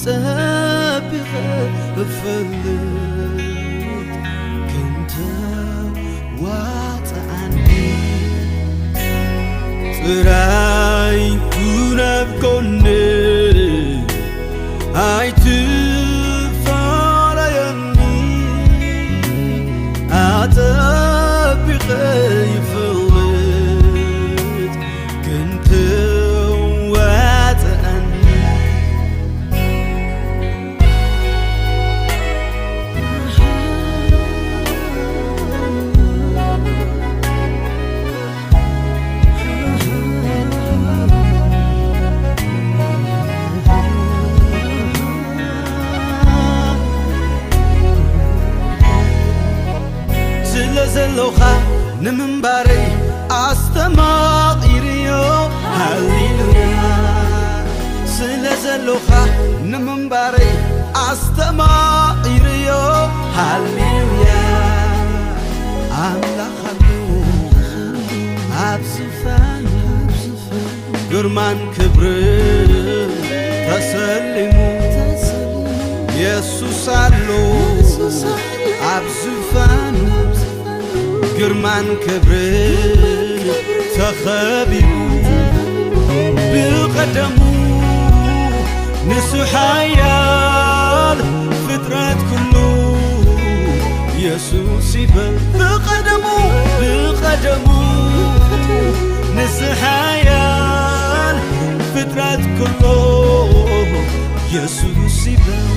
ጸቢቐ እፈልጥ ክንተ ዋጽኣኒ ጥራይ ኩን ኣብ ጎነይ ኣይትፋለየኒ ኣጸቢቐ ይፈልጥ ክንተ ዋጽኣኒ ስለ ዘሎኻ ንምንባረይ ኣስተማቒርዮ ሃሌሉያ ስለ ዘሎኻ ንምንባረይ ኣስተማቒርዮ ሃሌሉያ ኣምላኽ ኣሎ ኣብ ዝፋን ግርማን ክብርን ተሰሊሙ የሱስ ኣሎ ኣብ ዝፋኑ ግርማን ክብርን ተኸቢቡ ብቐደሙ ንሱ ሓያል ፍጥረት ኩሉ የሱስ ይበል ብቐደሙ ብቐደሙ ንሱ ሓያል ፍጥረት ኩሉ የሱስ ይበል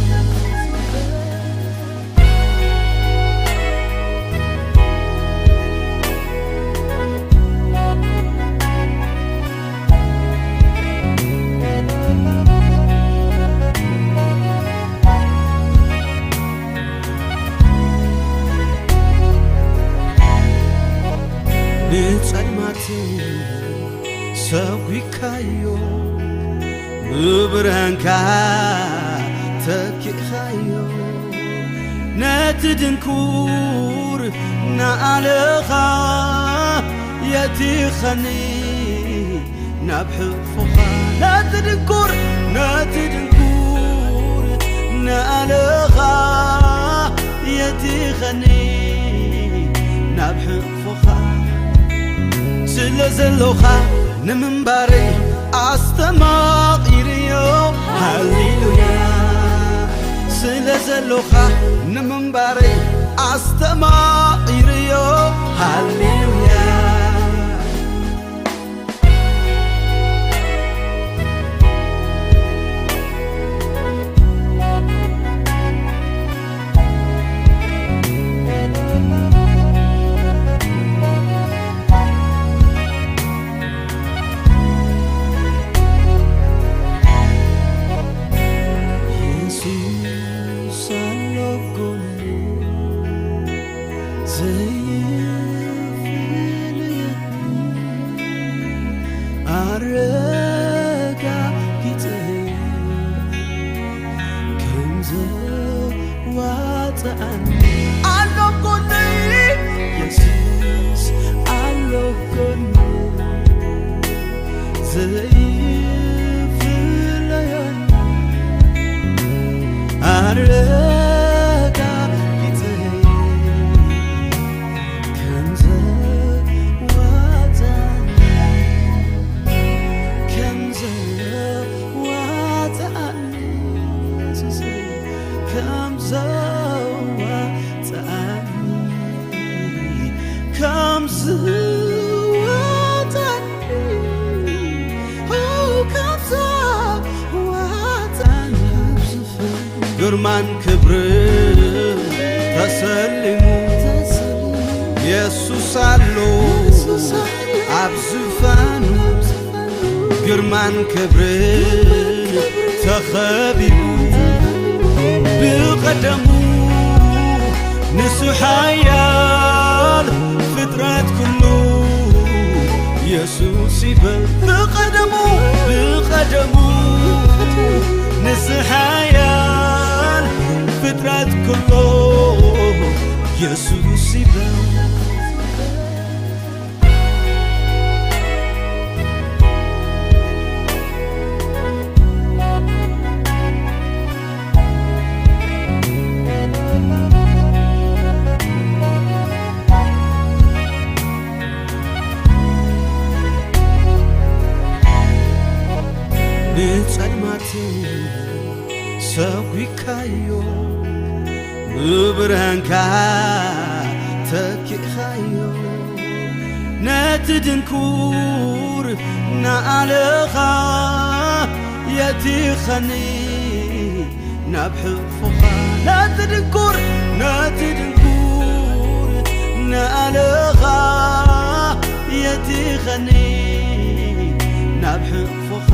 ንጸልማት ሰጒግካዮ ብብርሃንካ ተኪእኻዮ ነቲ ድንኩር ንኣለኻ የቲኸኒ ናብ ሕቕፎኻ ነቲ ድንኩር ነቲ ድንኩር ንኣለኻ የቲኸኒ ናብ ሕቕፎኻ ስለ ዘሎኻ ንምንባረይ ኣስተማቒርዮ ሃሌሉያ ስለ ዘሎኻ ንምንባረይ ኣስተማቒርዮ ሃሌሉያ ግርማን ክብርን ተሰሊሙ የሱስ ኣሎ ኣብ ዝፋኑ ግርማን ክብርን ተኸቢቡ ብቐደሙ ንሱ ሓያል ፍጥረት ኩሉ የሱስ ይበል ብቐደሙ ብቐደሙ ንሱ ሓያል ፍጥረት ኩሉ የሱስ ይበል ብርሃንካ ተኪእኻዮ ነቲ ድንኩር ንኣለኻ የቲኸኒ ናብ ሕቕፎኻ ነቲ ድንኩር ነቲ ድንኩር ንኣለኻ የቲኸኒ ናብ ሕቕፎኻ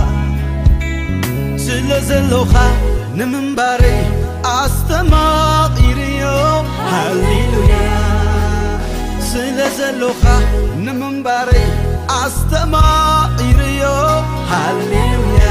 ስለ ዘሎኻ ንምንባረይ ኣስተማቒርዮ ሃሌሉያ ስለ ዘሎኻ ንምንባረይ ኣስተማቒርዮ ሃሌሉያ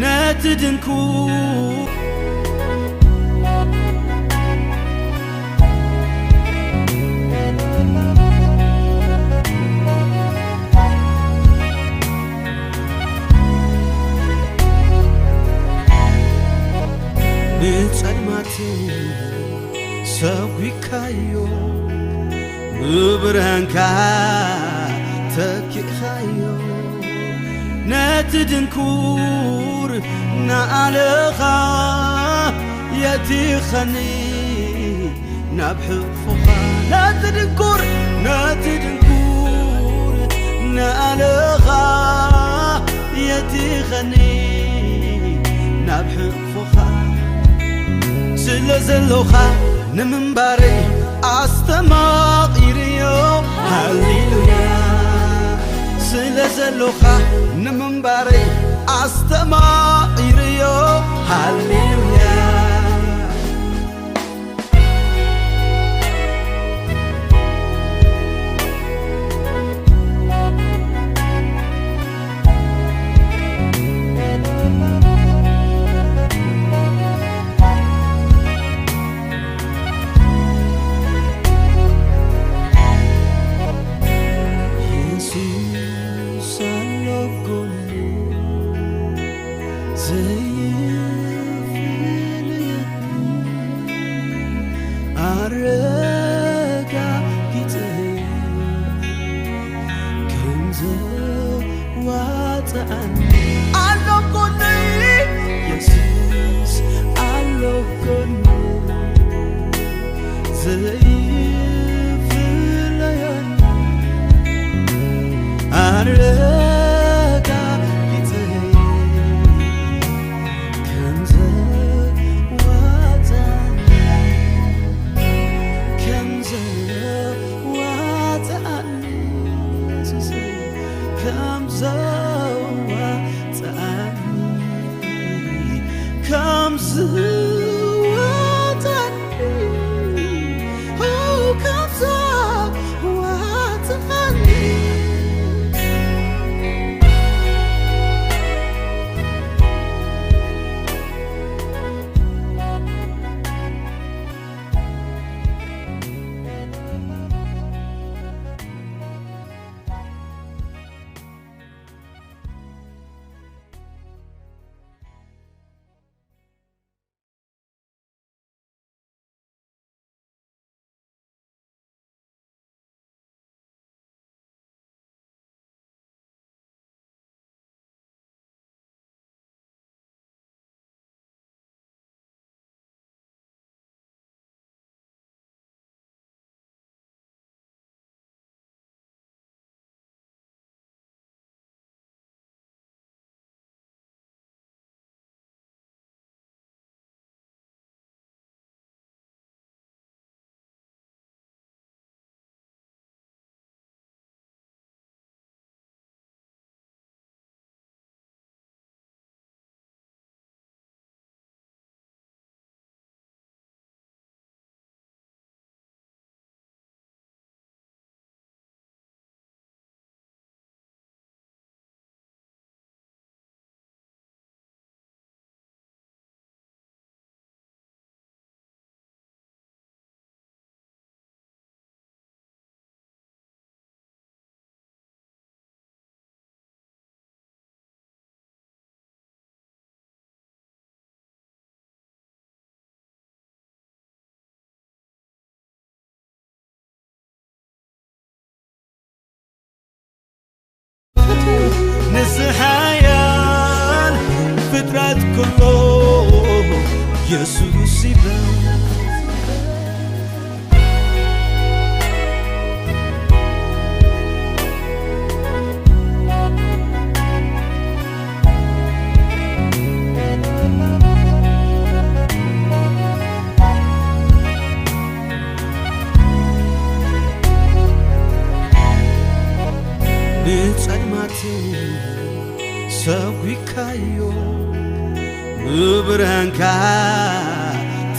ነቲ ድንኩ ንጸልማት ሰጒካዮ ብብርሃንካ ተኪእኻዮ ነቲ ድንኩር ንኣለኻ የቲኸኒ ናብ ሕቕፎኻ ነቲ ድንኩር ነቲ ድንኩር ንኣለኻ የቲኸኒ ናብ ሕቕፎኻ ስለ ዘሎኻ ንምንባረይ ኣስተማቒርዮ ሃሌሉያ ስለ ዘሎኻ ንምንባረይ ኣስተማቒርዮ ሃሌሉያ እዚ ሓያል ፍጥረት ኩሉ የሱስ ይበል። ንጸልማት ሰጒግካዮ፣ ብብርሃንካ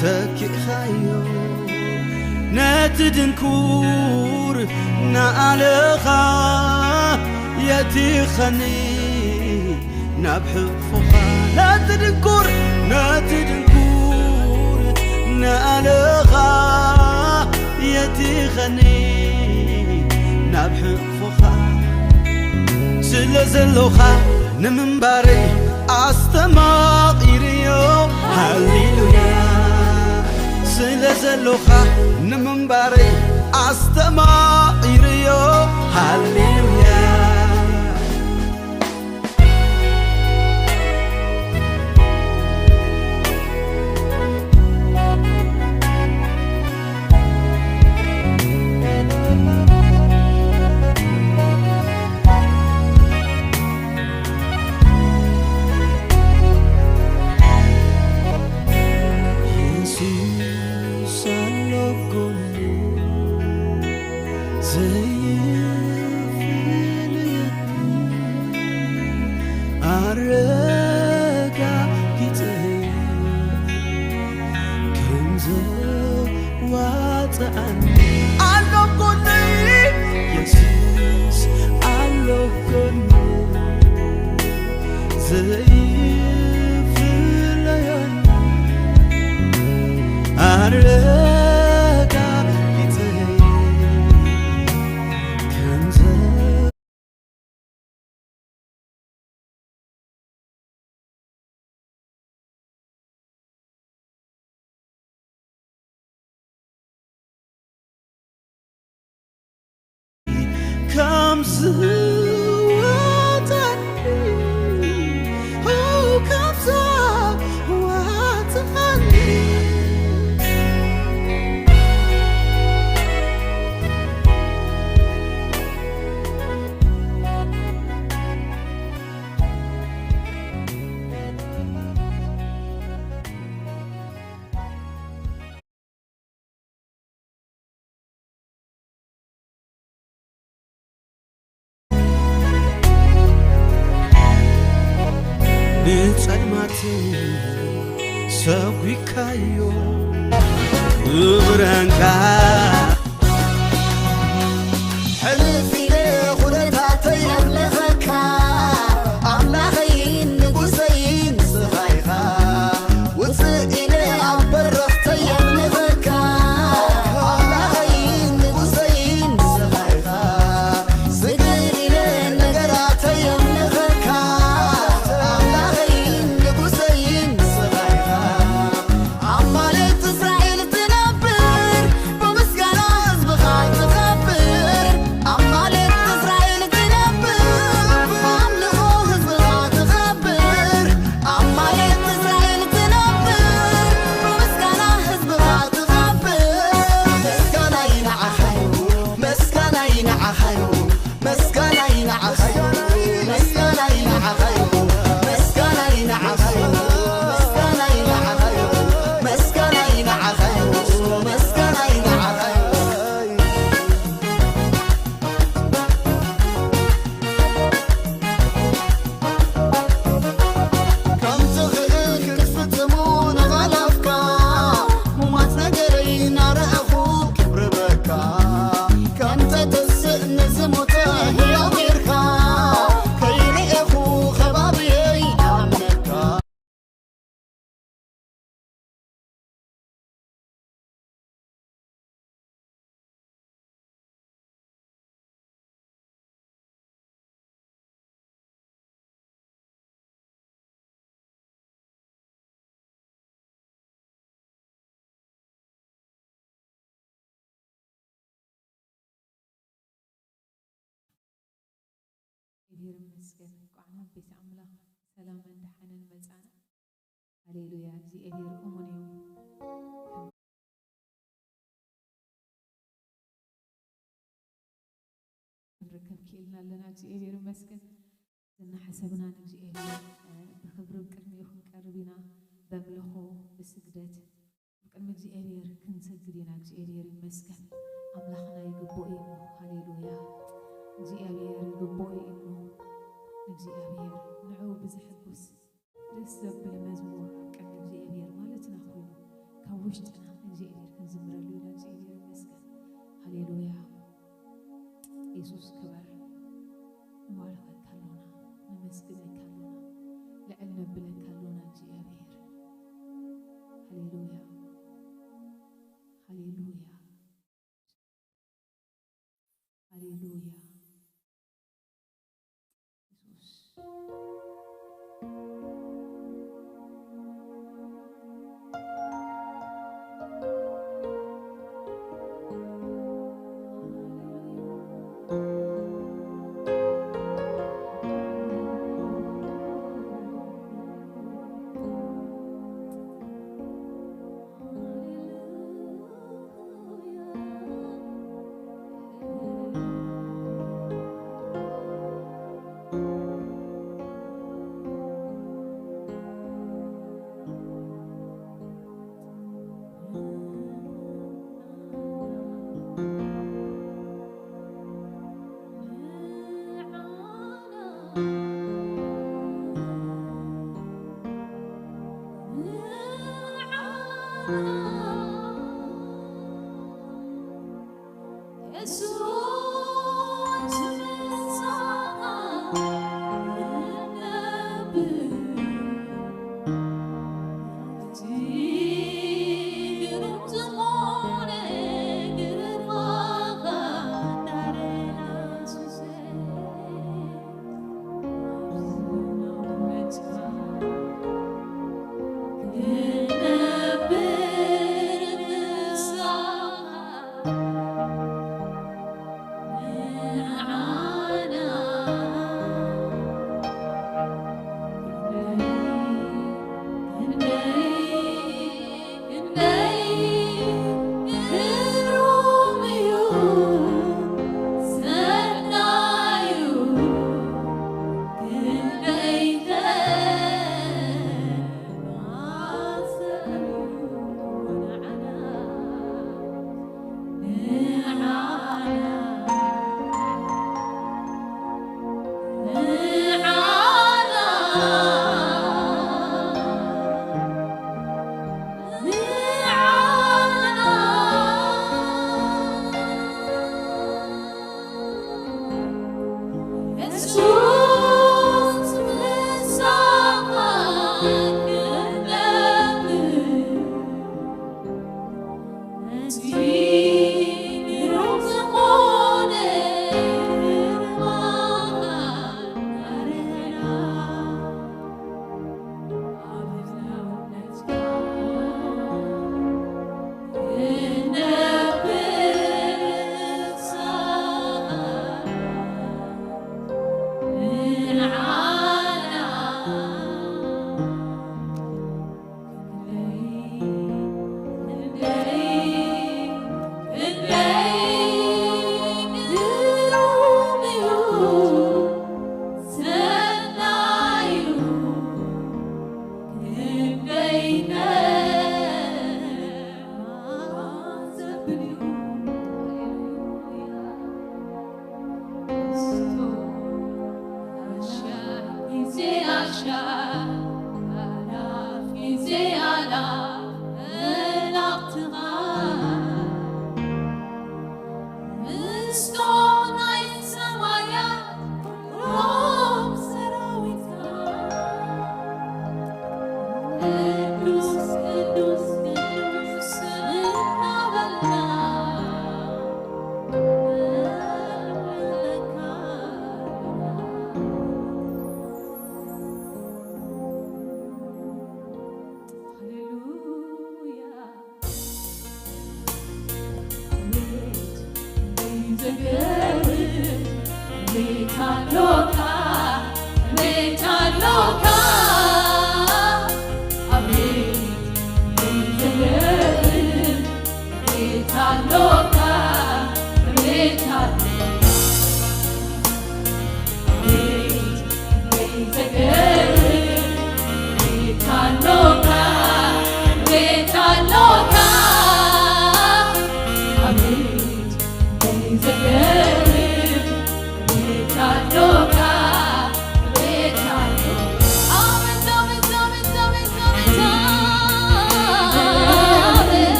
ተኪእኻዮ። ነቲ ድንኩር ንኣለኻ የቲኸኒ ናብ ሕቕፎኻ። ነቲ ድንኩር፣ ነቲ ድንኩር ንኣለኻ የቲኸኒ ናብ ሕቕፎኻ። ስለ ዘሎኻ ንምንባረይ ኣስተማቒርዮ። ሃሌሉያ። ስለ ዘሎኻ ንምንባረይ ኣስተማቒርዮ። ሃሌሉያ። የሱስ ኣሎ ጎነይ፣ ዘይፍለየኒ ኣረጋጊጸይ፣ ከም ዘዋጽኣኒ ኣሎ ጎነይ፣ የሱስ ኣሎ ጎነይ፣ ዘይፍለየኒ ኣረጋጊጸይ፣ ከም ዘ- ከም ዝወጸኒ፣ ኦ፣ ከም ዝወጸኒ። ንጸልማት ሰጒግካዮ፣ ብብርሃንካ ሕልፍ ኢለ ኩነታተይ የምልኸካ፣ ኣምላኸይን ንጉሰይን ንስኻ ኢኻ። ውፅእ ኢለ ኣብ በረኽተይ የምልኸካ፣ ኣምላኸይን ንጉሰይን ንስኻ ኢኻ። ስግር ኢለ ነገራተይ የምልኸካ፣ ኣምላኸይን ንጉሰይን ንስኻ ኢኻ። ኣብ ማሌት እስራኤል ትነብር፣ ብምስጋና ህዝብኻ ትኸብር። ኣብ ማሌት ይመስገን። እንኳዕ ናብ ቤት ኣምላኽ ሰላምን ደሓንን መጻና። ሃሌሉያ፣ እግዚኣብሔር እሙን እዩ። ክንርከብ ክኢልና ኣለና። እግዚኣብሔር ይመስገን። ዝናሓሰብና ንእግዚኣብሔር፣ እ፣ ብኽብሪ ቅድሚኡ ክንቀርብ ኢና። በምልኾ፣ ብስግደት፣ ቅድሚ እግዚኣብሔር ክንሰግድ ኢና። እግዚኣብሔር ይመስገን። ኣምላኽና ይግብኦ እዩ እሞ። ሃሌሉያ። እግዚኣብሔር ይግብኦ እዩ እሞ። ንእግዚኣብሔር ንዕኡ ብዘሐጉስ ደስ ዘብል መዝሙር ኣብ ቅድሚ እግዚኣብሔር ማለትና ኮይኑ ካብ ውሽጥና ንእግዚኣብሔር ክንዝምረሉ ኢና። እግዚኣብሔር ይመስገን። ሃሌሉያ። የሱስ ክበር። ንባርኸካ ኣሎና፣ ነመስግነካ ኣሎና፣ ልዕል ነብለካ ኣሎና እግዚኣብሔር። ሃሌሉያ፣ ሃሌሉያ፣ ሃሌሉያ። የሱስ።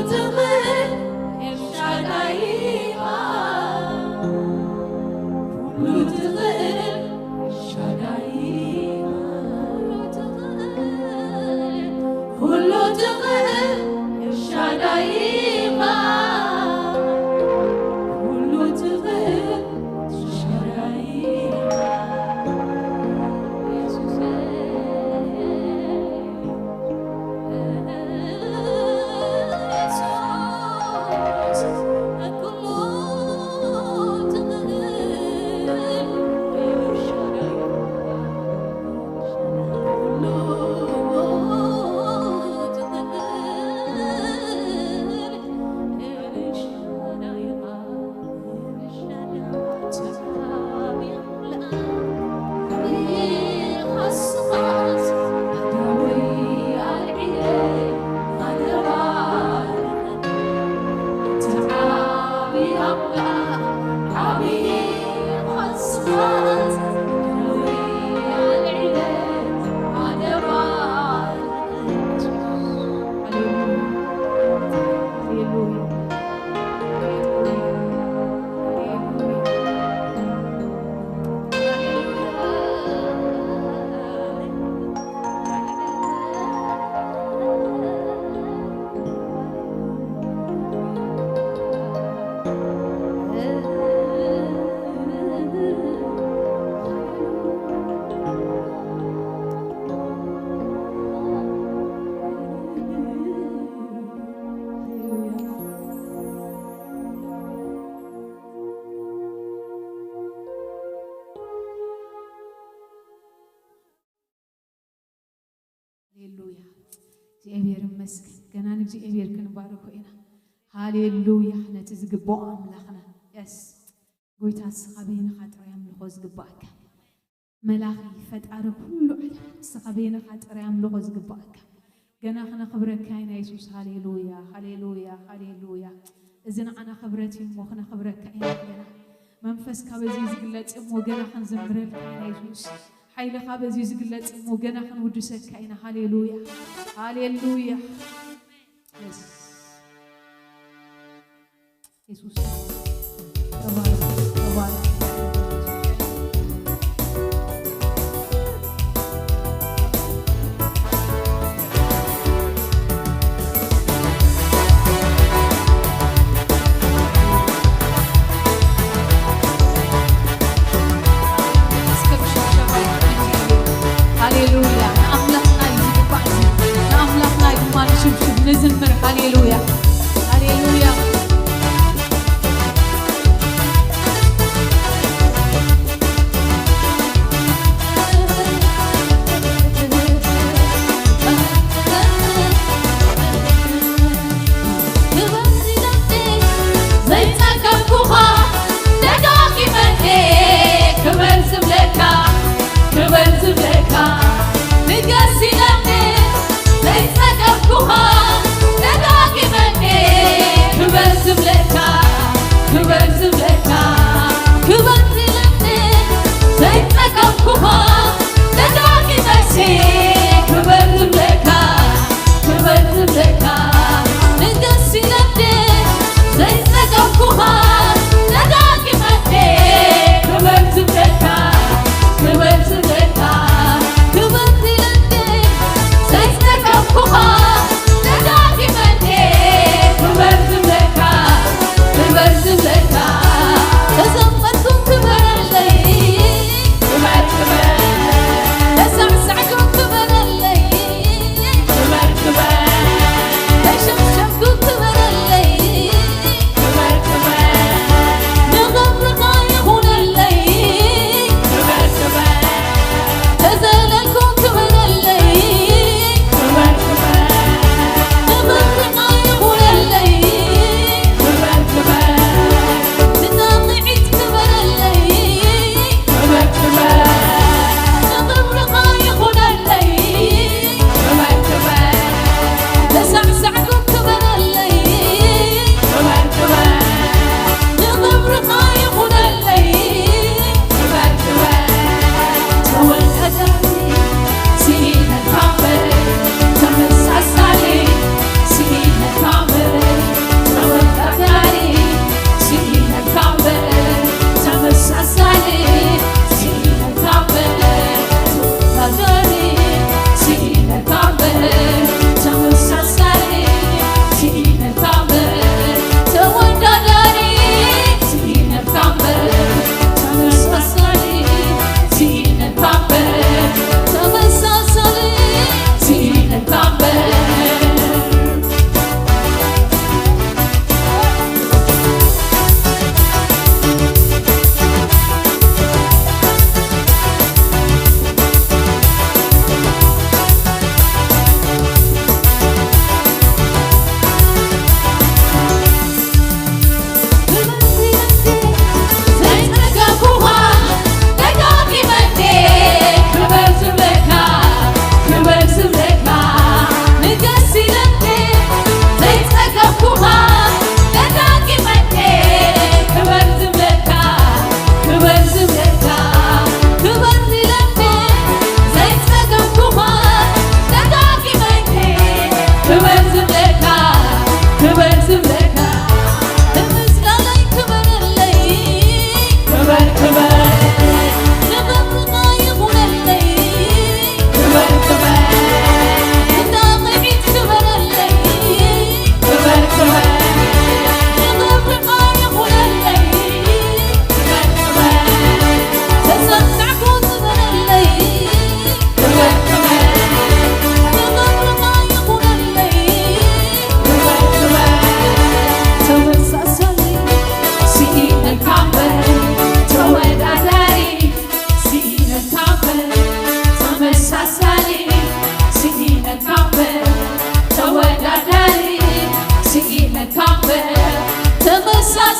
ትኽእል ኤልሻዳይ ኢኻ፣ ኩሉ ትኽእል ኤልሻዳይ ኢኻ፣ ኩሉ ትኽእል፣ ኩሉ ትኽእል ኤልሻዳይ ኢኻ፣ ኩሉ ትኽእል ኤልሻዳይ ኢኻ። ኢየሱሰይ። ሃሌሉያ። እግዚኣብሔር ይመስገን። ገና ንእግዚኣብሔር ክንባርኮ ኢና። ሃሌሉያ። ነቲ ዝግብኦ ኣምላኽና። የስ። ጎይታ፣ ንስኻ በይንኻ ጥራይ ኣምልኾ ዝግባኣካ። መላኺ፣ ፈጣሪ ኩሉ ዓለም፣ ንስኻ በይንኻ ጥራይ ኣምልኾ ዝግባኣካ። ገና ክነኽብረካ ኢና የሱስ። ሃሌሉያ፣ ሃሌሉያ፣ ሃሌሉያ። እዚ ንዓና ክብረት እዩ እሞ ክነኽብረካ ኢና ገና። መንፈስካ በዚ ዝግለጽ እዩ እሞ ገና ክንዝምረልካ ኢና የሱስ። ሓይልኻ በዚ ዝግለጽ እዩ እሞ ገና ክንውድሰካ ኢና። ሃሌሉያ፣ ሃሌሉያ። የስ። የሱስ ተባረክ፣ ተባረክ። እስከ ብሽብሸባ ይኽፈት። ሃሌሉያ። ንኣምላኽና እዩ ዝግባእ እዚ። ንኣምላኽና እዩ ድማ ንሽብሽብ፣ ንዝምር። ሃሌሉያ። ሃሌሉያ።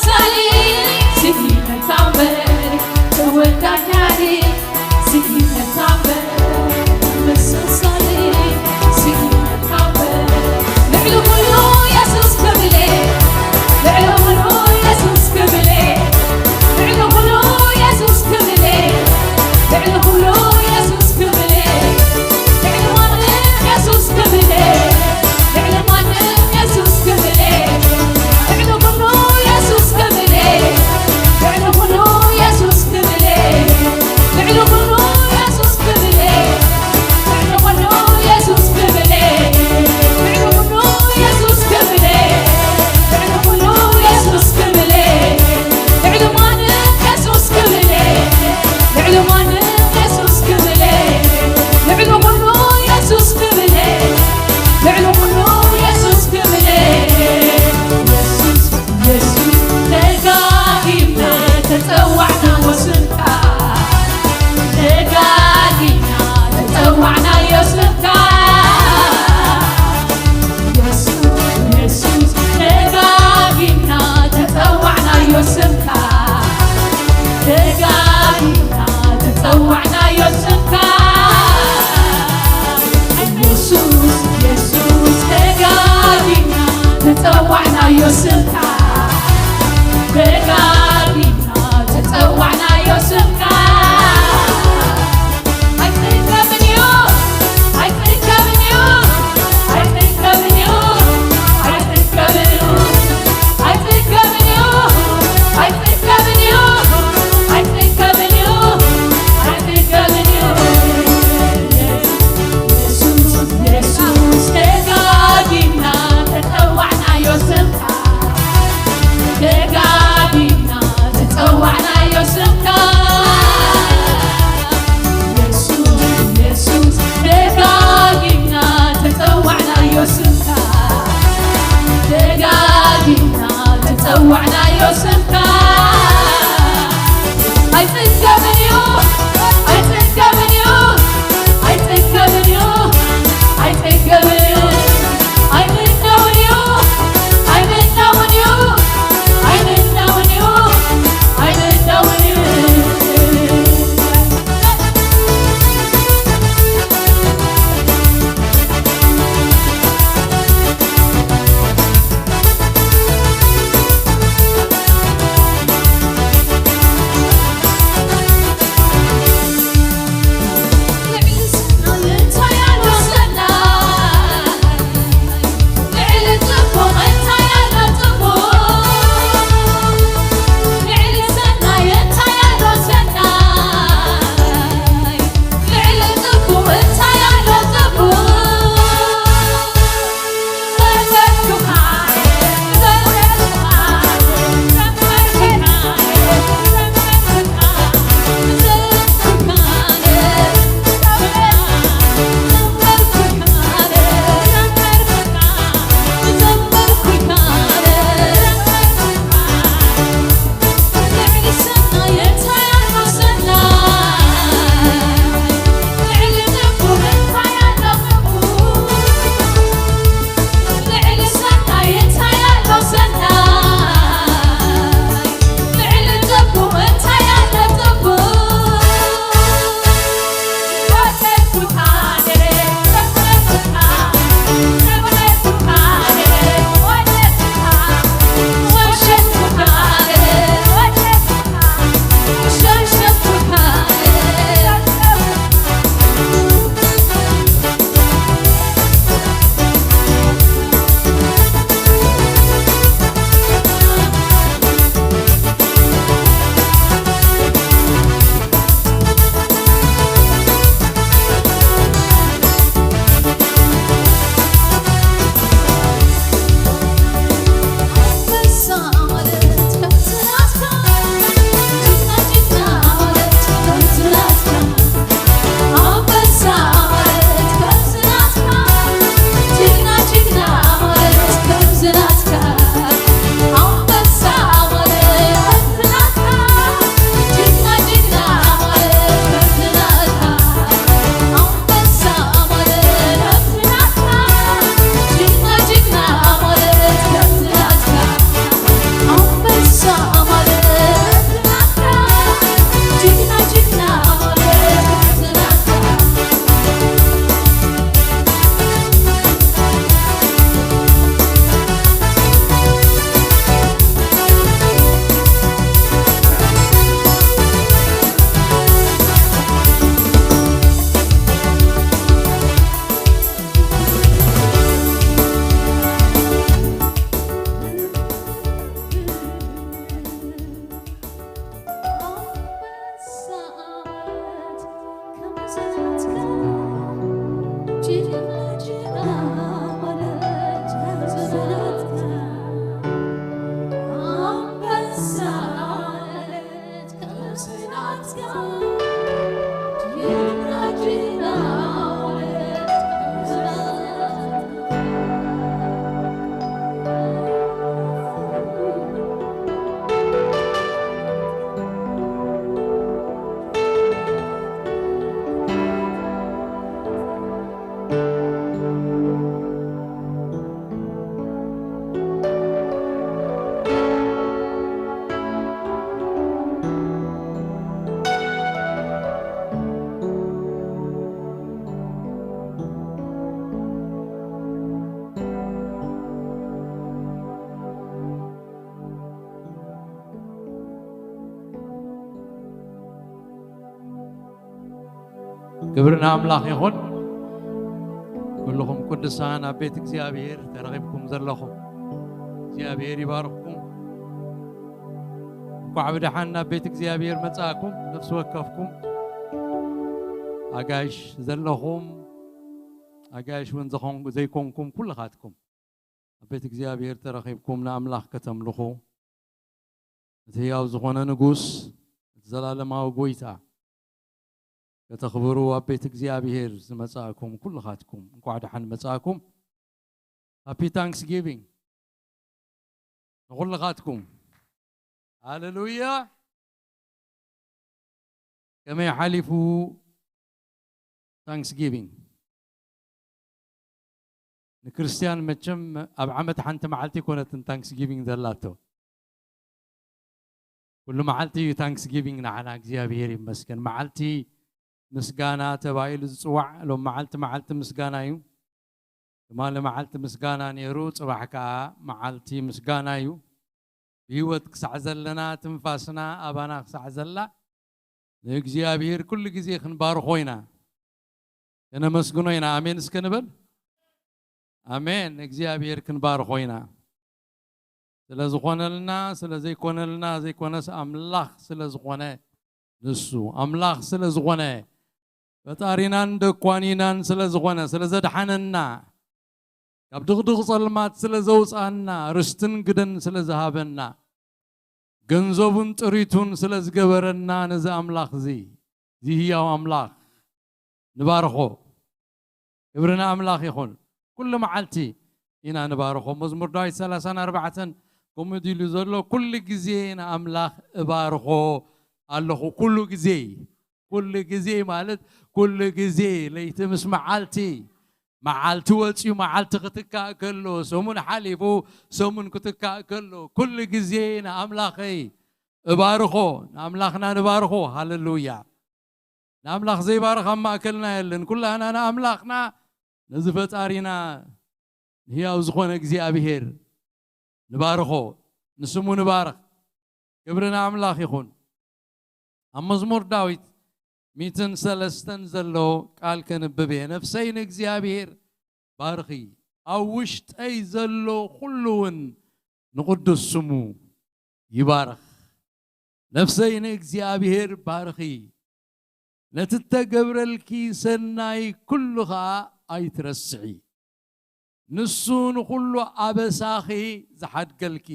ሳሊ ስኢነካ እምበር ተወዳዳሪ፣ ስኢነካ እምበር ምሰሳሊ፣ ስኢነካ እምበር ልዕሊ ኩሉ የሱስ ክብለ፣ ልዕሊ ኩሉ የሱስ ክብለ፣ ልዕሊ ኩሉ የሱስ ክብለ፣ ልዕሊ ኩሉ የሱስ ክብለ፣ ልዕሊ ማንም የሱስ ክብለ፣ ልዕሊ ማንም የሱስ ክብለ፣ ልዕሊ ኩሉ የሱስ ክብለ፣ ልዕሊ ኩሉ የሱስ ክብለ፣ ልዕሊ ኩሉ የሱስ ክብለ፣ ልዕሊ ኩሉ የሱስ ክብለ፣ ልዕሊ ኩሉ የሱስ ክብለ፣ ልዕሊ ኩሉ የሱስ ክብለ፣ ልዕሊ ማንም የሱስ ክብለ፣ ልዕሊ ማንም የሱስ ክብለ፣ ልዕሊ ኩሉ የሱስ ክብለ፣ ልዕሊ ኩሉ የሱስ ክብለ። የሱስ፣ የሱስ፣ ደጋጊምና ተጸዋዕናዮ ስምካ፣ ደጋጊምና ተጸዋዕናዮ ስምካ። የሱስ፣ የሱስ፣ ደጋጊምና ተጸዋዕናዮ ስምካ፣ ደጋጊምና ተጸዋዕናዮ ስምካ። የሱስ፣ የሱስ፣ ደጋጊምና ተጸዋዕናዮ ስምካ፣ ደጋጊምና ተጸዋዕናዮ ስምካ። ኣይጽገብን እዩ፣ ኣይጽገብን እዩ፣ ኣይጽገብን እዩ፣ ኣይጽገብን እዩ፣ ኣይጽገብን እዩ፣ ኣይጽገብን እዩ፣ ኣይጽገብን እዩ፣ ኣይጽገብን እዩ። የሱስ፣ የሱስ፣ ደጋጊምና ተጸዋዕናዮ ስምካ፣ ደጋጊምና ተጸዋዕናዮ ስምካ። የሱስ፣ የሱስ፣ ደጋጊምና ተጸዋዕናዮ ስምካ፣ ደጋጊምና ተጸዋዕናዮ ስምካ። ኣይጽገብን እዩ፣ ኣይጽገብን እዩ፣ ኣይጽገብን እዩ፣ ኣይጽገብን እዩ፣ ኣይምነውን እዩ፣ ኣይምነውን እዩ፣ ኣይምነውን እዩ። ክብሪ ንኣምላኽ ይኹን። ኩልኹም ቅዱሳን ኣብ ቤት እግዚኣብሔር ተረኺብኩም ዘለኹም እግዚኣብሔር ይባርኽኩም። እንኳዕ ብደሓን ናብ ቤት እግዚኣብሔር መጻእኩም። ነፍሲ ወከፍኩም ኣጋይሽ ዘለኹም ኣጋይሽ እውን ዝኾን ዘይኮንኩም ኩልኻትኩም ኣብ ቤት እግዚኣብሔር ተረኺብኩም ንኣምላኽ ከተምልኹ እቲ ህያው ዝኾነ ንጉስ እቲ ዘላለማዊ ጎይታ ከተኽብሩ ኣብ ቤት እግዚኣብሔር ዝመጻእኩም ኩልኻትኩም እንኳዕ ደሓን መጻእኩም። ሃፒ ታንክስጊቪንግ ንኹልኻትኩም። ሃሌሉያ። ከመይ ሓሊፉ ታንክስጊቪንግ? ንክርስትያን መቸም ኣብ ዓመት ሓንቲ መዓልቲ ይኮነትን ታንክስጊቪንግ ዘላቶ። ኩሉ መዓልቲ እዩ ታንክስጊቪንግ ንዓና እግዚኣብሔር ይመስገን። መዓልቲ ምስጋና ተባሂሉ ዝጽዋዕ ሎም መዓልቲ መዓልቲ ምስጋና እዩ። ትማሊ መዓልቲ ምስጋና ነይሩ፣ ጽባሕ ከኣ መዓልቲ ምስጋና እዩ። ብህይወት ክሳዕ ዘለና ትንፋስና ኣባና ክሳዕ ዘላ ንእግዚኣብሔር ኩሉ ግዜ ክንባርኾ ኢና፣ ከነመስግኖ ኢና። ኣሜን እስከ ንበል። ኣሜን። እግዚኣብሔር ክንባርኾ ኢና። ስለ ዝኾነልና ስለ ዘይኮነልና ዘይኮነስ ኣምላኽ ስለ ዝኾነ ንሱ ኣምላኽ ስለ ዝኾነ ፈጣሪናን ደኳኒናን ስለ ዝኾነ ስለ ዘድሓነና ካብ ድቕድቕ ጸልማት ስለ ዘውጻና ርስትን ግደን ስለ ዝሃበና ገንዘቡን ጥሪቱን ስለ ዝገበረና ነዚ ኣምላኽ እዚ እዚ ህያው ኣምላኽ ንባርኾ። ክብሪ ንኣምላኽ ይኹን። ኩሉ መዓልቲ ኢና ንባርኾ። መዝሙር ዳዊት ሰላሳን ኣርባዕተን ከምኡ ድሉ ዘሎ ኩሉ ግዜ ንኣምላኽ እባርኾ ኣለኹ። ኩሉ ግዜ ኩሉ ግዜ ማለት ኩሉ ግዜ ለይቲ ምስ መዓልቲ መዓልቲ ወፂኡ መዓልቲ ክትካእ ከሎ ሰሙን ሓሊፉ ሰሙን ክትካእ ከሎ ኩሉ ግዜ ንኣምላኸይ እባርኾ። ንኣምላኽና ንባርኾ። ሃለሉያ። ንኣምላኽ ዘይባርኽ ኣብ ማእከልና የለን። ኩላህና ንኣምላኽና ነዚ ፈጣሪና ንህያው ዝኾነ እግዚኣብሄር ንባርኾ፣ ንስሙ ንባርኽ። ክብሪ ንኣምላኽ ይኹን። ኣብ መዝሙር ዳዊት ሚትን ሰለስተን ዘሎ ቃል ከንብብ እየ። ነፍሰይ ንእግዚኣብሄር ባርኺ፣ ኣብ ውሽጠይ ዘሎ ኩሉ እውን ንቕዱስ ስሙ ይባርኽ። ነፍሰይ ንእግዚኣብሄር ባርኺ፣ ነቲ እተገብረልኪ ሰናይ ኩሉ ኸኣ ኣይትረስዒ። ንሱ ንኹሉ ኣበሳኺ ዝሓድገልኪ፣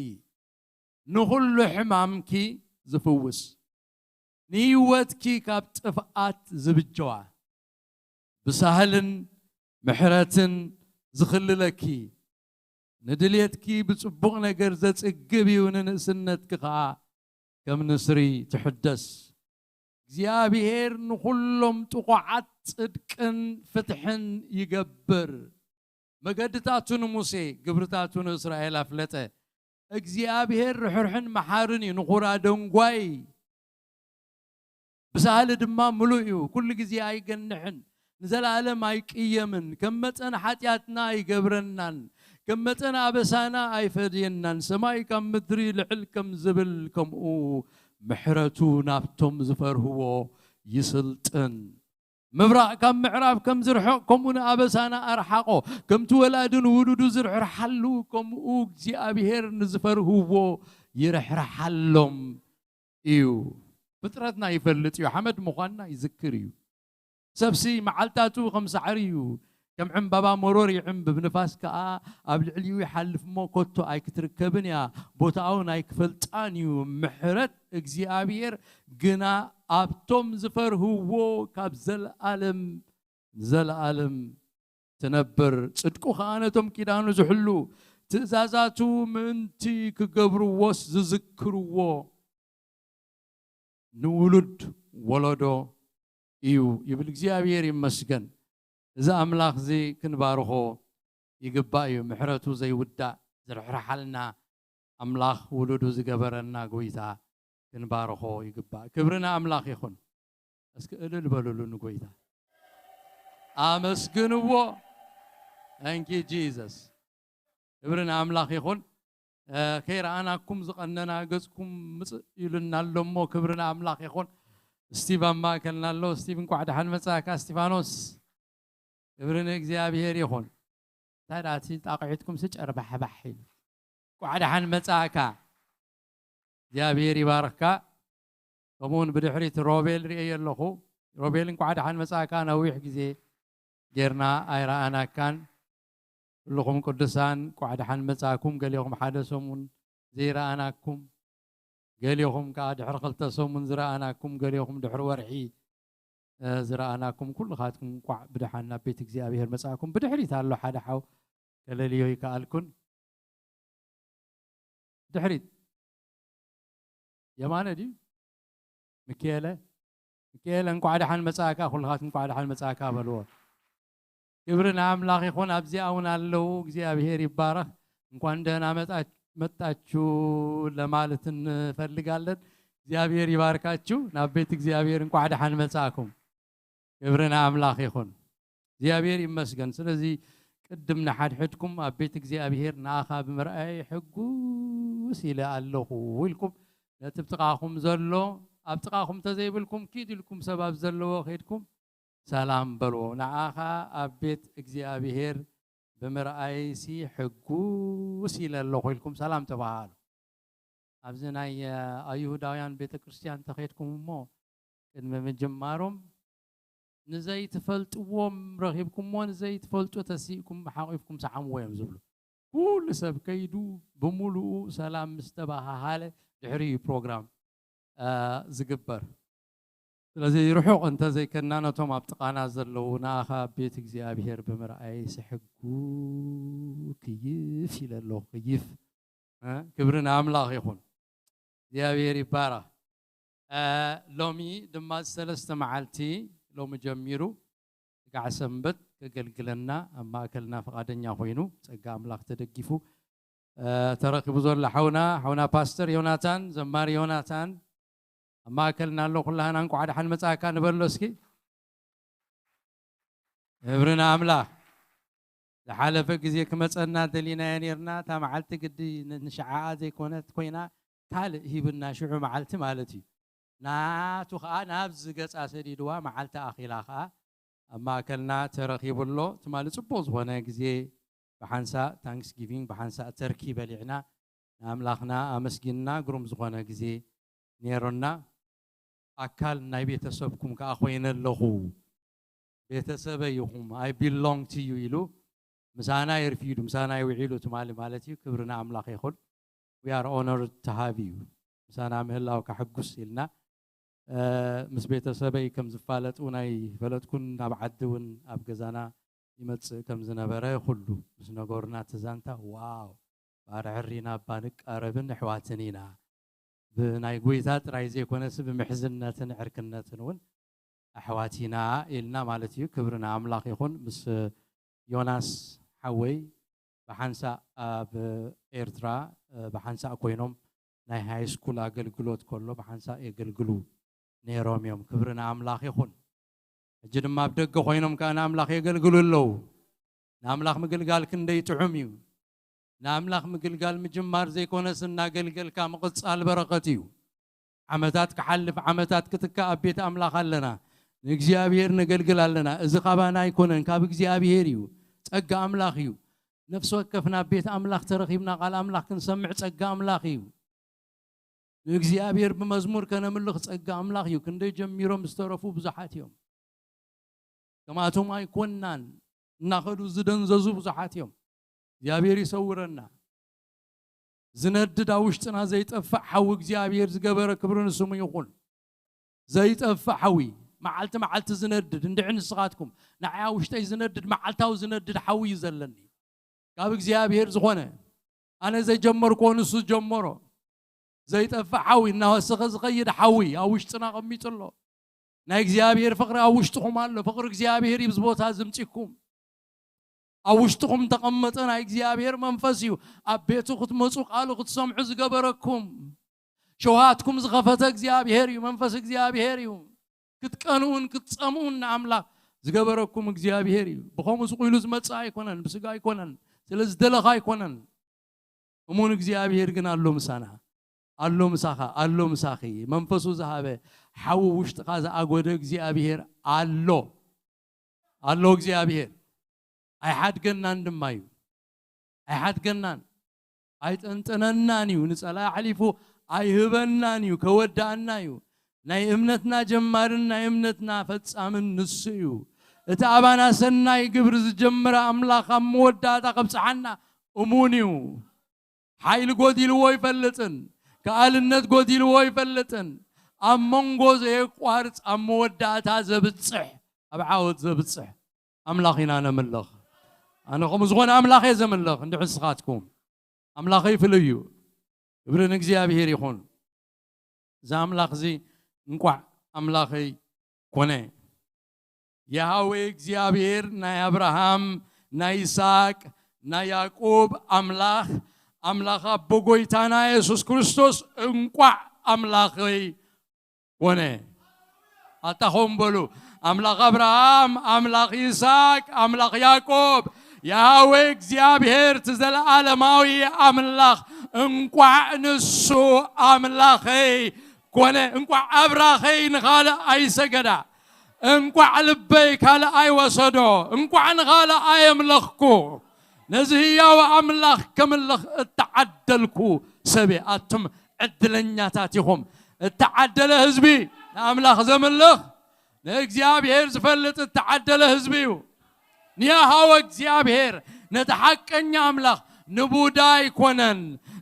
ንኹሉ ሕማምኪ ዝፍውስ፣ ንህይወትኪ ካብ ጥፍኣት ዝብጀዋ፣ ብሳህልን ምሕረትን ዝኽልለኪ፣ ንድልየትኪ ብጽቡቕ ነገር ዘጽግብ እዩ፣ ንንእስነትኪ ኸኣ ከም ንስሪ ትሕደስ። እግዚኣብሄር ንኹሎም ጥቑዓት ጽድቅን ፍትሕን ይገብር። መገድታቱ ንሙሴ፣ ግብርታቱ ንእስራኤል ኣፍለጠ። እግዚኣብሄር ርሕርሕን መሓርን እዩ፣ ንኹራ ደንጓይ፣ ብሳህሊ ድማ ምሉእ እዩ። ኩሉ ግዜ ኣይገንሕን፣ ንዘለኣለም ኣይቅየምን። ከም መጠን ሓጢኣትና ኣይገብረናን፣ ከም መጠን ኣበሳና ኣይፈድየናን። ሰማይ ካብ ምድሪ ልዕል ከም ዝብል፣ ከምኡ ምሕረቱ ናብቶም ዝፈርህዎ ይስልጥን። ምብራቕ ካብ ምዕራብ ከም ዝርሕቕ፣ ከምኡ ንኣበሳና ኣርሓቖ። ከምቲ ወላዲ ንውሉዱ ዝርሕርሓሉ፣ ከምኡ እግዚኣብሄር ንዝፈርህዎ ይርሕርሓሎም እዩ። ፍጥረትና ይፈልጥ እዩ፣ ሓመድ ምዃንና ይዝክር እዩ። ሰብሲ መዓልታቱ ከም ሳዕሪ እዩ፣ ከም ዕምባባ መሮር ይዕምብብ፣ ንፋስ ከኣ ኣብ ልዕሊኡ ይሓልፍ እሞ ከቶ ኣይክትርከብን እያ፣ ቦታኡ ናይ ክፈልጣን እዩ። ምሕረት እግዚኣብሔር ግና ኣብቶም ዝፈርህዎ ካብ ዘለኣለም ንዘለኣለም ትነብር። ጽድቁ ኸኣ ነቶም ኪዳኑ ዝሕሉ፣ ትእዛዛቱ ምእንቲ ክገብርዎስ ዝዝክርዎ ንውሉድ ወለዶ እዩ ይብል። እግዚኣብሔር ይመስገን። እዚ ኣምላኽ እዚ ክንባርኾ ይግባእ እዩ። ምሕረቱ ዘይውዳእ ዝርሕርሓልና ኣምላኽ ውሉዱ ዝገበረና ጎይታ ክንባርኾ ይግባእ። ክብሪ ንኣምላኽ ይኹን። እስኪ እልል በሉሉ ንጎይታ። ኣመስግንዎ። Thank you Jesus። ክብሪ ንኣምላኽ ይኹን። እ፣ ከይረኣናኩም ዝቐነና ገጽኩም ምጽእ ኢሉና ኣሎ እሞ ክብሪ ንኣምላኽ ይኹን። ስቲቭ ኣብ ማእከልና ኣሎ። ስቲቭ፣ እንቋዕ ደሓን መጻእካ እስቲፋኖስ። ክብሪ ንእግዚኣብሔር ይኹን። እንታይ ደኣ እቲ ጣቕዒትኩም ስጨርባሕባሕ ኢሉ። እንቋዕ ደሓን መጻእካ። እግዚኣብሔር ይባርኽካ። ከምኡውን ብድሕሪት ሮቤል ርእየ ኣለኹ። ሮቤል፣ እንቋዕ ደሓን መጻእካ። ነዊሕ ግዜ ጌርና ኣይረኣናካን። ኩልኹም ቅዱሳን እንቋዕ ደሓን መጻእኩም። ገሊኹም ሓደ ሰሙን ዘይረኣናኩም፣ ገሊኹም ከኣ ድሕሪ ክልተ ሰሙን ዝረኣናኩም፣ ገሊኹም ድሕሪ ወርሒ፣ እ፣ ዝረኣናኩም ኩልኻትኩም እንቋዕ ብደሓን ናብ ቤት እግዚኣብሔር መጻእኩም። ብድሕሪት ኣሎ ሓደ ሓው፣ ከለልዮ ይከኣልኩን። ድሕሪት የማነ ድዩ? ሚካኤለ፣ ሚካኤለ፣ እንቋዕ ደሓን መጻእካ። ኩልኻትኩም እንቋዕ ደሓን መጻእካ በልዎ። ክብሪ ንኣምላኽ ይኹን። ኣብዚኣ እውን ኣለዉ። እግዚኣብሔር ይባረኽ። እንኳን ደህና መጣ-፣ መጣችሁ ለማለት እንፈልጋለን። እግዚኣብሔር ይባርካችሁ። ናብ ቤት እግዚኣብሔር እንቋዕ ደሓን መጻእኩም። ክብሪ ንኣምላኽ ይኹን። እግዚኣብሔር ይመስገን። ስለዚ ቅድም ንሓድሕድኩም ኣብ ቤት እግዚኣብሔር ንኣኻ ብምርኣይ ሕጉስ ኢለ ኣለኹ ኢልኩም ነቲ ጥቓኹም ዘሎ፣ ኣብ ጥቓኹም ተዘይብልኩም ኪድ ኢልኩም ሰብ ኣብ ዘለዎ ከይድኩም ሰላም በልዎ። ንኣኻ ኣብ ቤት እግዚኣብሔር ብምርኣይሲ ሕጉስ ኢለ ኣለኹ ኢልኩም ሰላም ተባሃሉ። ኣብዚ ናይ፣ እ፣ ኣይሁዳውያን ቤተ ክርስቲያን ተኸይድኩም እሞ ቅድሚ ምጅማሮም ንዘይትፈልጥዎም ረኺብኩሞ፣ ንዘይትፈልጡ ተሲእኩም ሓቑፍኩም ሰዓምዎ እዮም ዝብሉ። ኩሉ ሰብ ከይዱ ብምሉኡ ሰላም ምስ ተባሃሃለ ድሕሪ እዩ ፕሮግራም፣ እ፣ ዝግበር። ስለዚ ርሑቕ እንተዘይከና ነቶም ኣብ ጥቓና ዘለዉ ንኣኻ ቤት እግዚኣብሔር ብምርኣይ ስሕጉ ክይፍ ኢለ ኣለኹ። ክይፍ፣ እ፣ ክብሪ ንኣምላኽ ይኹን። እግዚኣብሔር ይባረኽ። እ፣ ሎሚ ድማ ሰለስተ መዓልቲ፣ ሎሚ ጀሚሩ ስጋዕ ሰንበት ከገልግለና ኣብ ማእከልና ፍቓደኛ ኮይኑ፣ ጸጋ ኣምላኽ ተደጊፉ፣ እ፣ ተረኺቡ ዘሎ ሓውና፣ ሓውና ፓስተር ዮናታን፣ ዘማሪ ዮናታን ኣብ ማእከልና ኣሎ። ኩላህና እንቋዕ ደሓን መጻእካ ንበሎ እስኪ። ክብሪ ንኣምላኽ። ዝሓለፈ ግዜ ክመጸና ደሊናዮ ኔርና፣ እታ መዓልቲ ግዲ ን-፣ ንሽዓኣ ዘይኮነት ኮይና፣ ካልእ ሂብና ሽዑ መዓልቲ ማለት እዩ። ናቱ ኸኣ ናብዚ ገጻ ሰዲድዋ፣ መዓልቲ ኣኺላ ኸኣ ኣብ ማእከልና ተረኺቡ ኣሎ። ትማሊ ጽቡቕ ዝኾነ ግዜ ብሓንሳእ ታንክስጊቪንግ፣ ብሓንሳእ ተርኪ በሊዕና፣ ንኣምላኽና ኣመስጊንና፣ ግሩም ዝኾነ ግዜ ኔሩና። ኣካል ናይ ቤተሰብኩም ከኣ ኮይነ ኣለኹ። ቤተሰበይ ኢኹም፣ I belong to you ኢሉ ምሳና የርፊዱ፣ ምሳና ይውዒሉ ትማሊ ማለት እዩ። ክብሪ ንኣምላኽ ይኹን። We are honored to have you። ምሳና ምህላው ከሕጉስ ኢልና፣ እ፣ ምስ ቤተሰበይ ከም ዝፋለጥ እውን ኣይፈለጥኩን። ናብ ዓዲ እውን ኣብ ገዛና ይመጽእ ከም ዝነበረ ኩሉ ምስ ነገሩና፣ እቲ ዛንታ፣ ዋው፣ ባርዕሪና እባ ንቃረብን ኣሕዋትን ኢና። ብናይ ጎይታ ጥራይ ዘይኮነስ ብምሕዝነትን ዕርክነትን እውን ኣሕዋት ኢና ኢልና ማለት እዩ። ክብሪ ንኣምላኽ ይኹን። ምስ ዮናስ ሓወይ ብሓንሳእ ኣብ ኤርትራ፣ እ፣ ብሓንሳእ ኮይኖም ናይ ሃይ ስኩል ኣገልግሎት ከሎ ብሓንሳእ የገልግሉ ነይሮም እዮም። ክብሪ ንኣምላኽ ይኹን። ሕጂ ድማ ኣብ ደገ ኮይኖም ከኣ ንኣምላኽ የገልግሉ ኣለዉ። ንኣምላኽ ምግልጋል ክንደይ ጥዑም እዩ። ንኣምላኽ ምግልጋል ምጅማር ዘይኮነስ እናገልገልካ ምቕጻል በረኸት እዩ። ዓመታት ክሓልፍ፣ ዓመታት ክትካእ ኣብ ቤት ኣምላኽ ኣለና። ንእግዚኣብሔር ነገልግል ኣለና። እዚ ካባና ኣይኮነን፣ ካብ እግዚኣብሔር እዩ። ጸጋ ኣምላኽ እዩ። ነፍሲ ወከፍና ኣብ ቤት ኣምላኽ ተረኺብና ቃል ኣምላኽ ክንሰምዕ ጸጋ ኣምላኽ እዩ። ንእግዚኣብሔር ብመዝሙር ከነምልኽ ጸጋ ኣምላኽ እዩ። ክንደይ ጀሚሮም ዝተረፉ ብዙሓት እዮም። ከምኣቶም ኣይኮንናን። እናኸዱ ዝደንዘዙ ብዙሓት እዮም። እግዚኣብሔር ይሰውረና። ዝነድድ ኣብ ውሽጥና ዘይጠፍእ ሓዊ እግዚኣብሔር ዝገበረ ክብሪ ንስሙ ይኹን። ዘይጠፍእ ሓዊ፣ መዓልቲ መዓልቲ ዝነድድ፣ እንድዒ ንስኻትኩም፣ ንዓይ ኣብ ውሽጠይ ዝነድድ፣ መዓልታዊ ዝነድድ ሓዊ እዩ ዘለኒ። ካብ እግዚኣብሔር ዝኾነ፣ ኣነ ዘይጀመርክዎ ንሱ ዝጀመሮ፣ ዘይጠፍእ ሓዊ፣ እናወሰኸ ዝኸይድ ሓዊ ኣብ ውሽጥና ኣቐሚጡ ኣሎ። ናይ እግዚኣብሔር ፍቕሪ ኣብ ውሽጥኹም ኣሎ። ፍቕሪ እግዚኣብሔር እዩ ኣብዚ ቦታ ዝምጺኩም። ኣብ ውሽጥኹም ተቐመጠ ናይ እግዚኣብሔር መንፈስ እዩ። ኣብ ቤቱ ክትመጹ፣ ቃሉ ክትሰምዑ ዝገበረኩም። ሸውሃትኩም ዝኸፈተ እግዚኣብሔር እዩ። መንፈስ እግዚኣብሔር እዩ። ክትቀንኡን ክትጸምኡን ንኣምላኽ ዝገበረኩም እግዚኣብሔር እዩ። ብኸምኡ ስቕ ኢሉ ዝመጽእ ኣይኮነን፣ ብስጋ ኣይኮነን፣ ስለ ዝደለኻ ኣይኮነን። እሙን እግዚኣብሔር ግን ኣሎ ምሳና። ኣሎ ምሳኻ፣ ኣሎ ምሳኺ። መንፈሱ ዝሃበ፣ ሓዊ ውሽጥኻ ዝኣጎደ እግዚኣብሔር ኣሎ። ኣሎ እግዚኣብሔር። ኣይሓድገናን ድማ እዩ። ኣይሓድገናን። ኣይጠንጥነናን እዩ። ንጸላኢ ኣሕሊፉ ኣይህበናን እዩ። ከወዳእና እዩ። ናይ እምነትና ጀማርን ናይ እምነትና ፈጻምን ንሱ እዩ። እቲ ኣባና ሰናይ ግብሪ ዝጀመረ ኣምላኽ ኣብ መወዳእታ ከብጽሓና እሙን እዩ። ሓይሊ ጎዲልዎ ኣይፈልጥን። ከኣልነት ጎዲልዎ ኣይፈልጥን። ኣብ መንጎ ዘየቋርጽ፣ ኣብ መወዳእታ ዘብጽሕ፣ ኣብ ዓወት ዘብጽሕ ኣምላኽ ኢና ነምልኽ። ኣነ ከምኡ ዝኾነ ኣምላኽ እየ ዘምልኽ፣ እንድሕር ንስኻትኩም። ኣምላኸይ ፍሉይ እዩ። ክብሪ ንእግዚኣብሔር ይኹን። እዚ ኣምላኽ እዚ እንቋዕ ኣምላኸይ ኮነ። ያህዌ እግዚኣብሔር ናይ ኣብርሃም፣ ናይ ይስሐቅ፣ ናይ ያዕቆብ ኣምላኽ፣ ኣምላኽ ኣቦ ጎይታና የሱስ ክርስቶስ እንቋዕ ኣምላኸይ ኮነ። ኣታ ኾም በሉ፣ ኣምላኽ ኣብርሃም፣ ኣምላኽ ይስሐቅ፣ ኣምላኽ ያዕቆብ፣ ያህዌ እግዚኣብሔር እቲ ዘለዓለማዊ ኣምላኽ፣ እንቋዕ ንሱ ኣምላኸይ ኮነ። እንቋዕ ኣብራኸይ ንኻልእ ኣይሰገዳ። እንቋዕ ልበይ ካልእ ኣይወሰዶ። እንቋዕ ንኻልእ ኣየምለኽኩ። ነዚ ህያው ኣምላኽ ከምልኽ እተዓደልኩ ሰብ እየ። ኣቱም ዕድለኛታት ኢኹም። እተዓደለ ህዝቢ፣ ንኣምላኽ ዘምልኽ፣ ንእግዚኣብሔር ዝፈልጥ እተዓደለ ህዝቢ እዩ። ንያሃወ እግዚኣብሔር ነቲ ሓቀኛ ኣምላኽ ንቡዳ ኣይኮነን፣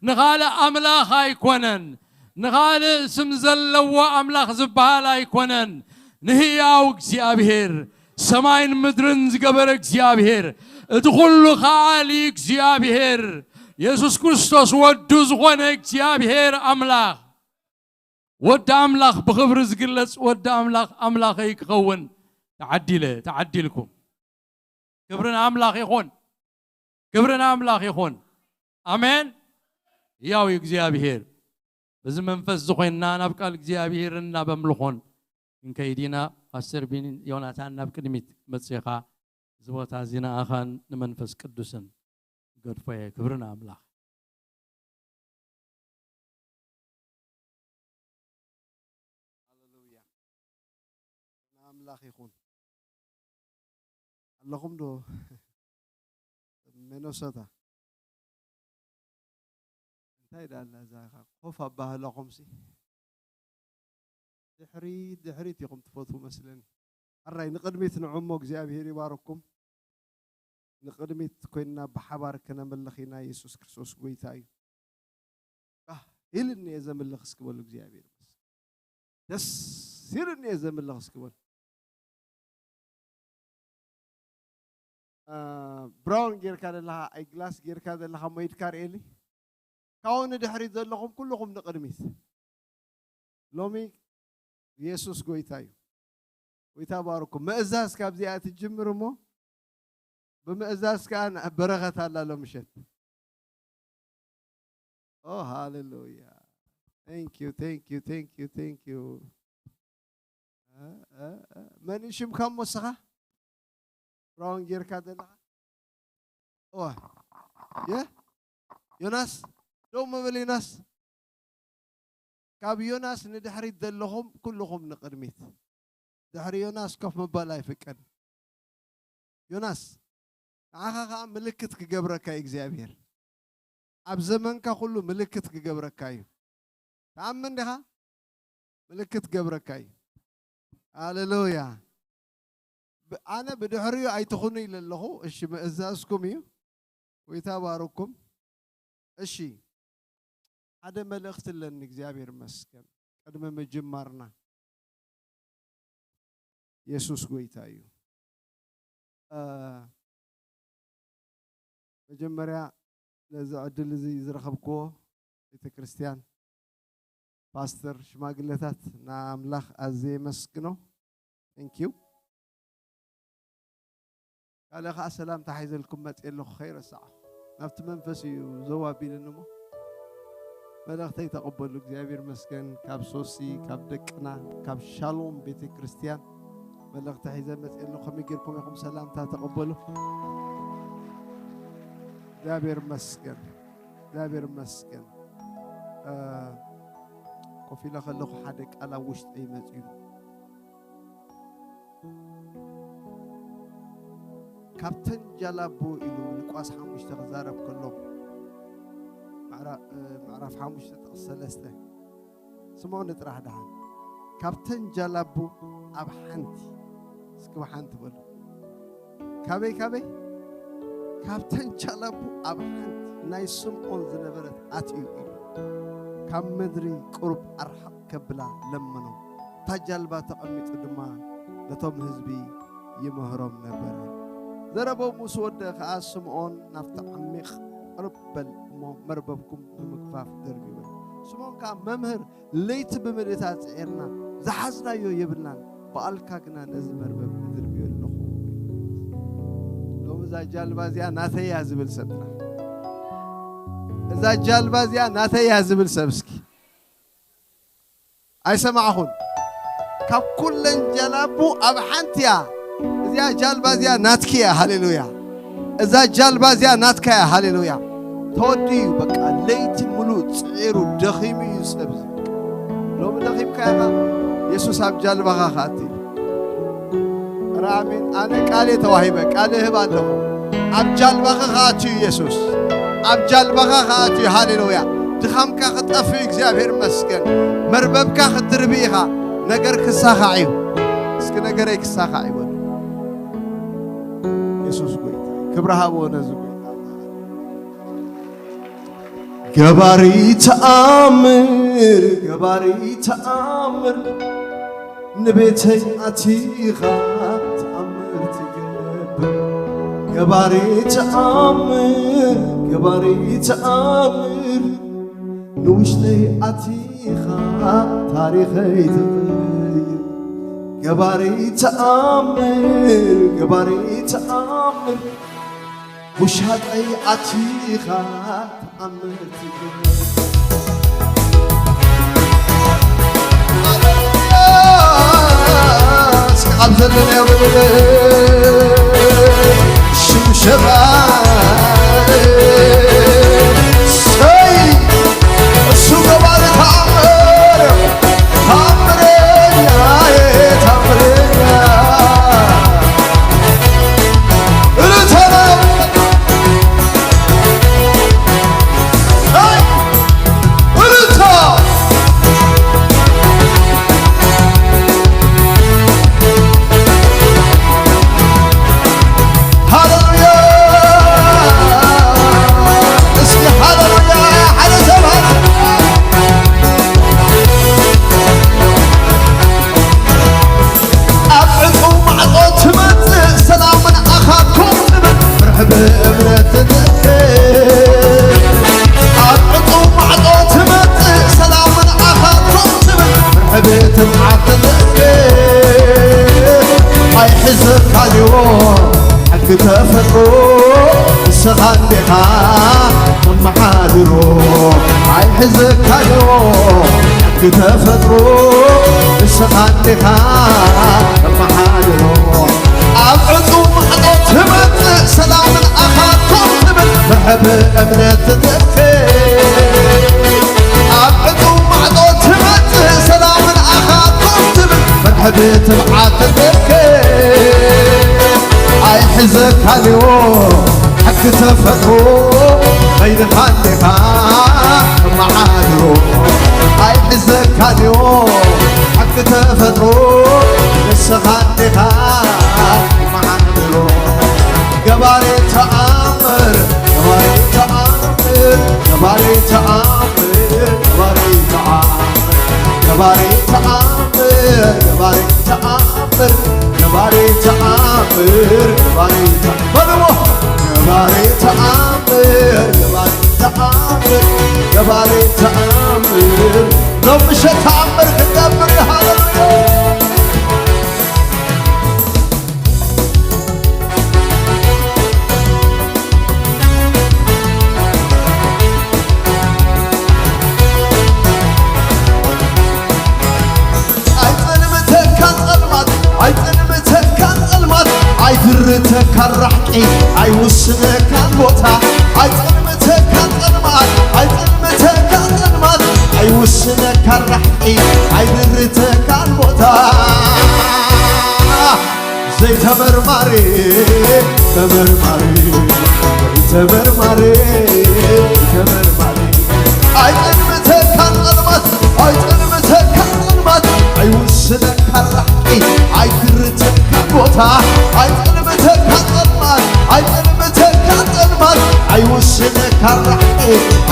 ንኻልእ ኣምላኽ ኣይኮነን፣ ንኻልእ ስም ዘለዎ ኣምላኽ ዝበሃል ኣይኮነን። ንህያው እግዚኣብሔር፣ ሰማይን ምድርን ዝገበረ እግዚኣብሔር፣ እቲ ኩሉ ከኣሊ እግዚኣብሔር፣ የሱስ ክርስቶስ ወዱ ዝኾነ እግዚኣብሔር ኣምላኽ፣ ወዲ ኣምላኽ ብኽብሪ ዝግለጽ ወዲ ኣምላኽ ኣምላኸይ ክኸውን ተዓዲለ፣ ተዓዲልኩም። ክብሪ ንኣምላኽ ይኹን። ክብሪ ንኣምላኽ ይኹን። ኣሜን። ያው እግዚኣብሔር። በዚ መንፈስ ዝኾንና ናብ ቃል እግዚኣብሔር እናበምልኾን ክንከይድ ኢና። ፓስተር ቢኒ ዮናታን ናብ ቅድሚት መጽኻ። እዚ ቦታ እዚ ንኣኻን ንመንፈስ ቅዱስን ገድፎ እየ። ክብሪ ንኣምላኽ። ሃሌሉያ። ንኣምላኽ ይኹን። ኣለኹም ዶ? ሚነሶታ። እንታይ ደኣ ኣላ እዛ ኸ ኮፍ ኣባህላኹምሲ? ድሕሪት፣ ድሕሪት ኢኹም ትፈትዉ መስለኒ። ሕራይ ንቕድሚት ንዑ እሞ እግዚኣብሔር ይባርኩም። ንቕድሚት ኮይንና ብሓባር ከነምልኽ ኢና። የሱስ ክርስቶስ ጎይታ እዩ። ባህ ኢልኒ እየ ዘምልኽ እስኪ በሉ እግዚኣብሔር ይመስገን። ደስ ኢልኒ እየ ዘምልኽ እስኪ በሉ። አ፣ ብራውን ጌርካ ዘለኻ፣ ኣይ ግላስ ጌርካ ዘለኻ እሞ ኢድካ ርእየሊ። ካብኡ ንድሕሪት ዘለኹም ኩልኹም ንቕድሚት። ሎሚ የሱስ ጎይታ እዩ። ጎይታ ባርኩም። ምእዛዝ ካብዚኣ ትጅምር እሞ ብምእዛዝ ከኣ ን-፣ በረኸት ኣላ ሎምሸት። ኦ ሃሌሉያ። Thank you, thank you, thank you, thank you. እ፣ እ፣ እ፣ መን እዩ ሽምካ እሞ እስኻ? ብራውን ጌርካ ዘለኻ? እዋ። የ? ዮናስ? ደው ምበል ዮናስ። ካብ ዮናስ ንድሕሪት ዘለኹም ኩልኹም ንቕድሚት። ድሕሪ ዮናስ ኮፍ ምባል ኣይፍቀድ። ዮናስ፣ ንዓኻ ኸኣ ምልክት ክገብረካ እዩ እግዚኣብሔር። ኣብ ዘመንካ ኩሉ ምልክት ክገብረካ እዩ። ትኣምን ዲኻ? ምልክት ክገብረካ እዩ። ሃሌሉያ። ብ-፣ ኣነ ብድሕሪኡ ኣይትኹኑ ኢለ ኣለኹ። እሺ፣ ምእዛዝኩም እዩ። ጎይታ ባርኩም። እሺ፣ ሓደ መልእኽቲ ኣለኒ። እግዚኣብሔር ይመስገን። ቅድሚ ምጅማርና፣ የሱስ ጎይታ እዩ። እ፣ መጀመርያ ነዚ ዕድል እዚ ዝረኸብክዎ ቤተ ክርስቲያን፣ ፓስተር፣ ሽማግለታት፣ ንኣምላኽ ኣዝየ የመስግኖ። Thank you። ካልእ ኸዓ ሰላምታ ሒዘልኩም መፅእ ኣለኹ፣ ከይረሳዕ። ናብቲ መንፈስ እዩ ዘው ኣቢልኒ እሞ፣ መልእኽተይ ተቐበሉ። እግዚኣብሔር ይመስገን። ካብ ሶሲ፣ ካብ ደቅና፣ ካብ ሻሎም ቤተ ክርስቲያን መልእኽቲ ሒዘ መፅእ ኣለኹ። ከመይ ጌርኩም ኢኹም? ሰላምታ ተቐበሉ። እግዚኣብሔር ይመስገን። እግዚኣብሔር ይመስገን። እ፣ ኢለ ከለኹ ሓደ ቃል ኣብ ውሽጠይ መጺኡ። ካብተን ጃላቡ ኢሉ ሉቃስ ሓሙሽተ ክዛረብ ከሎ፣ ምዕራ-፣ እ፣ ምዕራፍ ሓሙሽተ ጥቕሲ ሰለስተ፣ ስምዑኒ ጥራሕ ደሓን። ካብተን ጃላቡ ኣብ ሓንቲ፣ እስኪ ብሓንቲ በሉ። ካበይ፣ ካበይ? ካብተን ጃላቡ ኣብ ሓንቲ ናይ ስምዖን ዝነበረት ኣትዩ ኢሉ፣ ካብ ምድሪ ቁሩብ ኣርሓቕ ከብላ ለመኖም። እታ ጃልባ ተቐሚጡ ድማ ነቶም ህዝቢ ይምህሮም ነበረ። ዘረባኡ ምስ ወደአ ኸኣ ስምዖን ናብቲ ዓሚቕ ቅርብ በል እሞ መርበብኩም ንምግፋፍ ደርብዩ በል። ስምዖን ከኣ መምህር ለይቲ ብምልእታ ጽዒርና፣ ዝሓዝናዮ የብልናን፣ በኣልካ ግና ነዚ መርበብ እድርብዮ ኣለኹ። ሎሚ እዛ ጃልባ እዚኣ ናተይ እያ ዝብል ሰብ ጥራሕ። እዛ ጃልባ እዚኣ ናተይ እያ ዝብል ሰብ እስኪ። ኣይሰማዕኹን። ካብ ኩለን ጃላቡ ኣብ ሓንቲ እያ። እዚኣ ጃልባ እዚኣ ናትኪ እያ። ሃሌሉያ። እዛ ጃልባ እዚኣ ናትካ እያ። ሃሌሉያ። ተወዲኡ በቃ ለይቲ ሙሉእ ጽዒሩ ደኺሙ እዩ ሰብ እዚ። ሎሚ ደኺምካ ኢኻ፣ የሱስ ኣብ ጃልባኻ ክኣቲ እዩ። ኧረ ኣሜን። ኣነ ቃል እየ ተዋሂበ፣ ቃል እህብ ኣለኹ። ኣብ ጃልባኻ ክኣቱ እዩ የሱስ። ኣብ ጃልባኻ ክኣቱ እዩ። ሃሌሉያ። ድኻምካ ክጠፍእ እዩ። እግዚኣብሔር ይመስገን። መርበብካ ክትድርቢ ኢኻ። ነገር ክሳኻዕ እዩ። እስኪ ነገረይ ክሳኻዕ ይበሉ። የሱስ ጎይታ እዩ። ክብሪ ሃብዎ ነዚ ጎይታ። ገባሪ ተኣምር፣ ገባሪ ተኣምር፣ ንቤተይ ኣቲኻ ተኣምር ትገብር። ገባሪ ተኣምር፣ ገባሪ ተኣምር፣ ንውሽጠይ ኣቲኻ ታሪኸይ ትቕይር። ገባሪ ተኣምር፣ ገባሪ ተኣምር፣ ውሻጠይ ኣቲኻ ተኣምር ትገብር። እስኪ ኣብ ዘለናዮ ብድል ሽምሸባ። ሰይ! እሱ ገባሪ ተኣምር፣ ተኣምረኛ፣ ተኣምረኛ። እልልታ! ሄይ! እልልታ! ሃሌሉያ! እስኪ ሃሌሉያ! ሓደ ሰብ ሃሌሉያ! ኣብ ዕጹው ማዕጾ ትመጽእ ሰላምን ኣኻትኩም ትብል ፍርሒ ብእምነት ትትክእ። ኣብ ዕጹው ማዕጾ ትመጽእ ሰላምን ኣኻትኩም ትብል ፍርሒ ብትብዓት ትትክእ። ኣይሕዘካን እዩ ሕጊ ተፈጥሮ ንስኻ እንዲኻ ተመሓድሮ። ኣይሕዘካን እዩ ሕጊ ተፈጥሮ ንስኻ እንዲኻ ተመሓድሮ። ኣብ ዕጹው ማዕጾ ትመጽእ ሰላምን ኣኻትኩም ትብል ፍርሒ ብእምነት ትትክእ። ኣብ ዕጹው ማዕጾ ትመጽእ ሰላምን ኣኻትኩም ትብል ፍርሒ ብትብዓት ትትክእ። ኣይሕዘካን እዩ ሕጊ ተፈጥሮ በይንኻ እንዲኻ ተመሓድሮ። ኣይሕዘካን እዩ ሕጊ ተፈጥሮ ንስኻ እንዲኻ ተመሓድሮ። ገባሪ ተኣምር፣ ገባሪ ተኣምር፣ ገባሪ ተኣምር፣ ገባሪ ተኣምር፣ ገባሪ ተኣምር፣ ገባሪ ተኣምር፣ ገባሪ ተኣምር፣ ገባሪ ተኣ-፣ በልዎ። ገባሪ ተኣምር፣ ገባሪ ተኣምር፣ ገባሪ ተኣምር። ሎም ምሸት ተኣምር ክገብር። ሃሌሉያ። ኣይጸልምተካን ጸልማት፣ ኣይጸልምተካን ጸልማት፣ ኣይድርተካን ራሕቂ፣ ኣይውስነካን ቦታ። ኣይጸልምተካን ጸልማት፣ ኣይጸልምተካን ጸልማት፣ ኣይው- ስነካ ራሕቂ ኣይድርተካን ቦታ ዘይተመርማሪ ተመርማሪ ተመርማሪ ተመርማሪ ኣይጠልምተካን ጸልማት ኣይጠልምተካን ጸልማት ኣይውስነካ ራሕቂ ኣይድርተካን ቦታ ኣይጠልምተካን ጸልማት ኣይጠልምተካን ጸልማት ኣይውስነካ ራሕቂ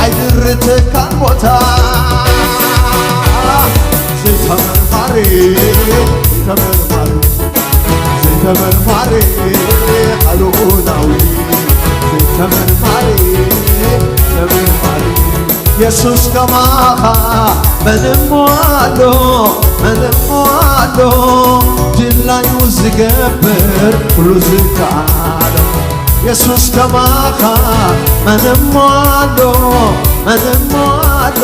ኣይድርተካን ቦታ ዘይተመርማሪ ተመርማሪ ዘይተመርማሪ ኣልኡላዊ ዘይተመርማሪ ተመርማሪ የሱስ ከማኻ መን እሞ ኣሎ መን እሞ ኣሎ ድላዩ ዝገብር ኩሉ ዝከኣሎ የሱስ ከማኻ መን እሞ ኣሎ መን እሞ ኣሎ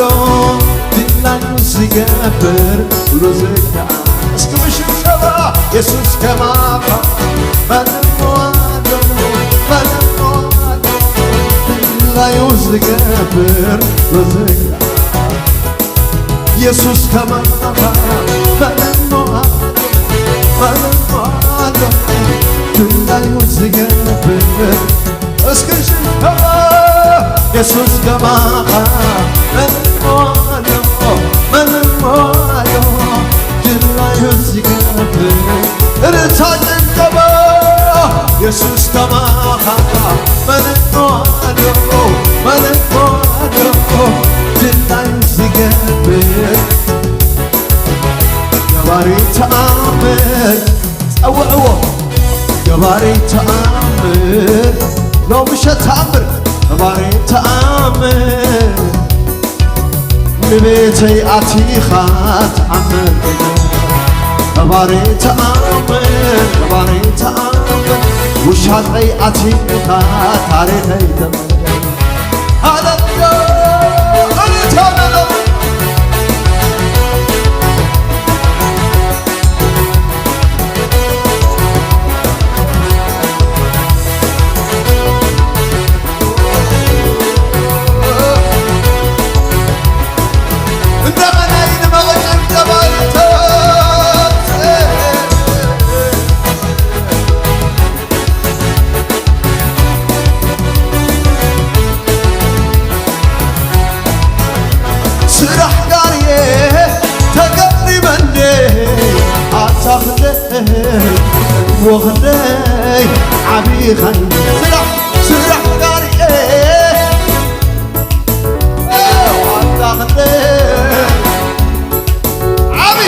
ድላዩ ዝገብር ኩሉ ዝከኣሎ እስኪ ብሽብሸባ የሱስ ከማኻ መን እሞ ኣሎ መን እሞ ኣሎ ድላዩ ዝገብር ኩሉ ዝከኣሎ የሱስ ከማኻ መን እሞ ኣሎ መን እሞ ኣሎ ድላዩ ዝገብር እስኪ ሽከማ የሱስ ከማኻ መን እሞ ኣሎ መን እሞ ኣሎ ድላዩ ዝገብር እልልታ ጭብጨባ የሱስ ከማኻ መን እሞ ኣሎ መን እሞ ኣሎ ድላዩ ዝገብር ነባሪ ተኣምር ጸውዕዎ ገባሪ ተኣምር ሎምሸት ተኣምር ገባሪ ተኣምር ንቤተይ ኣቲኻ ተኣምር ገባሪ ተኣምር ገባሪ ተኣምር ውሻጠይ ኣቲኻ ታሪኸይ ተመ ሃሌሉያ እልልታ በለው እንደገና ይድመቕ ጭብጨባ እልልታ ስራሕ ጋርየ ተገሪመ እንደ ኣታ ክንደይ እሞ ክንደይ ዓቢኻኒ ስራሕ ስራሕ ጋርየ ኣታ ክንደይ ዓቢ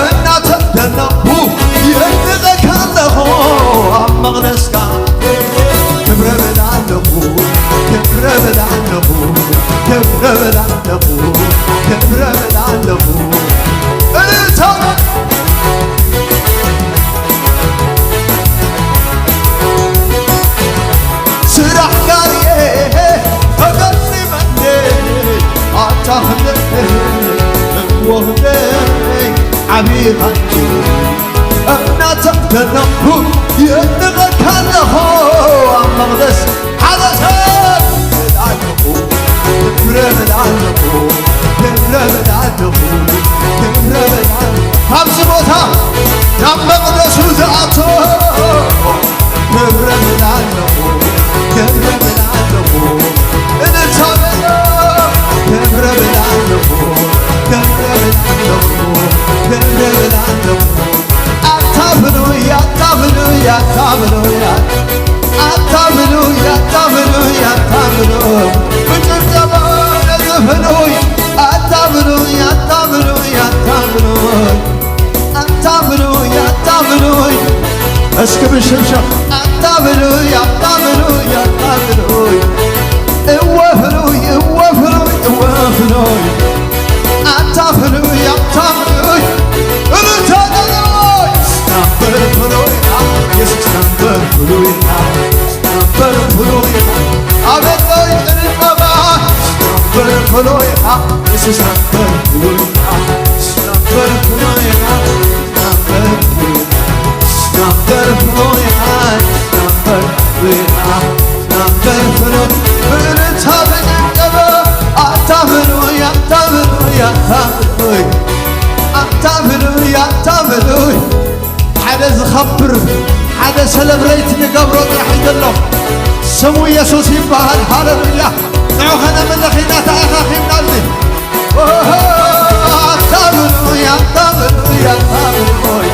እናተደነቕኩ የድንቐካ ኣለኹ ኣብ መቕደስካ ክብረ በል ኣለኹ ክብረ በል ኣለኹ ክብረ በል ኣለኹ ክብረ በል ኣለኹ እልልታ ስራሕ ጋርየ ተገሪመ እንደ ኣታ ክንደይ እሞ ክንደይ ዓቢኻኒ እናተደነቕኩ የድንቐካ ኣለኹ ኣብ መቕደስ ሓደ ሰብ እላለኹ ክብረ እላለኹ ክብረ እላለኹ ክብረ እላለኹ ካብዚ ቦታ ናብ መቕደሱ ዝኣቶ ክብረ እላለኹ ክብረ እላለኹ እልልታ በሎ ክብረ እላለኹ ክብረ እላለኹ ክብረ እላለኹ ኣታ ብሉይ ኣታ ብሉይ ኣታ ብሉይ ኣታ ብሉይ ኣታ ብሉይ ኣታ ብሉይ ብጭብጨባ ነዚ ብሉይ ኣታ ብሉይ ኣታ ብሉይ ኣታ ብሉይ ኣታ ብሉይ ኣታ ብሉይ እስኪ ብሽምሸም ኣታ ብሉይ ኣታ ብሉይ ኣታ ብሉይ እወ ብሉይ እወ ብሉይ እወ ብሉይ ኣታ ብሉይ ኣታ ብሉይ እልልታ ነሎይ ናምበር ብሉይ ኢኻ የሱስ ናምበር ብሉይ ኢኻ ናምበር ብሉይ ኢኻ ኣቤት ወይ ጭብጨባ ናምበር ብሉይ ኢኻ የሱስ ናምበር ብሉይ ኢኻ ናምበር ብሉይ ኢኻ ናምበር ብሉይ ኢኻ ናምበር ብሉይ ኢኻ ናምበር ብሉይ ኢኻ ናምበር ብሉይ ብእልልታ ብጭብጨባ ኣታ ብሉይ ከብር ሓደ ሰለብሬት ንገብሮ ጥራሕ እዩ ዘሎ። ስሙ የሱስ ይበሃል። ሃሌሉያ። ንዑ ከነምልኽ ኢና ተኣኻኺብና ኣብዚ። ኦሆ፣ ኣታ ብሉይ፣ ኣታ ብሉይ፣ ኣታ ብሉይ።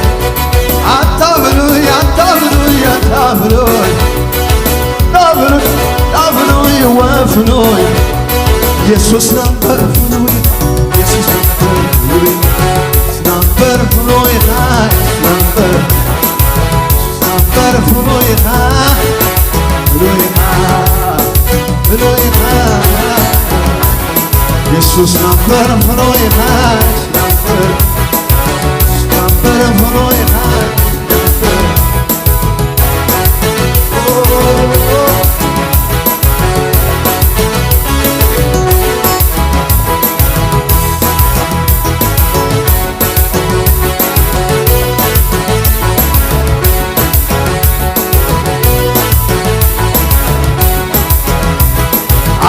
ኣታ ብሉይ፣ ኣታ ብሉይ፣ ኣታ ብሉይ። ኣታ ብሉይ፣ ኣታ ብሉይ፣ ወፍሉይ። የሱስ ናምበር ፍሉይ፣ የሱስ ናምበር ፍሉይ። ናምበር ፍሉይ፣ ናምበር ናምበር ፍሉይ ኢኻ፣ ፍሉይ ኢኻ፣ ፍሉይ ኢኻ። የሱስ ናምበር ፍሉይ ኢኻ፣ ናምበር፣ ናምበር ፍሉይ ኢኻ፣ ናምበር።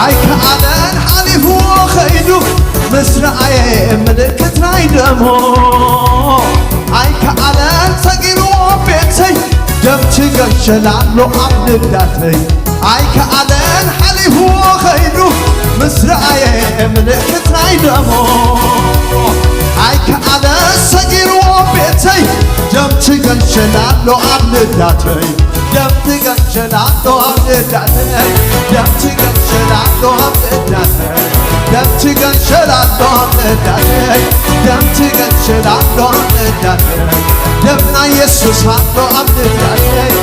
ኣይከኣለን ሓሊፍዎ ኸይዱ ምስ ረኣየ ምልክት ናይ ደሞ። ኣይከኣለን ሰጊርዎ ቤተይ ደም ትገንሸል ኣሎ ኣብ ልዳተይ። ኣይከኣለን ሓሊፍዎ ኸይዱ ምስ ረኣየ ምልክት ናይ ደሞ። ኣይከኣለን ሰጊርዎ ቤተይ ደም ትገንሸል ኣሎ ኣብ ልዳተይ። ደም ትገንሸል ኣሎ ኣብ ልዳተይ። ደም ትገንሸል ኣሎ ኣብ ልዳተይ። ደም ትገንሸል ኣሎ ኣብ ልዳተይ። ደም ትገንሸል ኣሎ ኣብ ልዳተይ። ደም ናይ የሱስ ኣሎ ኣብ ልዳተይ።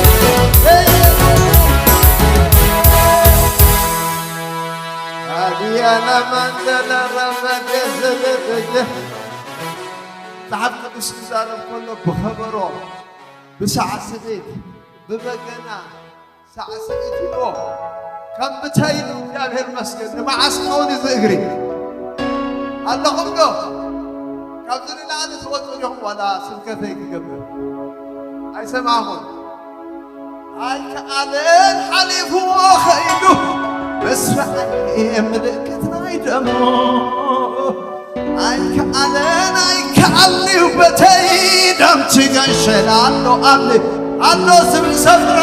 ኣድያና ማንደላ ራመደ ዘበደለ መጽሓፍ ቅዱስ ክዛረብ ከሎ ብኸበሮ፣ ብሳዕስዒት፣ ብበገና ሳዕስዒት ሂቦ ከም ብተይ ኢሉ እግዚኣብሔር መስገን። ንመዓስ ክኸውን እዚ እግሪ ኣለኹም ዶ? ካብዚ ንላዕሊ ትወፁ ዲኹም? ዋላ ስብከተይ ክገብር ኣይሰማኹም። ኣይከኣለን ሓሊፍዎ ኸይዱ ምስ ረኣየ ምልክት ናይ ደሞ። ኣይከኣለን ኣይከኣልንዩ በተይ ደም ትገንሸል ኣሎ ኣብ ኣሎ ዝብል ሰፍራ።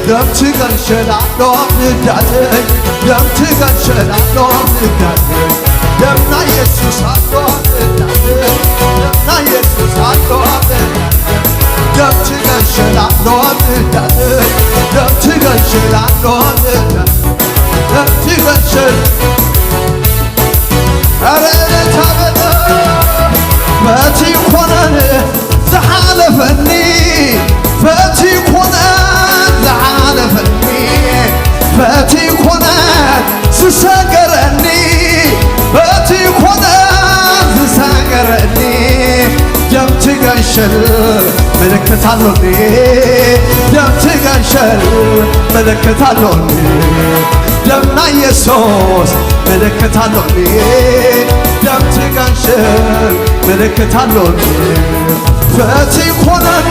ደም ትገንሸል ኣሎ ኣብ ልዳተይ። ደም ትገንሸል ኣሎ ኣብ ልዳተይ። ደም ናይ የሱስ ኣሎ ኣብ ልዳተይ። ደም ናይ የሱስ ኣሎ ኣብ ልዳተይ። ደም ትገንሸል ኣሎ ኣብ ልዳተይ። ደም ትገንሸል ኣሎ ኣብ ልዳተይ። ደም ትገንሸል። ኧረ እልልታ በለ። በቲ ኮነን ዝሓለፈኒ፣ በቲ ኮነን ዝሓለፈኒ፣ በቲ ኮነን ዝሰገረኒ፣ በቲ ኮነን ዝሰገረኒ፣ ደም ትገንሸል ምልክት ኣሎኒ። ደም ትገንሸል ምልክት ኣሎኒ። ደም ናይ የሱስ ምልክት ኣሎኒ። ደም ትገንሸል ምልክት ኣሎኒ። በቲ ኮነን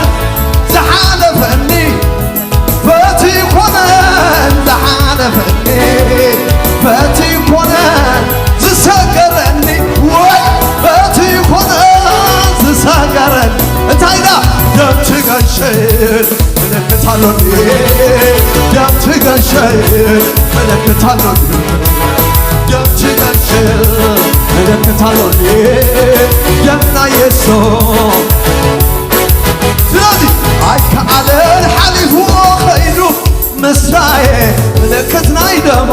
ዝሓለፈኒ፣ በቲ ኮነን ዝሓለፈኒ፣ በቲ ኮነን ዝሰገረኒ፣ ወይ በቲ ኮነን ዝሰገረኒ። እንታይ ኢላ? ደም ትገንሸል ምልክት ኣሎኒ። ደም ትገንሸል ምልክት ኣሎኒ። ደም ትገንሸል ምልክት ኣሎኒ። ደም ናይ የሱስ። ስለዚ ኣይከኣለን ሓሊፍዎ ኸይዱ ምስራየ ምልክት ናይ ደሞ።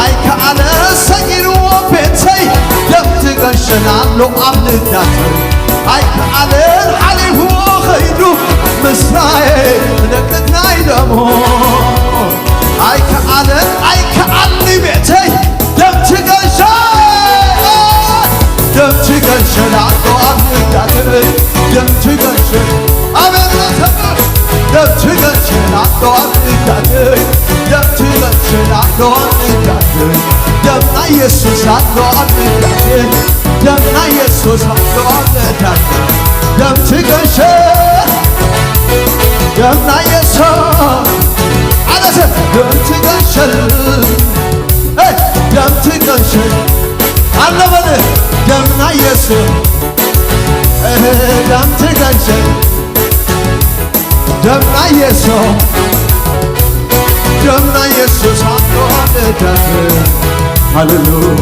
ኣይከኣለን ሰጊርዎ ቤተይ ደም ትገንሸል ኣሎ ኣብ ልዳተይ። ኣይከኣለን ሓሊፍዎ ኸይዱ ምስራየ ምልክት ናይ ደሞ። ኣይከኣለን ኣይከኣልንዩ ቤተይ ደም ትገንሸል፣ ደም ትገንሸል ኣሎ ኣብ ልዳተይ። ደም ትገንሸል፣ ኣሜን። ደም ትገንሸል ኣሎ ኣብ ልዳተይ። ደም ትገንሸል ኣሎ ኣብ ልዳተይ። ደም ናይ የሱስ ኣሎ ኣብ ልዳተይ። ደም ናይ የሱስ ኣሎ ኣብ ልዳተይ። ደም ትገንሸል፣ ደም ናይ የሱስ። ኣነሰ ደም ትገንሸል፣ ሄይ፣ ደም ትገንሸል። ኣነ በለ ደም ናይ የሱስ። ደም ተጋይሰ ደምና ኢየሱስ ደምና ኢየሱስ ኣቶ ኣደዳት ሃሌሉያ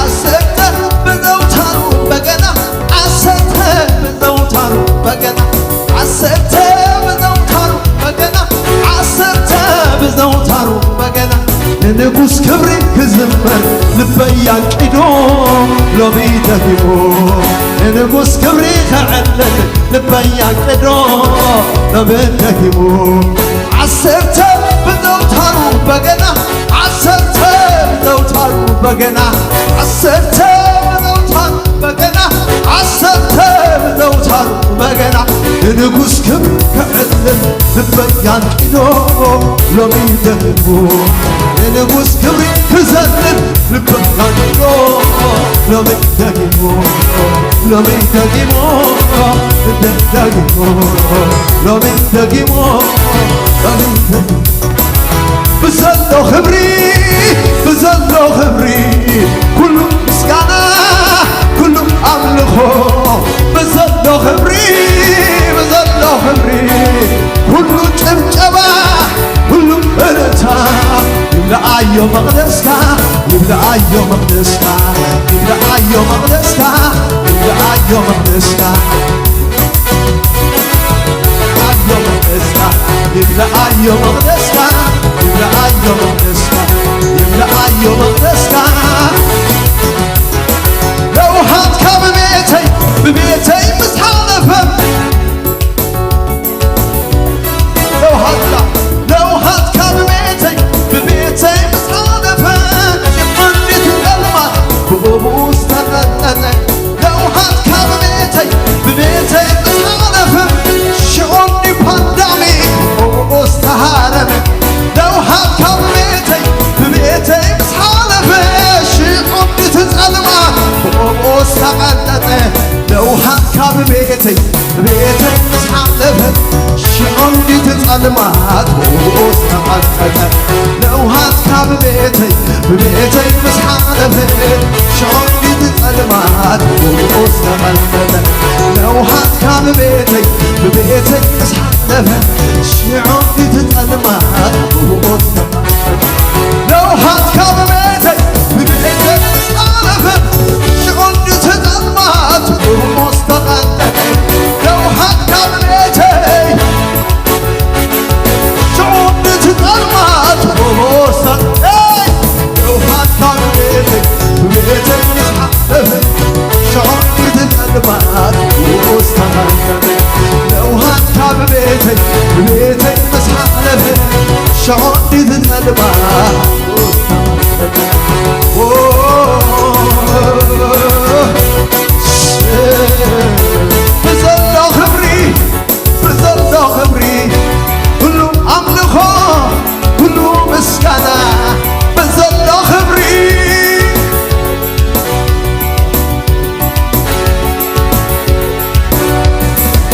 ዓሰርተ ብዘውታሩ በገና ዓሰርተ ብዘውታሩ በገና ዓሰርተ ብዘውታሩ በገና ዓሰርተ ብዘውታሩ በገና ንንጉስ ክብሪ ክዝምር ልበይ ኣንቂዶ ሎሚ ደጊሞ ንንጉስ ክብሪ ክዕልል ልበይ ኣንቂዶ ሎሚ ደጊሞ ዓሰርተ ብዘውታሩ በገና ዓሰርተ ብዘውታሩ በገና ዓሰርተ ብዘውታሩ በገና ዓሰርተ ብዘውታሩ በገና ንንጉስ ክብሪ ክዕልል ልበይ ኣንቂዶ ሎሚ ደግሞ ንንጉስ ክብሪ ክዘምር ልበይ ኣንቂዶ ሎሚ ደግሞ ሎሚ ደግሞ ልበይ ደግሞ ሎሚ ደግሞ ሎሚ ደግሞ ብዘሎ ክብሪ ብዘሎ ክብሪ ኩሉ ምስጋና ኩሉ ኣምልኾ ብዘሎ ክብሪ ብዘሎ ክብሪ ኩሉ ጭብጨባ ኩሉ እልልታ ይብልኣዮ መቕደስካ ይብልኣዮ መቕደስካ ይብልኣዮ መቕደስካ ይብልኣዮ መቕደስካ ይብልኣዮ መቕደስካ ይብልኣዮ መቕደስካ ይብልኣዮ መቕደስካ ይብልኣዮ መቕደስካ ለውሃትካ ብቤተይ ብቤተይ ምስ ሓለፈ ለውሃትካ ለውሃትካ ብቤተይ ብቤተይ ምስ ሓለፈ ሽቕንዲት ጸልማት ብእብኡ ዝተቐጠጠ ለውሃትካ ብቤተይ ብቤተይ ምስ ሓለፈ ሽቕንዲ ፓንዳሚ ብእብኡ ዝተሃረመ ለውሃትካ ብቤተይ ብቤተይ ምስ ሓለፈ ሽቕንዲት ጸልማት ብእብኡ ዝተቐጠጠ ለውሃትካ ብቤተይ ቤተይ ምስ ሓለፈ ሽዑ እንዲቲ ጸልማት ብእኡ ዝተቐንጠጠ ለውሃትካ ብቤተይ ብቤተይ ምስ ሓለፈ ሽዑ እንዲቲ ጸልማት ብእኡ ዝተቐንጠጠ ለውሃትካ ብቤተይ ብቤተይ ምስ ሓለፈ ሽዑ እንዲቲ ጸልማት ብእኡ ዝተቐንጠጠ ለውሃትካ ብቤተይ ብቤተይ ምስ ሓለፈ ሽዑ እንዲቲ ጸልማት ብእኡ ዝተቐንጠጠ ለውሃትካ ብቤተይ ሽዑ እንዲቲ ጸልማት ብእኡ ዝተቐንጠጠ ለውሃትካ ብቤተይ ብቤተይ ምስ ሓለፈ ሽዑ እንዲቲ ጸልማት ብእኡ ዝተቐንጠጠ ለውሃትካ ብቤተይ ብቤተይ ምስ ሓለፈ ሽዑ እንዲቲ ጸልማት ብዘሎ ክብሪ ብዘሎ ክብሪ ኩሉ ኣምልኾ ኩሉ ምስጋና ብዘሎ ክብሪ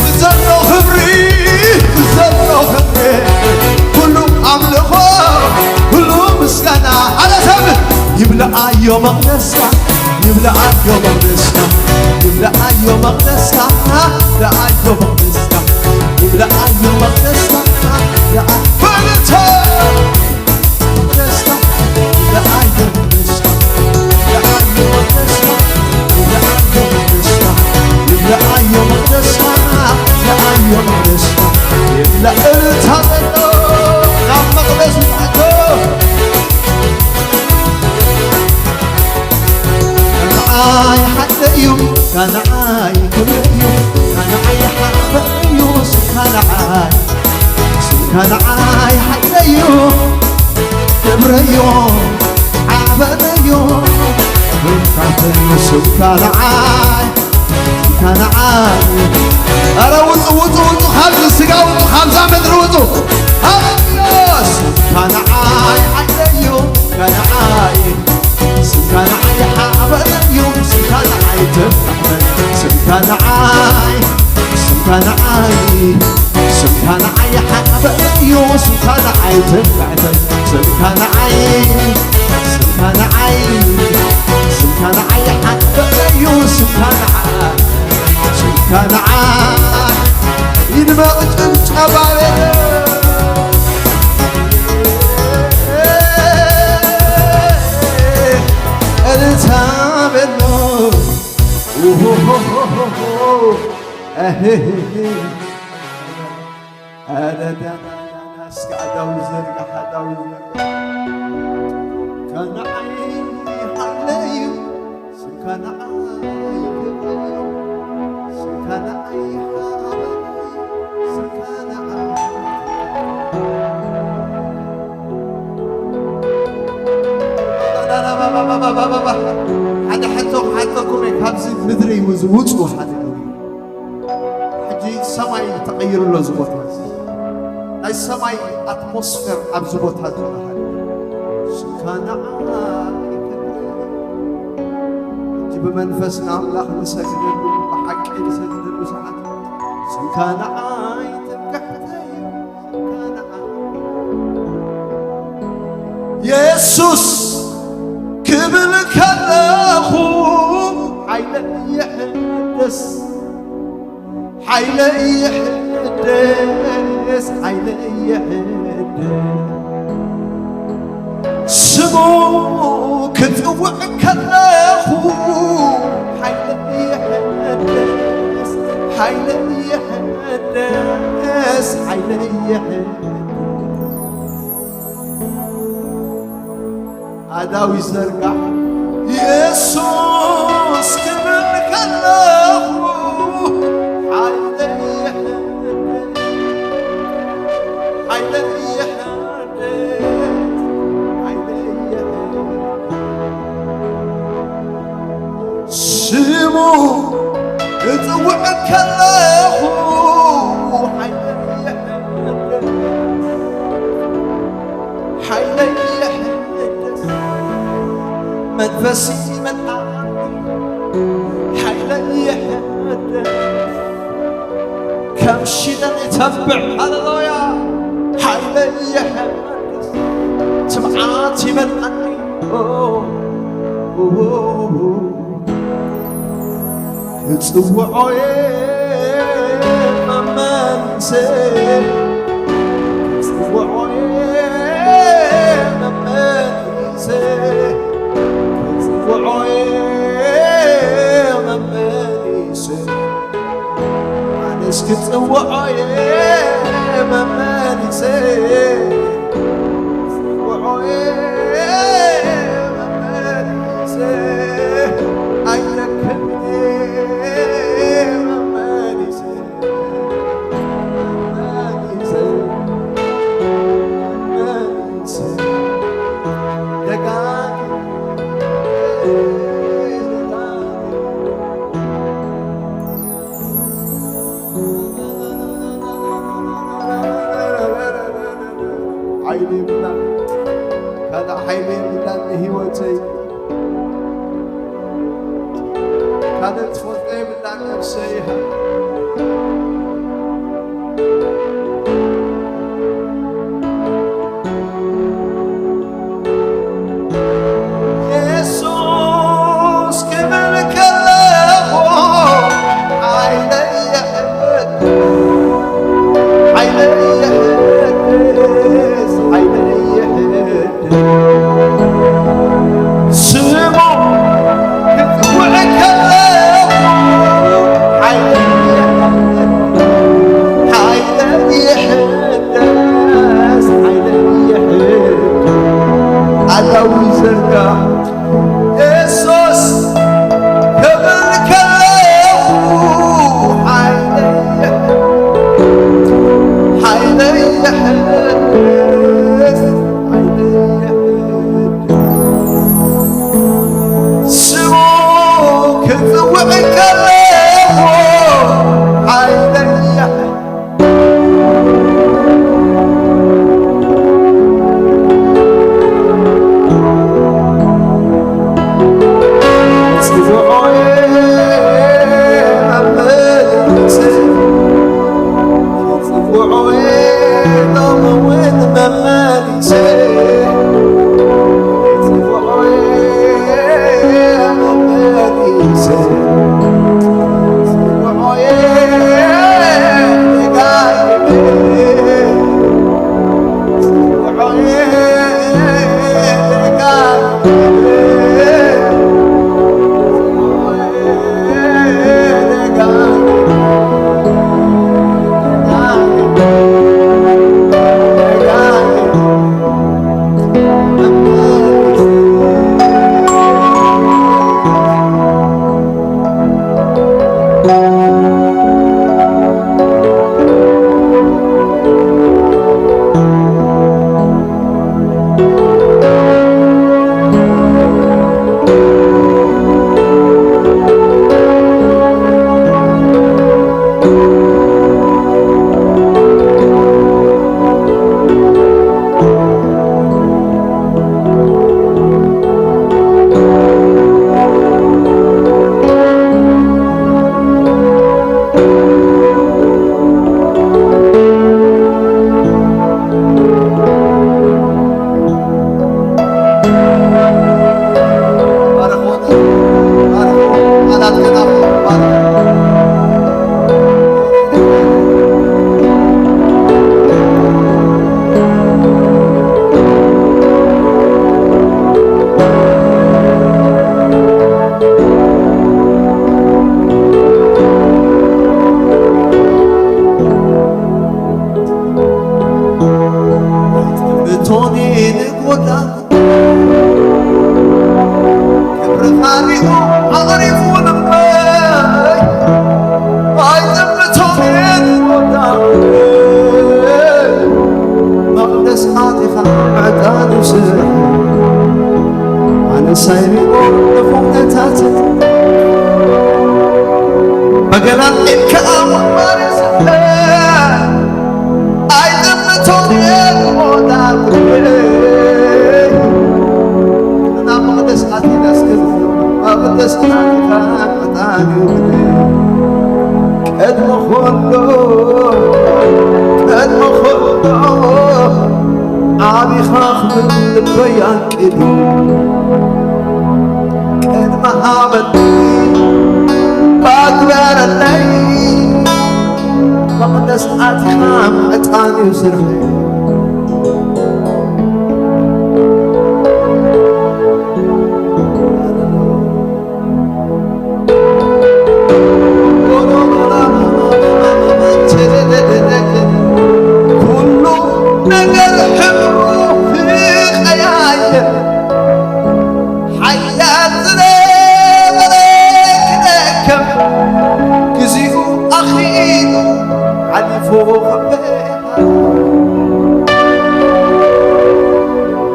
ብዘሎ ክብሪ ብዘሎ ክብሪ ኩሉ ኣምልኾ ኩሉ ምስጋና ኣለ ሰብ ይብልኣዮ መቕደስካ ይብልኣዮ መቕደስካ ይብልኣዮ መቕደስካ ይብልኣዮ መቕደስካ ይብልኣዮ መቕደስካ ይብልኣ በልቶ ከነዓይ ሓይለ እዩ፣ ከነዓይ ክብሪ እዩ፣ ከነዓይ ሓበን እዩ፣ ስምካ ንዓይ፣ ስምካ ንዓይ ሓይለ እዩ፣ ክብሪ እዩ፣ ሓበን እዩ፣ ብርታት እዩ፣ ስምካ ንዓይ፣ ስምካ ንዓይ። ኧረ ውጹ፣ ውጹ፣ ውጹ፣ ካብዚ ስጋ ውጹ፣ ካብዛ ምድሪ ውጹ። ሃሌሉያ! ስምካ ንዓይ ሓይለ እዩ፣ ከነዓይ ንዓይ፣ ስምካ ንዓይ፣ ስምካ ንዓይ ሓቂ እዩ፣ ስምካ ንዓይ ትምክሕተይ፣ ስምካ ንዓይ፣ ስምካ ንዓይ፣ ስምካ ንዓይ ሓቂ እዩ፣ ስምካ ንዓይ፣ ስምካ ንዓይ። ይድመቕ ጭብጨባ ቤት። እልልታ በሎ። እስከ ኣዳዊ ዘርጋሕ፣ ኣዳዊ ዘርጋሕ። ከነዓይ ሓይለዩ፣ ስምካ ንዓይ ክብረዩ፣ ስምካ ንዓይ ሓበረዩ፣ ስምካ ንዓይ። ሓደ ሕቶ ክሓተኩም እየ፣ ካብዚ ምድሪ ውዝ-፣ ውጹ ሓደ ደው ኢሉ። ሕጂ ሰማይ ተቐይሩ ኣሎ እዚ ቦታ እዚ። ናይ ሰማይ ኣትሞስፌር ኣብዚ ቦታ እዚ ተባሃለ። ስምካ ንዓይ ክብረዩ። ሕጂ ብመንፈስ ንኣምላኽ ንሰግደሉ፣ ብሓቂ ንሰግደሉ ሰዓት ስምካ ንዓይ ትምክሕተይ፣ ስምካ ንዓይ። የሱስ ክብል ከለኹ ሓይለይ ይሕደስ፣ ሓይለይ ይሕደስ፣ ሓይለይ ይሕደስ። ስሙ ክጽውዕ ከለኹ ሓይለይ ይሕደስ፣ ሓይለይ ይሕደስ፣ ሓይለይ ይሕደስ። ኣዳዊ ዘርጋሕ። የሱስ ክብል ከለኹ ሓይለይ ይሕደስ፣ ሓይለይ ይሕደስ፣ ሓይለይ ይሕደስ። ስሙ እጽውዕ ከለኹ ሓይለይ ይሕደስ፣ ሓይለይ ይሕደስ፣ መንፈስ ይመልኣኒ፣ ሓይለይ ይሕደስ፣ ከም ሽደን ይተብዕ፣ ሃሌሉያ፣ ሓይለይ ይሕደስ፣ ትብዓት ይመልኣኒ፣ ኦ፣ ኦ፣ ኦ፣ ኦ። ክጽውዖ እየ መመሊሰ፣ ክጽውዖ እየ መመሊሰ፣ ክጽውዖ እየ መመሊሰ፣ ኣነስ ክጽውዖ እየ መመሊሰ፣ ክጽውዖ እየ መመሊሰ፣ ኣይደክምን እየ መመሊሰ። ሓይሊ የብላን፣ ካልእ ሓይሊ የብላን ንህይወተይ። ካልእ ትፈልጦ የብላን ነፍሰይ። የሱስ ክብል ከለኹ ሓይለይ ይሕደስ፣ ሓይለይ ይሕደስ፣ ሓይለይ ይሕደስ። ስሙ ክጽውዕ ከለኹ ሓይለይ ብቶኒ ንጎዳ ክብርኻ ሪኡ ኣቕሪቡ ልበይ ኣይጥምቶን ወዳእኩ መቕደስ ኣቲኻ ዕጣን ውስድ ኣነሳይ ሪኦ ንኹነታት በገናን ዒልካ ኣማማሪ ዝፈ ኣይጥምቶን እየ ዝሞታ ኩለይ ናብ መቕደስ ኣቲና እስከ መቕደስ ኣቲኻ ዕጣን ይውግድ ቅድሚ ኩሉ ቅድሚ ኩሉ ዓቢኻ ክብል ልበይ ኣንቂዱ ቅድሚ ሃበኒ ባግበረለይ መቕደስ ኣቲኻ ምዕጣን እዩ ስርሐይ ኩሉ ነገር ሕብሩ ክቀያየር ሓያል ዝነበረ ክደከም ግዜኡ ኣኺሉ ሓሊፉ ከበ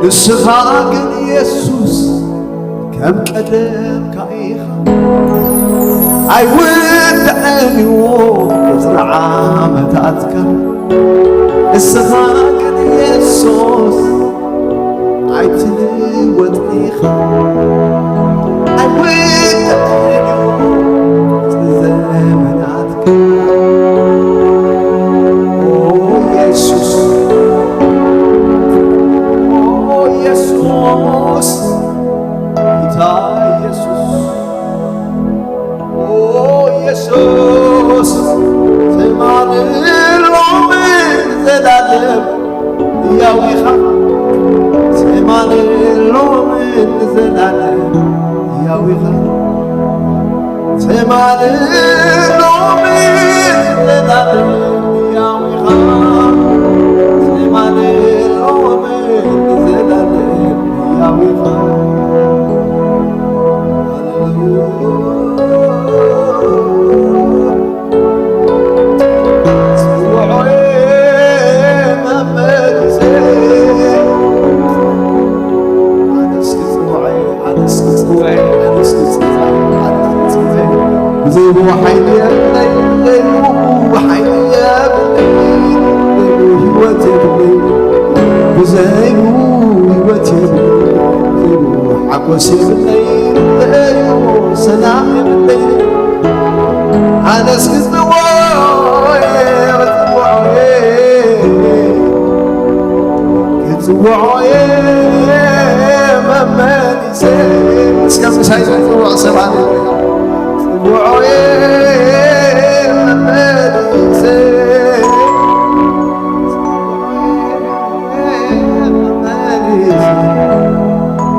ንስኻ ግን የሱስ ከም ቀደምካ ኢኻ ኣይውድዕን እዎ ቁጽሪ ዓመታትካ ንስኻ ግን የሱስ ኣይትልወጥን ኢኻ ኣይውድዕን እዎ ቁጽሪ ዘመናትካ ኦ የሱስ ኦ የሱስ ጌታ የሱስ ኦ የሱስ ትማልን ሎምን ዘላለም ሕያው ኢኻ ትማልን ሎምን ዘላለም ሕያው ኢኻ ትማልን ሎምን ዘላለም ሕያው ኢኻ ትማልን ሎምን ዘላለም ሕያው ኢኻ ብዘይብኡ ሓይሊ የብለይ ዘይብኡ ሓይሊ የብለይ ዘይብኡ ህይወት የብለይ ብዘይብኡ ህይወት የብለይ ዘይብኡ ሓጎስ የብለይ ዘይብኡ ሰላም የብለይ ኣነስ ክጽውዖ እየ ክጽውዖ እየ ጽውዖየ መመሊሰ። እስከ ምሳይ ጽውዕ ሰባት። ጽውዖየ መመሊሰ። መመሊሰ።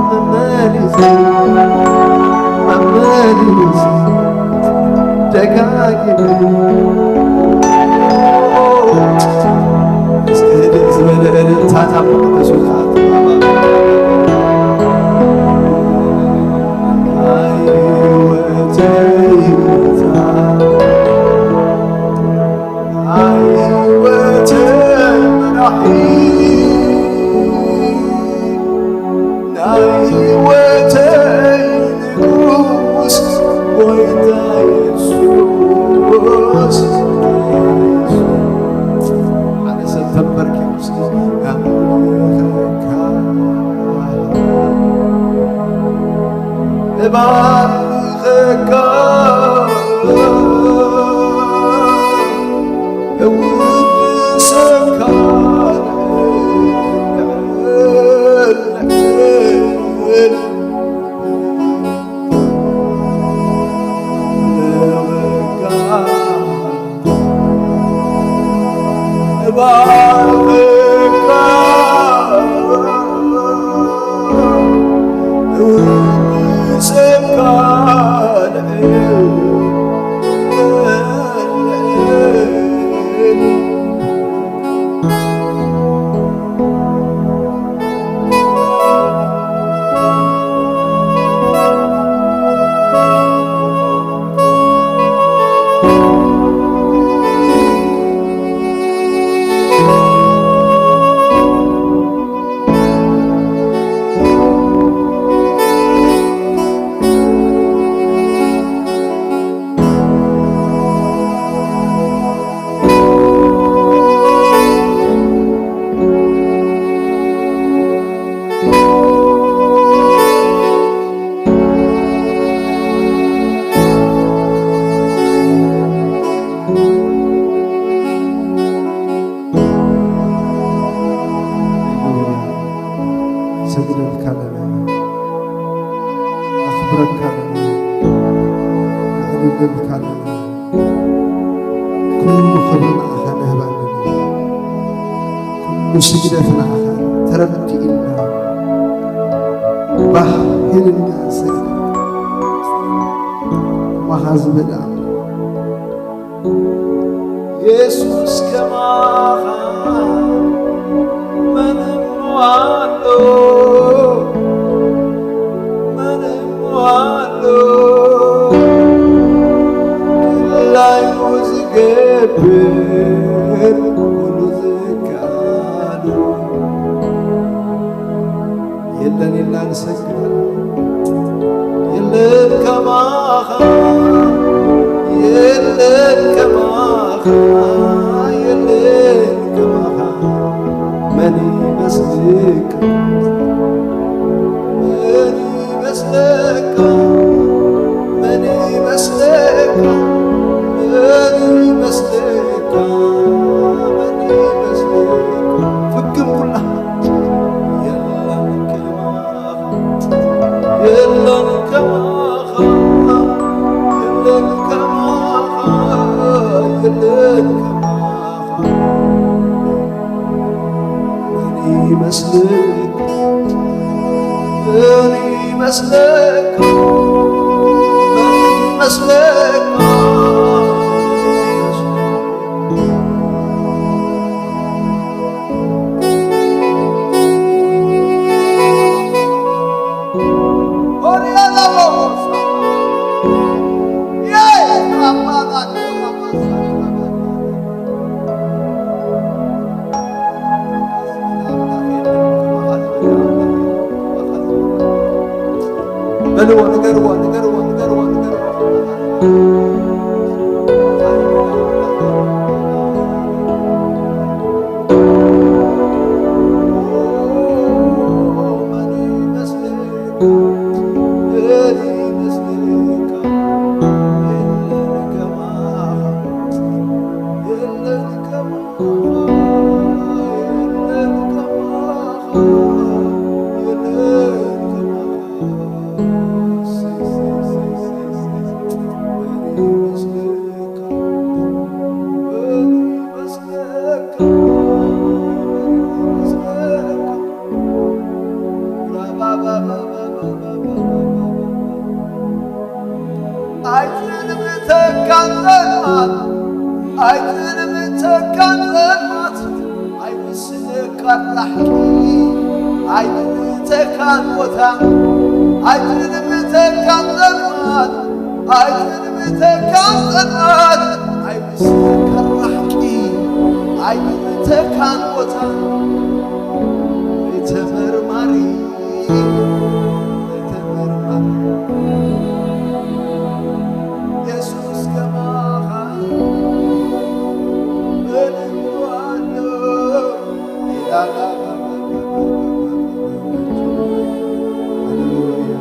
መመሊሰ። መመሊሰ። ደጋጊሙ። እስኪ ህድእ ዝበለ እልልታ ናብ መቕደሱ ይኣቱ። ናይ ህይወተይ ጌታ፣ ናይ ህይወተይ መራሒ፣ ናይ ህይወተይ ንጉስ፣ ጎይታ የሱስ፣ ሓደ ሰብ ተንበርኪኹ እስኪ ኣምልኸካ፣ እባርኸካ፣ እውድሰካ፣ ልዕል፣ ልዕል፣ ልዕል። ሰግደልካ ኣለና፣ ኣኽብረካ ኣለና፣ ነዕልለልካ ኣለና። ኩሉ ክብሪ ንዓኻ ንህብ ኣለና። ኩሉ ስግደት ንዓኻ ተረዲእና፣ ባህ ኢልና ንሰግድ። ከማኻ ዝበለ ኣምላኽ የሱስ ከማኻ መን እሞ ኣሎ? መን እሞ ኣሎ? ድላዩ ዝገብር ኩሉ ዝከኣሉ። የለን ኢልና ንሰግድ። የለን ከማኻ፣ የለን ከማኻ፣ የለን ከማኻ። መን ይመስልካ? መን ይመስለካ? መን ይመስለካ? መን ይመስለካ? መን ይመስለካ? ፍግም ኩላ የለን ከማኻ። የለን ከማኻ፣ የለን ከማኻ፣ የለን ከማኻ። መን ይመስልካ? መን ይመስለካ? መን ይመስለካ? በልዎ፣ ንገርዎ፣ ንገርዎ፣ ንገርዎ፣ ንገርዎ። ራሕቂ ኣይትንተካን ቦታ ኣይትንተካን ጸልማት ኣይትንተካን ጸልማት ኣይምስልካን ራሕቂ ኣይትንተካን ቦታ ተመርማሪ ተመርማሪ የሱስ ከማኻ መን እሞ ኣሎ? ሃሌሉያ።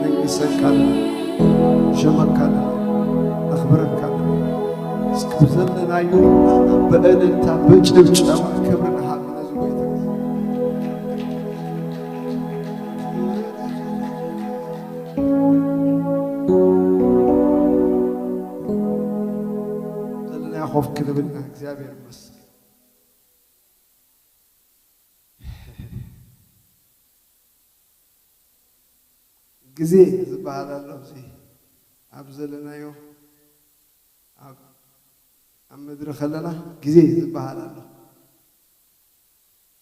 ነግሰካ ኣለና፣ ንሸመካ ኣለና፣ ነኽብረካ ኣለና። እስኪ ብዘለናዮ ብእልልታ ብጭብጨባ ክብሪ ንሃብ ነዚ ጎይታ። ዘለና ኮፍ ክንብል ኢና። እግዚኣብሔር ይመስገን። ግዜ ዝበሃል ኣሎ። እዚ ኣብ ዘለናዮ ኣብ ኣብ ምድሪ ከለና ግዜ ዝበሃል ኣሎ።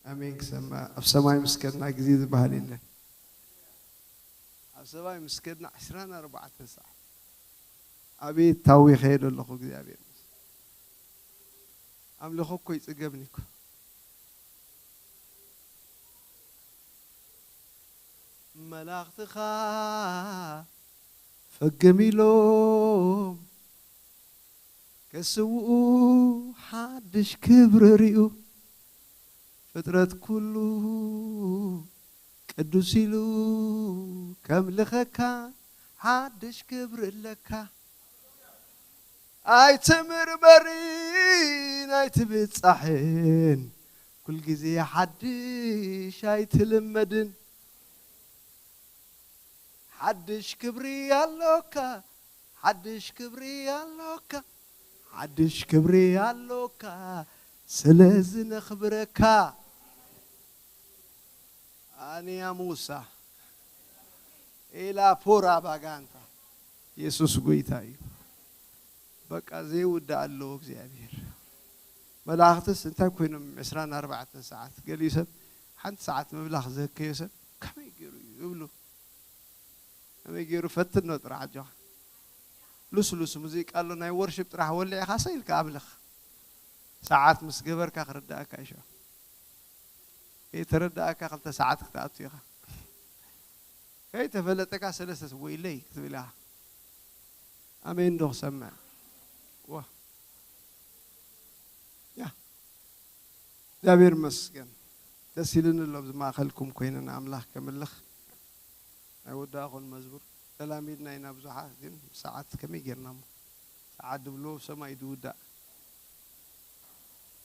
ኣሜን። ክሰማ ኣብ ሰማይ ምስ ከድና ግዜ ዝበሃል የለን። ኣብ ሰማይ ምስ ከድና ዕስራን ኣርባዕተን ሰዓት ኣቤት ታዊኸ እየ ዘለኹ። እግዚኣብሔር ምስ ኣምልኾ እኮ ይጽገብኒ እኮ። መላእኽትኻ ፈገም ኢሎም ከስውኡ ሓድሽ ክብሪ ርእዩ ፍጥረት ኩሉ ቅዱስ ኢሉ ከምልኸካ ሓድሽ ክብሪ ኣለካ። ኣይትምርመርን ኣይትብጻሕን ኩልግዜ ሓድሽ ኣይትልመድን ሓድሽ ክብሪ ኣሎካ ሓድሽ ክብሪ ኣሎካ ሓድሽ ክብሪ ኣሎካ ስለዚ ነኽብረካ ኣንያ ሙሳ ኤላ ፖራ ባጋንታ የሱስ ጎይታ እዩ። በቃ ዘይውዳእ ኣለዎ እግዚኣብሔር። መላእኽትስ እንታይ ኮይኖም ዕስራን ኣርባዕተን ሰዓት? ገሊኡ ሰብ ሓንቲ ሰዓት ምምላኽ ዘከዮ ሰብ ከመይ ገይሩ እዩ ይብሉ። ከመይ ገይሩ ፈትኖ ጥራሕ ኣጆኻ። ሉስሉስ ሙዚቃ ኣሎ ናይ ወርሺፕ ጥራሕ ወሊዕኻ ሰ ኢልካ ኣምልኽ። ሰዓት ምስ ገበርካ ክርዳእካ ይሽዑ። ከይተረዳእካ ክልተ ሰዓት ክትኣቱ ኢኻ። ከይተፈለጠካ ሰለስተ ወይለይ ክትብል ኢኻ። ኣሜን ዶ ክሰምዕ? ዋ ያ እግዚኣብሔር ይመስገን። ደስ ኢልኒ ኣሎ ኣብዚ ማእኸልኩም ኮይነ ንኣምላኽ ከምልኽ። ኣይወዳእኹን መዝሙር ተላሚድና ኢና ብዙሓት፣ ግን ሰዓት ከመይ ጌርና እሞ ሰዓት ድብሎ ሰማይ ድውዳእ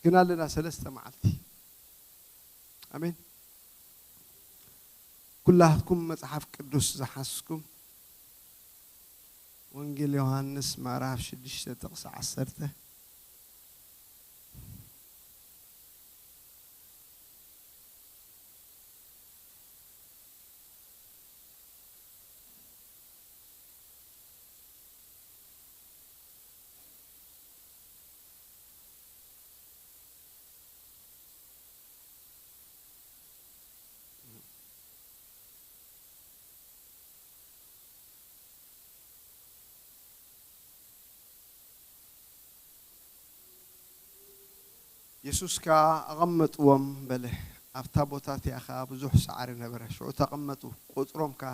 ግን ኣለና ሰለስተ መዓልቲ። ኣሜን። ኩላትኩም መጽሓፍ ቅዱስ ዝሓዝኩም ወንጌል ዮሃንስ ምዕራፍ ሽዱሽተ ጥቕሲ ዓሰርተ። የሱስ ከኣ ኣቐመጥዎም በለ። ኣብታ ቦታ እቲኣ ኸኣ ብዙሕ ሳዕሪ ነበረ። ሽዑ ተቐመጡ። ቁጽሮም ከኣ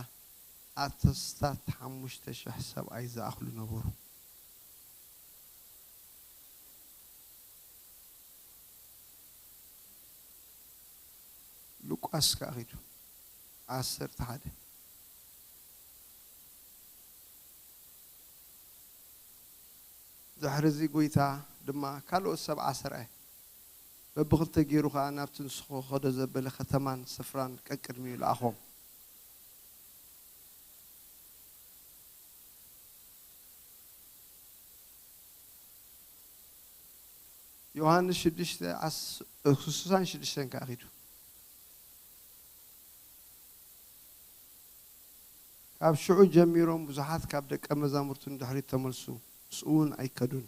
ኣስታት ሓሙሽተ ሽሕ ሰብኣይ ዝኣኽሉ ነበሩ። ሉቃስ ከኣ ኺዱ ዓሰርተ ሓደ። ድሕሪ እዚ ጐይታ ድማ ካልኦት ሰብዓ ኣሰርዐ፣ በብኽልተ ገይሩ ኸኣ ናብቲ ንሱ ኽኸዶ ዘበለ ኸተማን ስፍራን ቀቅድሚኡ ለኣኾም። ዮሃንስ ሽዱሽተ ዓስ-፣ ስሳን ሽዱሽተን ከኣ ኺዱ። ካብ ሽዑ ጀሚሮም ብዙሓት ካብ ደቀ መዛሙርቱ ንድሕሪት ተመልሱ፣ ምስኡ እውን ኣይከዱን።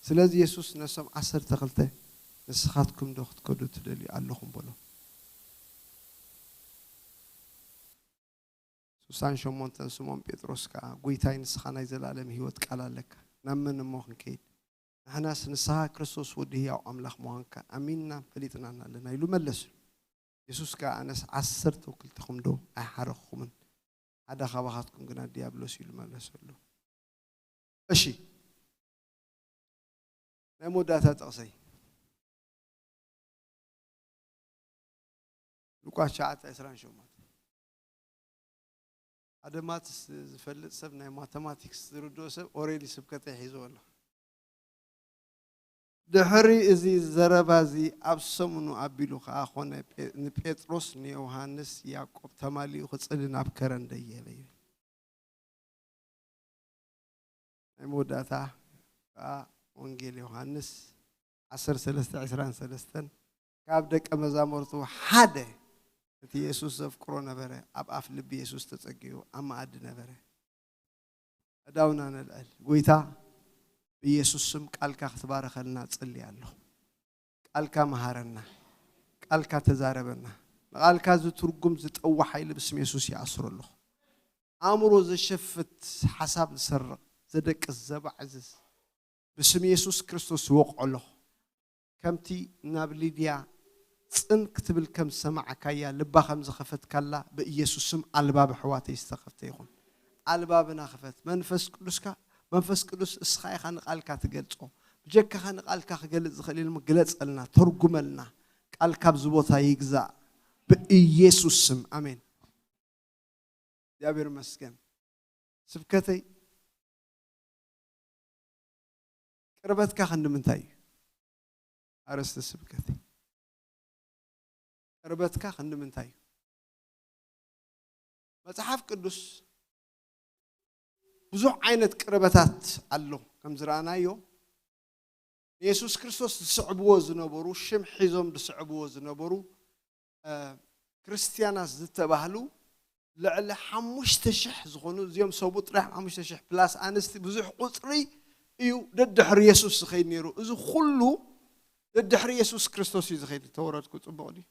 ስለዚ የሱስ ነሶም ዓሰርተ ክልተ ንስኻትኩም ዶ ክትከዱ ትደልዩ ኣለኹም? በሎም። ስሳን ሸሞንተን ስሞን ጴጥሮስ ከኣ፣ "ጐይታይ፣ ንስኻ ናይ ዘለኣለም ህይወት ቃል ኣለካ። ናብ መን እሞ ክንከይድ? ንሕናስ ንስኻ ክርስቶስ ወዲ ህያው ኣምላኽ ምዃንካ ኣሚንና ፈሊጥናን ኣለና" ኢሉ መለሱ። የሱስ ከኣ፣ "ኣነስ ዓሰርተ ክልተኹም ዶ ኣይሓረኽኩምን? ሓደ ኻባኻትኩም ግና ዲያብሎስ" ኢሉ መለሰሉ። እሺ፣ ናይ መወዳእታ ጥቕሰይ ሉቃስ ትሽዓተ ዕስራን ሸሞንተን። ሓደ ማትስ ዝፈልጥ ሰብ፣ ናይ ማተማቲክስ ዝርድኦ ሰብ ኦሬዲ ስብከተይ ሒዝዎ ኣሎ። ድሕሪ እዚ ዘረባ እዚ ኣብ ሰሙኑ ኣቢሉ ኸኣ ኾነ፣ ጴ-፣ ንጴጥሮስ፣ ንዮሃንስ፣ ያዕቆብ ተማሊኡ ክጽሊ ናብ ከረን ደየበ ይብል። ናይ መወዳእታ ከኣ ወንጌል ዮሃንስ ዓሰርተ ሰለስተ ዕስራን ሰለስተን፣ ካብ ደቀ መዛሙርቱ ሓደ፣ እቲ የሱስ ዘፍቅሮ ነበረ፣ ኣብ ኣፍ ልቢ የሱስ ተጸጊዑ ኣብ መኣዲ ነበረ። ኣእዳውና ነልዕል። ጐይታ፣ ብኢየሱስ ስም ቃልካ ክትባርኸልና እጽሊ ኣለኹ። ቃልካ መሃረና፣ ቃልካ ተዛረበና። ንቃልካ ዝትርጉም ዝጠውሕ ሓይሊ ብስም የሱስ ይኣስሮ ኣለኹ። ኣእምሮ ዘሸፍት፣ ሓሳብ ዝሰርቕ፣ ዘደቅስ፣ ዘባዕዝዝ፣ ብስም የሱስ ክርስቶስ ይወቕዖ ኣለኹ። ከምቲ ናብ ሊድያ ጽን ክትብል ከም ዝሰማዕካያ፣ ልባ ከም ዝኸፈትካላ፣ ብኢየሱስ ስም ኣልባብ ኣሕዋተይ ዝተኸፍተ ይኹን። ኣልባብና ክፈት። መንፈስ ቅዱስካ፣ መንፈስ ቅዱስ እስኻ ኢኻ ንቃልካ ትገልጾ። ብጀካኻ ንቃልካ ክገልጽ ዝኽእል የለን። ግለጸልና፣ ተርጉመልና። ቃልካ ኣብዚ ቦታ ይግዛእ። ብኢየሱስ ስም፣ ኣሜን። እግዚኣብሔር ይመስገን። ስብከተይ፣ ቅርበትካ ክንዲ ምንታይ እዩ? ኣርእስቲ ስብከተይ፣ ቅርበትካ ክንዲ ምንታይ እዩ? መጽሓፍ ቅዱስ ብዙሕ ዓይነት ቅርበታት ኣሎ። ከም ዝረኣናዮ፣ ንየሱስ ክርስቶስ ዝስዕብዎ ዝነበሩ፣ ሽም ሒዞም ዝስዕብዎ ዝነበሩ፣ እ፣ ክርስትያናት ዝተባህሉ ልዕሊ ሓሙሽተ ሽሕ ዝኾኑ፣ እዚኦም ሰብኡት ጥራሕ ሓሙሽተ ሽሕ ፕላስ ኣንስቲ፣ ብዙሕ ቁጽሪ እዩ ደድሕሪ የሱስ ዝኸይድ ነይሩ። እዚ ኩሉ ደድሕሪ የሱስ ክርስቶስ እዩ ዝኸይድ። ተወረድኩ፣ ጽቡቕ ድዩ?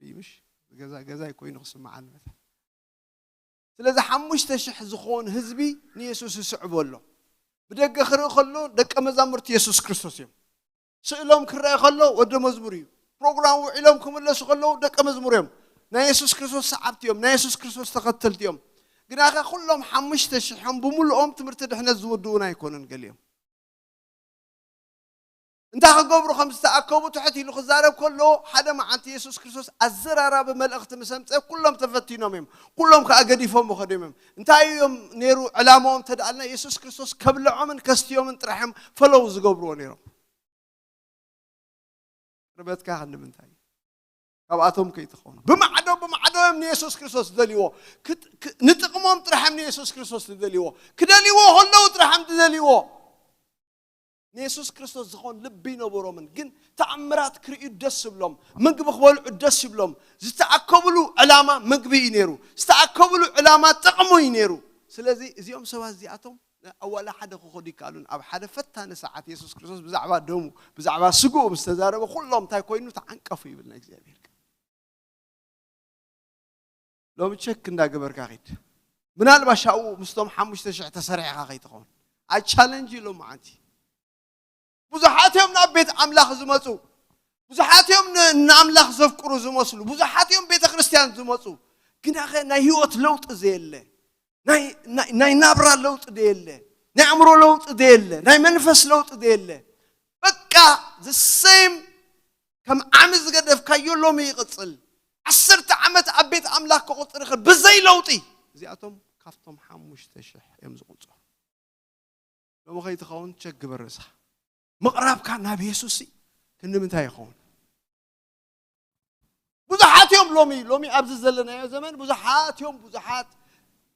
እዩ፣ ምሽ? ገዛ፣ ገዛይ ኮይኑ ክስምዓኒ መታን። ስለዚ ሓሙሽተ ሽሕ ዝኾን ህዝቢ ንየሱስ ይስዕቦ ኣሎ። ብደገ ክርኢ ከሎ ደቀ መዛሙርቲ የሱስ ክርስቶስ እዮም። ስእሎም ክረአ ከሎ ወደ መዝሙር እዩ። ፕሮግራም ውዒሎም ክምለሱ ከለዉ ደቀ መዝሙር እዮም። ናይ የሱስ ክርስቶስ ሰዓብቲ እዮም። ናይ የሱስ ክርስቶስ ተኸተልቲ እዮም። ግናኸ ኩሎም ሓሙሽተ ሽሖም ብምልኦም ትምህርቲ ድሕነት ዝውድኡን ኣይኮኑን ገሊኦም። እንታይ ክገብሩ ከም ዝተኣከቡ ትሕት ኢሉ ክዛረብ ከሎ፣ ሓደ መዓልቲ የሱስ ክርስቶስ ኣዘራራቢ መልእኽቲ ምስ ኣምጸ፣ ኩሎም ተፈቲኖም እዮም። ኩሎም ከኣ ገዲፎም ከዶም እዮም። እንታይ እዮም ነይሩ ዕላማኦም ተደኣልና? የሱስ ክርስቶስ ከብልዖምን ከስትዮምን ጥራሕ እዮም ፈለው ዝገብርዎ ነይሮም። ቅርበትካ ክንዲ ምንታይ እዩ? ካብኣቶም ከይትኸውን። ብማዕዶ፣ ብማዕዶ እዮም ንየሱስ ክርስቶስ ዝደልይዎ። ክጥ-፣ ክ-፣ ንጥቕሞም ጥራሕ እዮም ንየሱስ ክርስቶስ ዝደልይዎ። ክደልይዎ ከለዉ ጥራሕ እዮም ዝደልይዎ። ንየሱስ ክርስቶስ ዝኾን ልቢ ይነበሮምን፣ ግን ተኣምራት ክርእዩ ደስ ይብሎም፣ ምግቢ ክበልዑ ደስ ይብሎም። ዝተኣከብሉ ዕላማ ምግቢ እዩ ነይሩ። ዝተኣከብሉ ዕላማ ጥቕሙ እዩ ነይሩ። ስለዚ እዚኦም ሰባት እዚኣቶም ኣዋላ ሓደ ክኸዱ ይከኣሉን። ኣብ ሓደ ፈታኒ ሰዓት የሱስ ክርስቶስ ብዛዕባ ደሙ፣ ብዛዕባ ስግኡ ምስ ተዛረበ፣ ኩሎም እንታይ ኮይኑ? ተዓንቀፉ ይብል ናይ እግዚኣብሔር ቃል። ሎሚ ቸክ እንዳገበርካ ኺድ። ምናልባሽ ኣብኡ ምስቶም ሓሙሽተ ሽሕ ተሰሪሕኻ ከይትኸውን። ኣይ ቻለንጅ እዩ ሎሚ ዓንቲ። ብዙሓት እዮም ናብ ቤት ኣምላኽ ዝመጹ። ብዙሓት እዮም ን-፣ ንኣምላኽ ዘፍቅሩ ዝመስሉ። ብዙሓት እዮም ቤተ ክርስቲያን ዝመጹ። ግናኸ ናይ ህይወት ለውጢ ዘየለ። ናይ፣ ናይ፣ ናይ ናብራ ለውጢ ደየለ። ናይ ኣእምሮ ለውጢ ደየለ። ናይ መንፈስ ለውጢ ደየለ። በቃ፣ the same፣ ከም ዓሚ ዝገደፍካዮ ሎሚ ይቕጽል። ዓሰርተ ዓመት ኣብ ቤት ኣምላኽ ክቑጽር ይኽእል ብዘይ ለውጢ። እዚኣቶም ካብቶም ሓሙሽተ ሽሕ እዮም ዝቑጸሩ። ሎሚ ከይትኸውን ቸክ ግበር ርእስኻ። ምቕራብካ ናብ የሱስ ክንዲ ምንታይ ይኸውን? ብዙሓት እዮም ሎሚ፣ ሎሚ ኣብዚ ዘለናዮ ዘመን ብዙሓት እዮም፣ ብዙሓት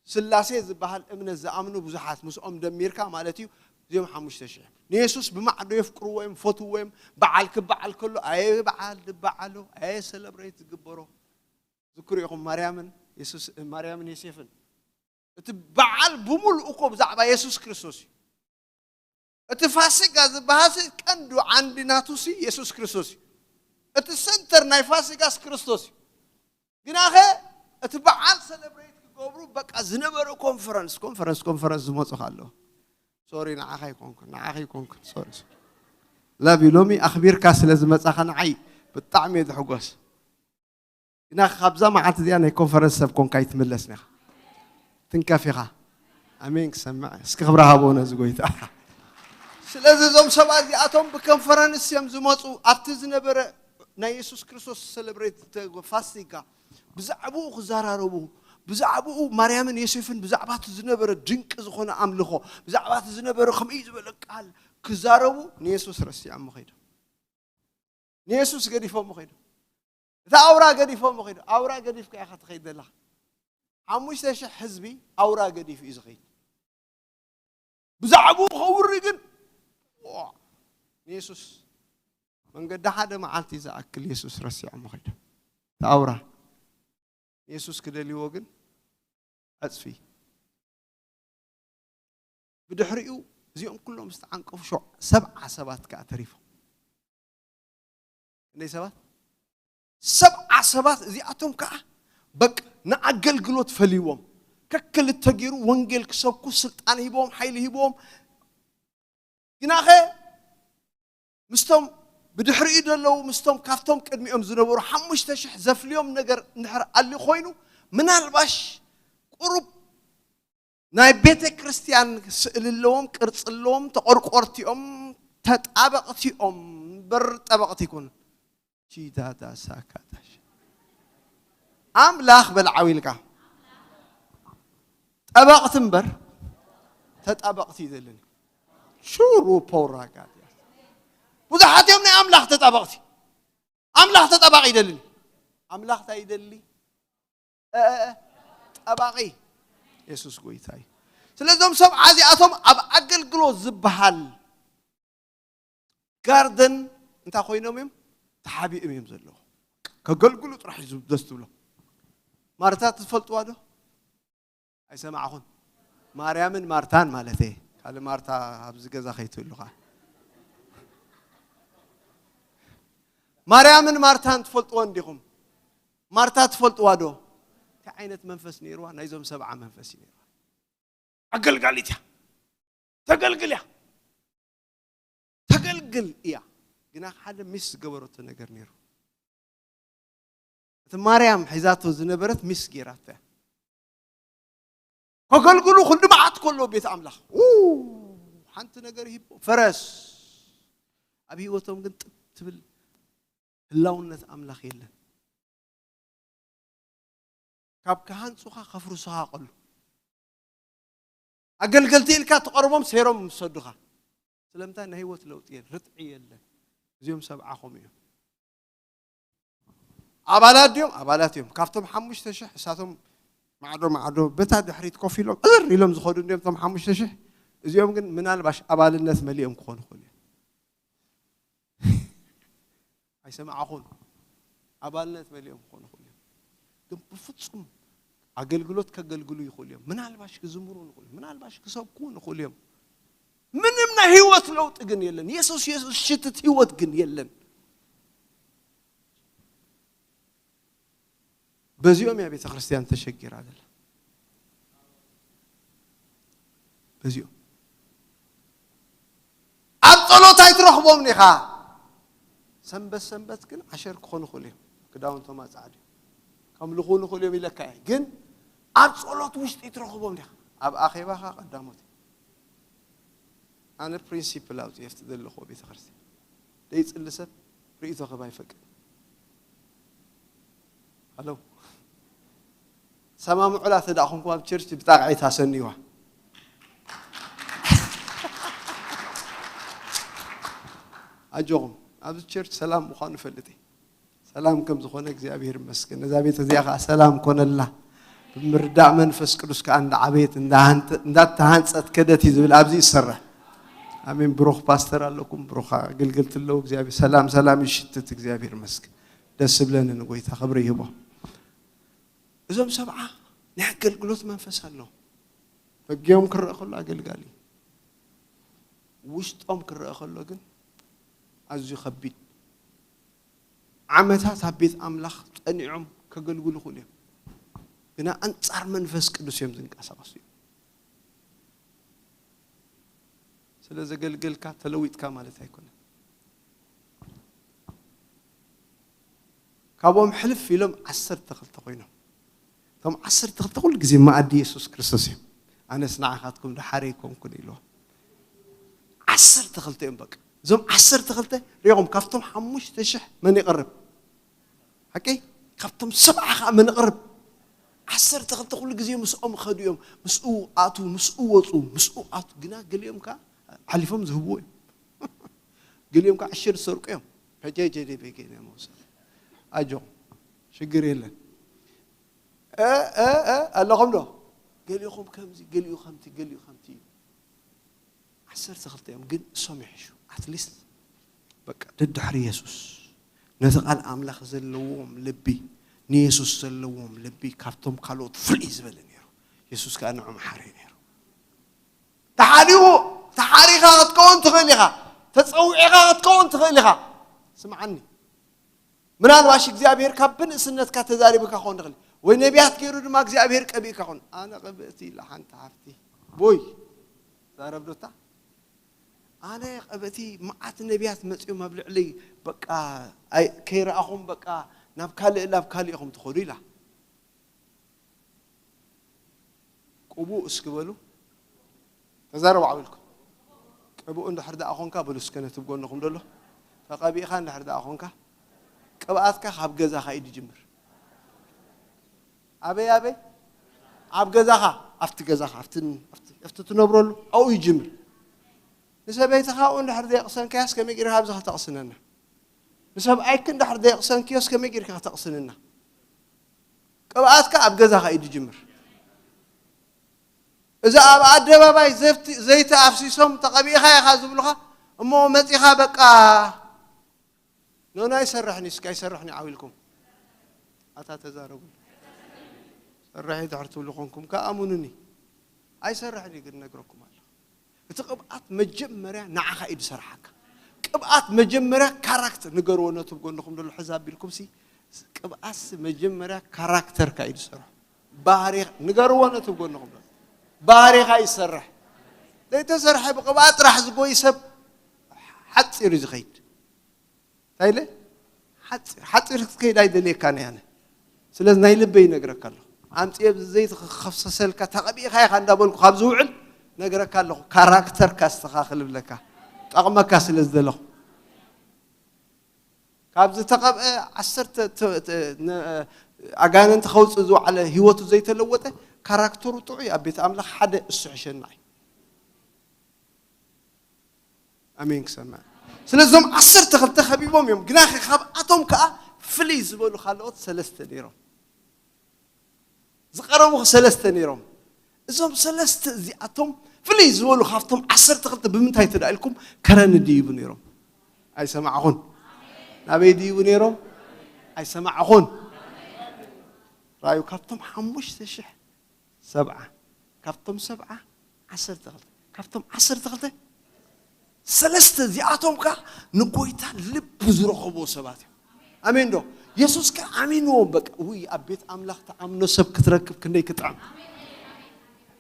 ስላሴ ዝበሃል እምነት ዝኣምኑ ብዙሓት፣ ምስኦም ደሚርካ ማለት እዩ። እዚኦም ሓሙሽተ ሽሕ ንየሱስ ብማዕዶ የፍቅርዎ እዮም፣ ፈትዎ እዮም። በዓል ክበዓል ከሎ ኣየ በዓል ዝበዓሎ፣ ኣየ ሰለብሬት ዝግበሮ። ዝክሩ ኢኹም ማርያምን የሱስ፣ ማርያምን ዮሴፍን። እቲ በዓል ብምሉኡ እኮ ብዛዕባ የሱስ ክርስቶስ እዩ። እቲ ፋሲጋ ዝበሃልሲ ቀንዱ ዓንዲ ናቱሲ የሱስ ክርስቶስ እዩ። እቲ ሰንተር ናይ ፋሲጋስ ክርስቶስ እዩ። ግናኸ እቲ በዓል ሰለብሬት ክገብሩ በቃ ዝነበረ ኮንፈረንስ ኮንፈረንስ ኮንፈረንስ ዝመፁ ኣለዉ። ሶሪ ንዓኻ ይኮንኩን ንዓኻ ይኮንኩን ሶሪ ሶሪ። ላቭ ዩ ሎሚ ኣኽቢርካ ስለ ዝመፃኻ ንዓይ ብጣዕሚ እየ ዝሕጎስ። ግና ካብዛ መዓልቲ እዚኣ ናይ ኮንፈረንስ ሰብ ኮንካ ይትምለስ ኒኻ ትንከፍ ኢኻ። ኣሜን ክሰምዕ እስኪ ክብራ ሃቦ ነዚ ጎይታ። ስለዚ እዞም ሰባት እዚኣቶም ብኮንፈረንስ እዮም ዝመፁ። ኣብቲ ዝነበረ ናይ የሱስ ክርስቶስ ሰለብሬት ፋሲጋ ብዛዕባኡ ክዘራረቡ፣ ብዛዕባኡ ማርያምን ዮሴፍን ብዛዕባ እቲ ዝነበረ ድንቂ ዝኾነ ኣምልኾ፣ ብዛዕባ እቲ ዝነበረ ከምኡ ዝበለ ቃል ክዛረቡ ንየሱስ ረሲዖሞ ከይዶም። ንየሱስ ገዲፎሞ ከይዶም። እቲ ኣውራ ገዲፎሞ ከይዱ። ኣውራ ገዲፍካ ኢኻ ትኸይድ ዘለኻ። ሓሙሽተ ሽሕ ህዝቢ ኣውራ ገዲፉ እዩ ዝኸይድ። ብዛዕባኡ ከውሪ ግን ዋ፣ ንየሱስ መንገዲ ሓደ መዓልቲ ዝኣክል የሱስ ረሲዖሞ ከይዶም። እቲ ኣውራ ንየሱስ ክደልይዎ ግን ዕፅፊ። ብድሕሪኡ እዚኦም ኩሎም ዝተዓንቀፉ ሸው- ሰብዓ ሰባት ከዓ ተሪፎም። ክንደይ ሰባት? ሰብዓ ሰባት። እዚኣቶም ከዓ በቃ ንኣገልግሎት ፈልይዎም ከክልተ ገይሩ ወንጌል ክሰብኩ ስልጣን ሂቦም ሓይሊ ሂቦም። ግናኸ ምስቶም ብድሕሪኡ ዘለዉ ምስቶም ካብቶም ቅድሚኦም ዝነበሩ ሓሙሽተ ሽሕ ዘፍልዮም ነገር እንድሕር ኣልዩ ኮይኑ ምናልባሽ ቁሩብ ናይ ቤተ ክርስቲያን ስእሊ ኣለዎም፣ ቅርፂ ኣለዎም፣ ተቆርቆርቲኦም፣ ተጣበቕቲኦም እምበር ጠበቕቲ ይኮኑ። ቺታታ ሳካታሽ ኣምላኽ በልዓው ኢልካ ጠበቕቲ እምበር ተጣበቕቲ ይደልን። ሹሩ ፖውራ ጋድ ብዙሓት እዮም ናይ ኣምላኽ ተጣበቕቲ። ኣምላኽ ተጣባቂ ይደልን። ኣምላኽ እንታይ ይደሊ? እ፣ እ፣ እ፣ ጠባቂ የሱስ ጎይታ እዩ። ስለዞም ሰብዓ እዚኣቶም ኣብ ኣገልግሎት ዝበሃል ጋርደን እንታይ ኮይኖም እዮም? ተሓቢኦም እዮም ዘለዉ። ከገልግሉ ጥራሕ እዩ ደስ ትብሎ። ማርታ ትፈልጥዋ ዶ? ኣይሰማዕኹን። ማርያምን ማርታን ማለት እየ። ካልእ ማርታ ኣብዚ ገዛ ከይትህሉ ከዓ። ማርያምን ማርታን ትፈልጥዎ እንዲኹም? ማርታ ትፈልጥዋ ዶ? እንታይ ዓይነት መንፈስ ነይርዋ? ናይዞም ሰብዓ መንፈስ እዩ ነይርዋ። ኣገልጋሊት እያ። ተገልግል እያ። ተገልግል እያ። ግና ሓደ ሚስ ዝገበረቶ ነገር ነይሩ። እቲ ማርያም ሒዛቶ ዝነበረት ሚስ ገይራቶ እያ። ከገልግሉ ክንዲ መዓት ከሎ ቤት ኣምላኽ ኡ፣ ሓንቲ ነገር ይህቦ ፈረስ። ኣብ ህይወቶም ግን ጥብ ትብል ህላውነት ኣምላኽ የለን። ካብ ክሃንጹኻ ከፍርሱኻ ቀሉ። ኣገልገልቲ ኢልካ ትቐርቦም ሰይሮም ምሰዱኻ። ስለምንታይ ናይ ህይወት ለውጢ የለን፣ ርትዒ የለን። እዚኦም ሰብዓ ከምኡ እዮም። ኣባላት ድዮም? ኣባላት እዮም። ካብቶም ሓሙሽተ ሽሕ እሳቶም ማዕዶ ማዕዶ በታ ድሕሪት ኮፍ ኢሎም ዕር ኢሎም ዝኸዱ እንዲዮም እቶም ሓሙሽተ ሽሕ። እዚኦም ግን ምናልባሽ ኣባልነት መሊኦም ክኾኑ ይኽእሉ እዮም። ኣይሰማዕኹን። ኣባልነት መሊኦም ክኾኑ ይኽእሉ እዮም። ግን ብፍጹም ኣገልግሎት ከገልግሉ ይኽእሉ እዮም። ምናልባሽ ክዝምሩ ይኽእሉ እዮም። ምናልባሽ ክሰብኩ ይኽእሉ እዮም። ምንም ናይ ህይወት ለውጢ ግን የለን። የሱስ የሱስ ሽትት ህይወት ግን የለን። በዚኦም እያ ቤተ ክርስቲያን ተሸጊራ ዘላ። በዚኦም ኣብ ጸሎት ኣይትረኽቦም ኢኻ። ሰንበት ሰንበት ግን ዓሸር ክኾኑ ይኽእሉ እዮም። ክዳውንቶም ኣጻዕዱ ከምልኹ ንኽእሉ እዮም ኢለካ እየ። ግን ኣብ ጸሎት ውሽጢ ትረኽቦም ዲኻ? ኣብ ኣኼባኻ ቀዳሞት። ኣነ ፕሪንሲፕል ኣውፅኤ ኣብቲ ዘለኹዎ ቤተ ክርስቲያን ደይፅሊ ሰብ ርእይቶ ክህብ ኣይፈቅድ። ሃሎ ሰማምዑላ ተዳ ኮንኩም ኣብ ቸርች ብጣቕዒት ኣሰንይዋ። ኣጆኹም ኣብዚ ቸርች ሰላም ምዃኑ ፈልጥ እየ። ሰላም ከም ዝኾነ እግዚኣብሔር ይመስገን። ነዛ ቤት እዚኣ ከዓ ሰላም ኮነላ። ብምርዳእ መንፈስ ቅዱስ ከዓ እንዳዓበየት እንዳሃንተ- እንዳተሃንፀት ከደት እዩ ዝብል ኣብዚ ይሰርሕ። ኣሜን። ብሩኽ ፓስተር ኣለኩም፣ ብሩኽ ኣገልገልቲ ኣለዉ። እግዚኣብሔር ሰላም ሰላም ይሽትት። እግዚኣብሔር ይመስገን። ደስ ዝብለኒ ንጎይታ ክብሪ ይህቦ። እዞም ሰብዓ ናይ ኣገልግሎት መንፈስ ኣለዎም። በጊኦም ክረአ ከሎ ኣገልጋሊ ውሽጦም ክረአ ከሎ ግን ኣዝዩ ከቢድ። ዓመታት ኣብ ቤት ኣምላኽ ጸኒዖም ከገልግሉ ይኽእሉ እዮም። ግና ኣንጻር መንፈስ ቅዱስ እዮም ዝንቀሳቐሱ እዮም። ስለ ዘገልገልካ ተለዊጥካ ማለት ኣይኮነን። ካብኦም ሕልፍ ኢሎም ዓሰርተ ክልተ ኮይኖም። እቶም ዓሰርተ ክልተ ኩሉ ግዜ መኣዲ የሱስ ክርስቶስ እዮም። ኣነስ ንዓኻትኩም ደሓረይ ኮንኩን ኢልዎም። ዓሰርተ ክልተ እዮም በቃ። እዞም ዓሰርተ ክልተ ሪኦም ካብቶም ሓሙሽተ ሽሕ መን ይቐርብ? ሓቂ? ካብቶም ሰብዓ ኸዓ መን ይቐርብ? ዓሰርተ ክልተ ኩሉ ግዜ ምስኦም ኸዱ እዮም። ምስኡ ኣቱ፣ ምስኡ ወፁ፣ ምስኡ ኣቱ። ግና ገሊኦም ከዓ ሓሊፎም ዝህብዎ እዮም። ገሊኦም ከዓ ዕሽር ዝሰርቁ እዮም። ከጀጀደ ቤጌነ መውሰድ። ኣጆኹም፣ ሽግር የለን። እ፣ እ፣ እ፣ ኣለኹም ዶ? ገሊኹም ከምዚ፣ ገሊኡ ከምቲ፣ ገሊኡ ከምቲ እዩ። ዓሰርተ ክልተ እዮም፣ ግን እሶም ይሕሹ። ኣትሊስት በቃ ደድሕሪ የሱስ፣ ነቲ ቃል ኣምላኽ ዘለዎም ልቢ፣ ንየሱስ ዘለዎም ልቢ ካብቶም ካልኦት ፍልይ ዝበለ ነይሩ። የሱስ ከኣ ንዕኦም ሓርዩ ነይሩ። ተሓሪቑ፣ ተሓሪኻ ክትከውን ትኽእል ኢኻ። ተጸዊዕኻ ክትከውን ትኽእል ኢኻ። ስምዓኒ። ምናልባሽ እግዚኣብሔር ካብ ብንእስነትካ ተዛሪብካ ክኸውን ይኽእል። ወይ ነቢያት ገይሩ ድማ እግዚኣብሔር ቀቢእካ ኾን። ኣነ ቀብእቲ ኢላ ሓንቲ ሓፍቲ። ቦይ። ዛረብ ዶ እታ? ኣነ ቀብእቲ መዓት ነቢያት መጺኦም ኣብ ልዕለይ በቃ ኣይ-፣ ከይረኣኹም በቃ ናብ ካልእ ናብ ካልእ ኢኹም ትኸዱ ኢላ። ቅቡእ እስኪ በሉ። ተዛረቡ ዓብልኩም። ቅቡእ እንድሕር ደኣ ኾንካ በሉ እስከ ነቲ ብጎንኹም ደሎ። ተቐቢእኻ እንድሕር ደኣ ኾንካ ቅብኣትካ ካብ ገዛኻ እዩ ዝጅምር። ኣበይ ኣበይ? ኣብ ገዛኻ፣ ኣብቲ ገዛኻ፣ ኣብቲ፣ ኣብቲ፣ ኣብቲ ትነብረሉ ኣብኡ ይጅምር። ንሰበይትኻ ኣብኡ እንድሕር ዘየቕሰንካያስ ከመይ ጌርካ ኣብዚ ከተቕስነና? ንሰብኣይክ እንድሕር ዘየቕሰንክዮስ ከመይ ጌርካ ከተቕስንና? ቅብኣትካ ኣብ ገዛኻ እዩ ዝጅምር። እዚ ኣብ ኣደባባይ ዘፍቲ-፣ ዘይቲ ኣፍሲሶም ተቐቢእኻ ኢኻ ዝብሉኻ እሞ መጺኻ በቃ ኖኖ ኣይሰርሕን እዩ፣ እስኪ ኣይሰርሕን እዩ ዓው ኢልኩም ኣታ ተዛረቡ። ሰርሕ እዩ ድሕር ትብሉ ኮንኩም ከኣ ኣሙኑኒ። ኣይሰርሕን እዩ ግን ነግረኩም ኣለኹ። እቲ ቅብኣት መጀመርያ ንዓኻ እዩ ዝሰርሓካ። ቅብኣት መጀመርያ ካራክተር፣ ንገርዎ ነቲ ብጎንኹም ዘሎ ሕዛ ኣቢልኩም ሲ፣ ቅብኣትሲ መጀመርያ ካራክተርካ እዩ ዝሰርሖ። ባህሪ ንገርዎ ነቲ ብጎንኹም ዘሎ። ባህሪኻ ይሰርሕ። ዘይተሰርሐ ብቅብኣት ጥራሕ ዝጎይ ሰብ ሓፂር እዩ ዝኸይድ። እንታይ ኢለ? ሓፂር፣ ሓፂር ክትከይድ ኣይደልየካን እየ ኣነ። ስለዚ ናይ ልበይ ይነግረካ ኣለኹ። ኣምፅኤ ኣብዚ ዘይቲ ክኸፍሰሰልካ ተቐቢእካ ኢኻ እንዳበልኩ ካብ ዝውዕል ነግረካ ኣለኹ። ካራክተርካ ኣስተኻኽል እብለካ። ጠቕመካ ስለ ዝደለኹ። ካብ ዝተቐብአ ዓሰርተ ተ-፣ ተ-፣ ነ-፣ ኣጋንንቲ ከውፅእ ዝወዓለ ህይወቱ ዘይተለወጠ ካራክተሩ ጥዑይ ኣብ ቤት ኣምላኽ ሓደ እሱ ሕሸና እዩ። ኣሜን ክሰምዕ። ስለዚ እዞም ዓሰርተ ክልተ ከቢቦም እዮም። ግናኸ ካብኣቶም ከኣ ፍልይ ዝበሉ ካልኦት ሰለስተ ነይሮም። ዝቐረቡ ሰለስተ ነይሮም። እዞም ሰለስተ እዚኣቶም ፍልይ ዝበሉ ካብቶም ዓሰርተ ክልተ ብምንታይ ተዳኢልኩም ከረን ድይቡ ነይሮም? ኣይሰማዕኹን። ናበይ ድይቡ ነይሮም? ኣይሰማዕኹን። ራዩ ካብቶም ሓሙሽተ ሽሕ ሰብዓ፣ ካብቶም ሰብዓ ዓሰርተ ክልተ፣ ካብቶም ዓሰርተ ክልተ ሰለስተ እዚኣቶም ከኣ ንጎይታ ልቢ ዝረኸብዎ ሰባት እዮም። ኣሜን ዶ? የሱስ ከኣ ኣሚንዎም በቃ። ውይ ኣብ ቤት ኣምላኽ ተኣምኖ ሰብ ክትረክብ ክንደይ ክጥዕም።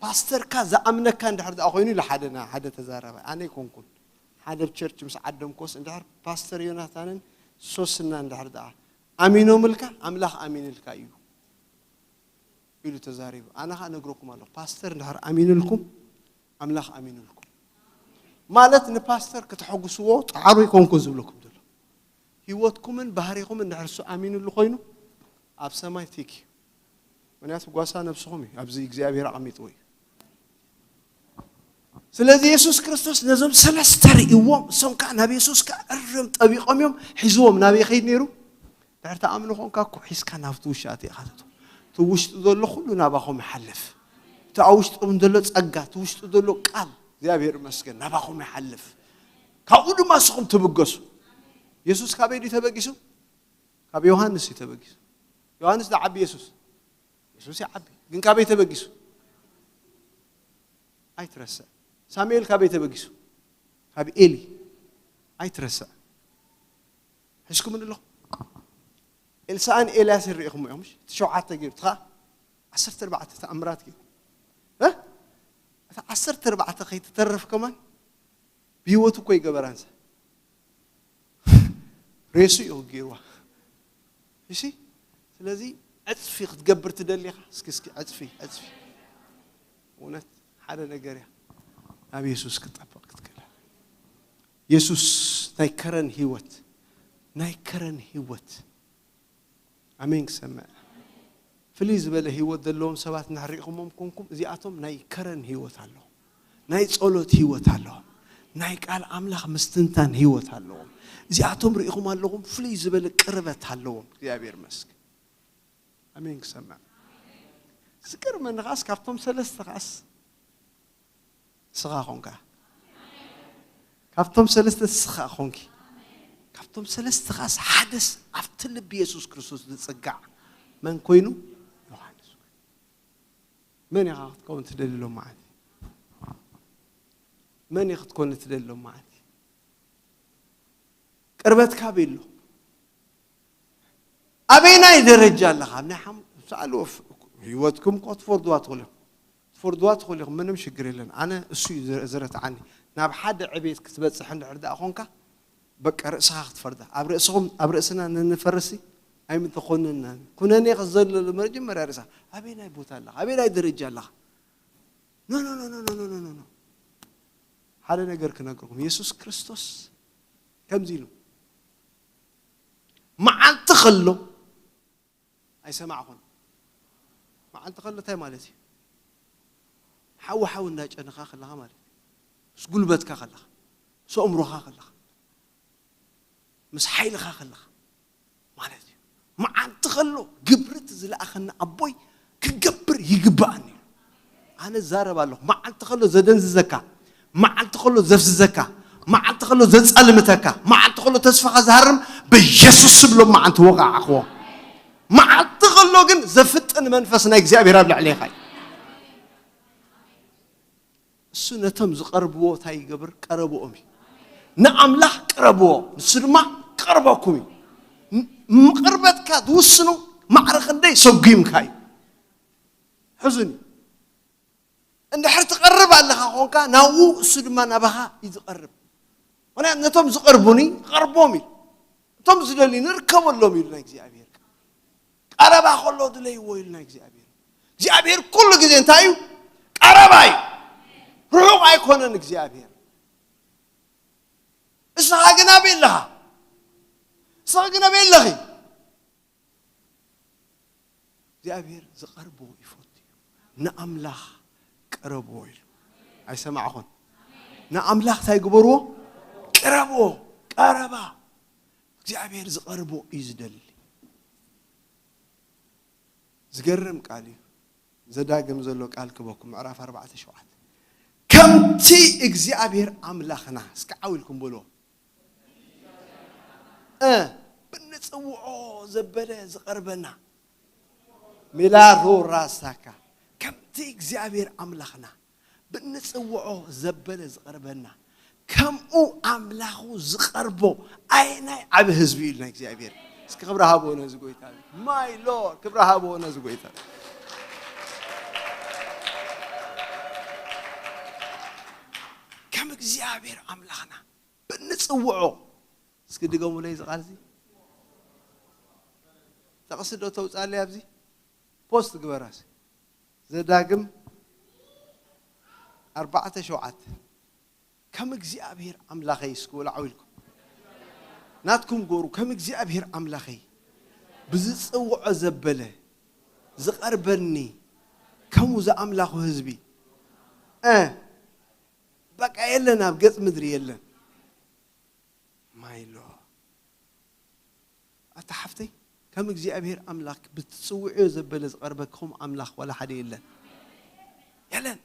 ፓስተርካ ዝኣምነካ እንድሕር ደኣ ኮይኑ ኢሉ ሓደ ና-፣ ሓደ ተዛረበ። ኣነ ኣይኮንኩን። ሓደ ኣብ ቸርች ምስ ዓደምኮስ እንድሕር ፓስተር ዮናታንን ሶስና እንድሕር ደኣ ኣሚኖምልካ ኣምላኽ ኣሚንልካ እዩ ኢሉ ተዛሪቡ። ኣነ ኸኣ ነግረኩም ኣለኹ። ፓስተር እንድሕር ኣሚንልኩም ኣምላኽ ኣሚንልኩም። ማለት ንፓስተር ከተሐጉስዎ ጸዓሩ ኣይኮንኩን ዝብለኩም ዘሎ። ህይወትኩምን ባህሪኹምን እንድሕር እሱ ኣሚንሉ ኮይኑ ኣብ ሰማይ ቲክ እዩ። ምክንያቱ ጓሳ ነብስኹም እዩ። ኣብዚ እግዚኣብሔር ኣቐሚጥዎ እዩ። ስለዚ የሱስ ክርስቶስ ነዞም ሰለስተ ርእይዎም፣ እሶም ከኣ ናብ የሱስ ከኣ እርም ጠቢቖም እዮም። ሒዝዎም ናበይ ይኸይድ ነይሩ? ድሕር ተኣምኖ ኾንካ እኮ ሒዝካ ናብቲ ውሽጢ ኣትእኻ ትእቶ። እቲ ውሽጢ ዘሎ ኩሉ ናባኹም ይሓልፍ። እቲ ኣብ ውሽጥኹም ዘሎ ጸጋ፣ እቲ ውሽጢ ዘሎ ቃል፣ እግዚኣብሔር ይመስገን፣ ናባኹም ይሓልፍ። ካብኡ ድማ ንስኹም ትብገሱ። የሱስ ካበይ ድዩ ተበጊሱ? ካብ ዮሃንስ እዩ ተበጊሱ። ዮሃንስ ዝዓቢ የሱስ። የሱስ ይዓቢ። ግን ካበይ ተበጊሱ? ኣይትረስዕ። ሳሙኤል ካበይ ተበጊሱ? ካብ ኤሊ ኣይትረስዕ። ሕዝኩም ኣለኹም? ኤልሳእን ኤልያስን ርኢኹም እዮም፣ ምሽ? እቲ ሸውዓተ ገይሩ፣ እቲ ኸዓ ዓሰርተ ኣርባዕተ ተኣምራት ገይሩ። እ? እታ ዓሰርተ ኣርባዕተ ከይትተርፍ ከማን ብህይወቱ እኮ ይገበራንሰ። ሬሱ እዩ ገይርዋ። እሺ? ስለዚ ዕጽፊ ክትገብር ትደሊኻ? እስኪ፣ እስኪ ዕጽፊ፣ ዕጽፊ። እውነት ሓደ ነገር እያ። ናብ የሱስ ክትጠበቕ ክትክእል። የሱስ ናይ ከረን ህይወት፣ ናይ ከረን ህይወት። ኣሜን ክሰምዕ። ፍልይ ዝበለ ህይወት ዘለዎም ሰባት እናሕሪእኹሞም ኮንኩም፣ እዚኣቶም ናይ ከረን ህይወት ኣለዎም። ናይ ጸሎት ህይወት ኣለዎም። ናይ ቃል ኣምላኽ ምስትንታን ህይወት ኣለዎም። እዚኣቶም ርኢኹም ኣለኹም፣ ፍልይ ዝበለ ቅርበት ኣለዎም። እግዚኣብሔር መስገን። ኣሜን ክሰምዕ። ዝገርመኒ ኸዓስ፣ ካብቶም ሰለስተ ኸዓስ ንስኻ ኾንካ። ካብቶም ሰለስተ ንስኻ ኾንኪ። ካብቶም ሰለስተ ኸዓስ ሓደስ ኣብቲ ልቢ የሱስ ክርስቶስ ዝጽጋዕ መን ኮይኑ? ዮሃንስ። መን ኢኻ ክትከውን ትደሊ ሎም መዓልቲ? መን ኢኻ ክትኮን ትደሊ ሎም መዓልቲ? ቅርበትካ ቤሎ። ኣበይናይ ደረጃ ኣለኻ? ኣብ ናይ ሓም-፣ ሰኣልዎ ፍ-፣ ህይወትኩም እኮ ትፈርድዋ ትኽእሉ ኢኹም። ትፈርድዋ ትኽእሉ ኢኹም፣ ምንም ሽግር የለን። ኣነ እሱ እዩ ዝረ-፣ ዝረትዓኒ። ናብ ሓደ ዕቤት ክትበጽሕ እንድሕር ደኣ ኾንካ፣ በቃ ርእስኻ ክትፈርዳ። ኣብ ርእስኹም፣ ኣብ ርእስና ንንፈርሲ ኣይምተኾንና። ኩነኔ ከዘለሉ መጀመርያ ርእሳ። ኣበይናይ ቦታ ኣለኻ? ኣበይናይ ደረጃ ኣለኻ? ኖ፣ ኖ፣ ኖ። ሓደ ነገር ክነግርኩም። የሱስ ክርስቶስ ከምዚ ኢሉ፣ መዓልቲ ከሎ ኣይሰማዕኹን። መዓልቲ ከሎ እንታይ ማለት እዩ? ሓዊ ሓዊ እንዳጨነኻ ከለኻ ማለት እዩ። ምስ ጉልበትካ ከለኻ፣ ምስ ኣእምሮኻ ከለኻ፣ ምስ ሓይልኻ ከለኻ ማለት እዩ። መዓልቲ ከሎ ግብሪ እቲ ዝለኣኸኒ ኣቦይ ክገብር ይግባኣኒ እዩ። ኣነ እዛረብ ኣለኹ። መዓልቲ ከሎ ዘደንዝዘካ፣ መዓልቲ ከሎ ዘፍዝዘካ፣ መዓልቲ ከሎ ዘጻልምተካ፣ መዓልቲ ከሎ ተስፋኻ ዝሃርም፣ በየሱስ ስም ሎም መዓልቲ ወቓዕኽዎ። መዓልቲ ከሎ ግን ዘፍጥን መንፈስ ናይ እግዚኣብሔር ኣብ ልዕሌኻ እዩ። እሱ ነቶም ዝቐርብዎ እንታይ ይገብር? ቀረብኦም እዩ። ንኣምላኽ ቅረብዎ፣ ንሱ ድማ ቀርበኩም እዩ። ም-፣ ምቕርበትካ ዝውስኖ ማዕረ ክንደይ ሰጒምካ እዩ። ሕዙን እዩ። እንድሕር ትቐርብ ኣለኻ ኾንካ፣ ናብኡ እሱ ድማ ናባኻ እዩ ዝቐርብ። ምኽንያቱ ነቶም ዝቐርቡኒ እቐርቦም ኢሉ። እቶም ዝደልዩኒ እርከበሎም ኢሉ ናይ እግዚኣብሔር ቃል። ቀረባ ከሎ ድለይዎ ኢሉ ናይ እግዚኣብሔር። እግዚኣብሔር ኩሉ ግዜ እንታይ እዩ? ቀረባ እዩ። ርሑቕ ኣይኮነን እግዚኣብሔር። እስኻ ግን ኣበይ ኣለኻ? እስኻ ግን ኣበይ ኣለኺ? እግዚኣብሔር ዝቐርቦ ይፈቱ እዩ። ንኣምላኽ ቅረብዎ ኢሉ። ኣይሰማዕኹን? ንኣምላኽ እንታይ ግበርዎ? ቅረብዎ። ቀረባ። እግዚኣብሔር ዝቐርቦ እዩ ዝደሊ። ዝገርም ቃል እዩ። ዘዳግም ዘሎ ቃል ክበኩም፣ ምዕራፍ ኣርባዕተ ሸውዓተ። ከምቲ እግዚኣብሔር ኣምላኽና፣ እስኪ ዓው ኢልኩም በልዎ። እ፣ ብንጽውዖ ዘበለ ዝቐርበና። ሚላሮ ራሳካ። ከምቲ እግዚኣብሔር ኣምላኽና ብንጽውዖ ዘበለ ዝቐርበና፣ ከምኡ ኣምላኹ ዝቐርቦ ኣየናይ ዓቢ ህዝቢ እዩ ኢልና እግዚኣብሔር። እስኪ ክብሪ ሃብዎ ነዚ ጎይታ። My Lord፣ ክብሪ ሃብዎ ነዚ ጎይታ። ከም እግዚኣብሔር ኣምላኽና ብንጽውዖ። እስኪ ድገሙለይ እዚ ቃል እዚ። ጥቕሲ ዶ ተውጻለይ ኣብዚ? ፖስት ግበራሲ። ዘዳግም ኣርባዕተ ሸውዓተ። ከም እግዚኣብሔር ኣምላኸይ፣ እስኪ ወላ ዓው ኢልኩም። ናትኩም ጎሩ፣ ከም እግዚኣብሔር ኣምላኸይ ብዝጽውዖ ዘበለ ዝቐርበኒ፣ ከምኡ ዝኣምላኹ ህዝቢ። እ፣ በቃ የለን፣ ኣብ ገጽ ምድሪ የለን። My Lord። ኣታ ሓፍተይ፣ ከም እግዚኣብሔር ኣምላኽ ብትጽውዕዮ ዘበለ ዝቐርበክኹም ኣምላኽ ዋላ ሓደ የለን። የለን።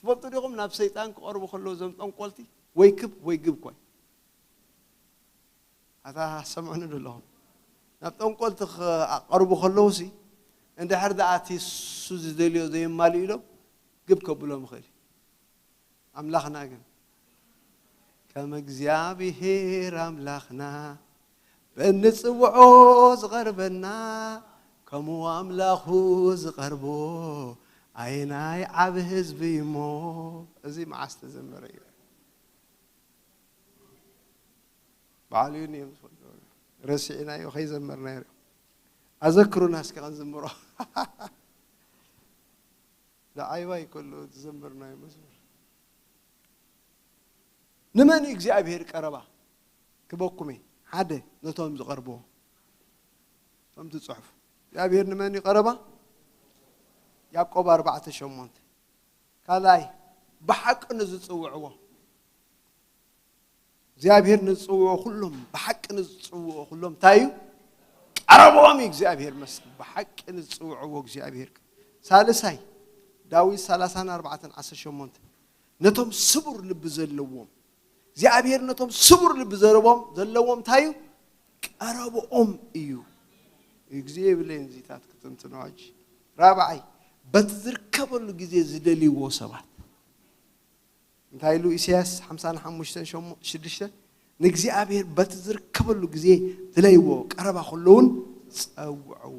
ትፈልጡ ዲኹም ናብ ሰይጣን ክቐርቡ ከለዉ እዞም ጠንቆልቲ ወይ ክብ ወይ ግብ ኮይ። ኣታ ሰምዑኒ ዶ ኣለኹም? ናብ ጠንቆልቲ ክቐርቡ ከለዉ ሲ፣ እንድሕር ደኣ እቲ እሱ ዝደልዮ ዘየማልኡ ኢሎም ግብ ከብሎም ይኽእል እዩ። ኣምላኽና ግን ከም እግዚኣብሔር ኣምላኽና በንጽውዖ ዝቐርበና ከምኡ ኣምላኹ ዝቐርቦ ኣየናይ ዓብ ህዝቢ እሞ። እዚ መዓስ ተዘመረ እዩ? ባዕሉ እዩ ነይሩ ዝፈልጦ። ረሲዕናዮ ከይዘመርናዮ። ኣዘክሩና እስኪ ክንዝምሮ። ንዓይባ ይከሉ ዝዘመርናዮ መዝሙር። ንመን እዩ እግዚኣብሔር ቀረባ? ክበኩሜ ሓደ ነቶም ዝቐርብዎ። እቶም ትጽሕፉ እግዚኣብሔር ንመን እዩ ቀረባ? ያዕቆብ ኣርባዕተ ሸሞንተ። ካልኣይ ብሓቂ ንዝጽውዕዎ እግዚኣብሔር ንዝጽውዕዎ ኩሎም ብሓቂ ንዝጽውዕዎ ኩሎም እንታይ እዩ? ቀረብኦም እዩ እግዚኣብሔር መስል ብሓቂ ንዝጽውዕዎ እግዚኣብሔር። ሳልሳይ ዳዊት ሰላሳን ኣርባዕተን ዓሰርተ ሸሞንተ። ነቶም ስቡር ልቢ ዘለዎም እግዚኣብሔር ነቶም ስቡር ልቢ ዘረቦም ዘለዎም እንታይ እዩ? ቀረብኦም እዩ። ግዜ የብለይን እዚታት ክትንትኖ ሕጂ። ራብዓይ በቲ ዝርከበሉ ግዜ ዝደልይዎ ሰባት እንታይ ኢሉ ኢሳያስ ሓምሳን ሓሙሽተን ሽዱሽተ? ንእግዚኣብሔር በቲ ዝርከበሉ ግዜ ድለይዎ ቀረባ ከለውን ጸውዕዎ።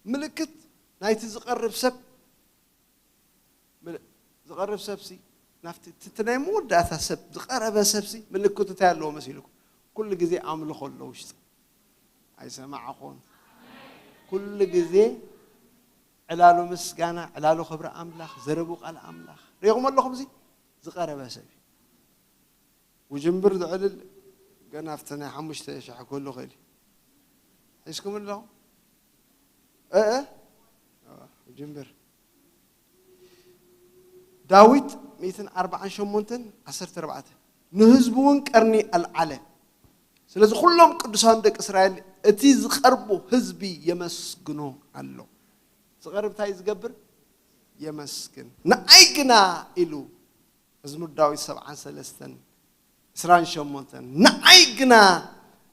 ምልክት ናይቲ ዝቐርብ ሰብ ዝቐርብ ሰብሲ ናብቲ እቲ ናይ መወዳእታ ሰብ ዝቐረበ ሰብሲ ምልክቱ እንታይ ኣለዎ መሲልኩም? ኩሉ ግዜ ኣምልኾ ኣሎ ውሽጢ። ኣይሰማዕኹን። ኩሉ ግዜ ዕላሉ ምስጋና፣ ዕላሉ ክብሪ ኣምላኽ፣ ዘረቡ ቃል ኣምላኽ ሪኹም ኣለኹም። እዚ ዝቐረበ ሰብ እዩ። ውጅንብር ዝዕልል ገና ኣብቲ ናይ ሓሙሽተ ሸሕ ክህሉ ክእል እዩ። ሒዝኩም ኣለኹም? እእ ውጅንብር ዳዊት ሚእትን ኣርባዓን ሸሞንተን ዓሰርተ ኣርባዕተ። ንህዝቡ እውን ቀርኒ ኣልዓለ። ስለዚ ኩሎም ቅዱሳን ደቂ እስራኤል እቲ ዝቐርቡ ህዝቢ የመስግኖ ኣሎ። ዝቐርብ እንታይ ዝገብር? የመስግን። ንኣይ ግና ኢሉ መዝሙር ዳዊት ሰብዓን ሰለስተን ዕስራን ሸሞንተን። ንዓይ ግና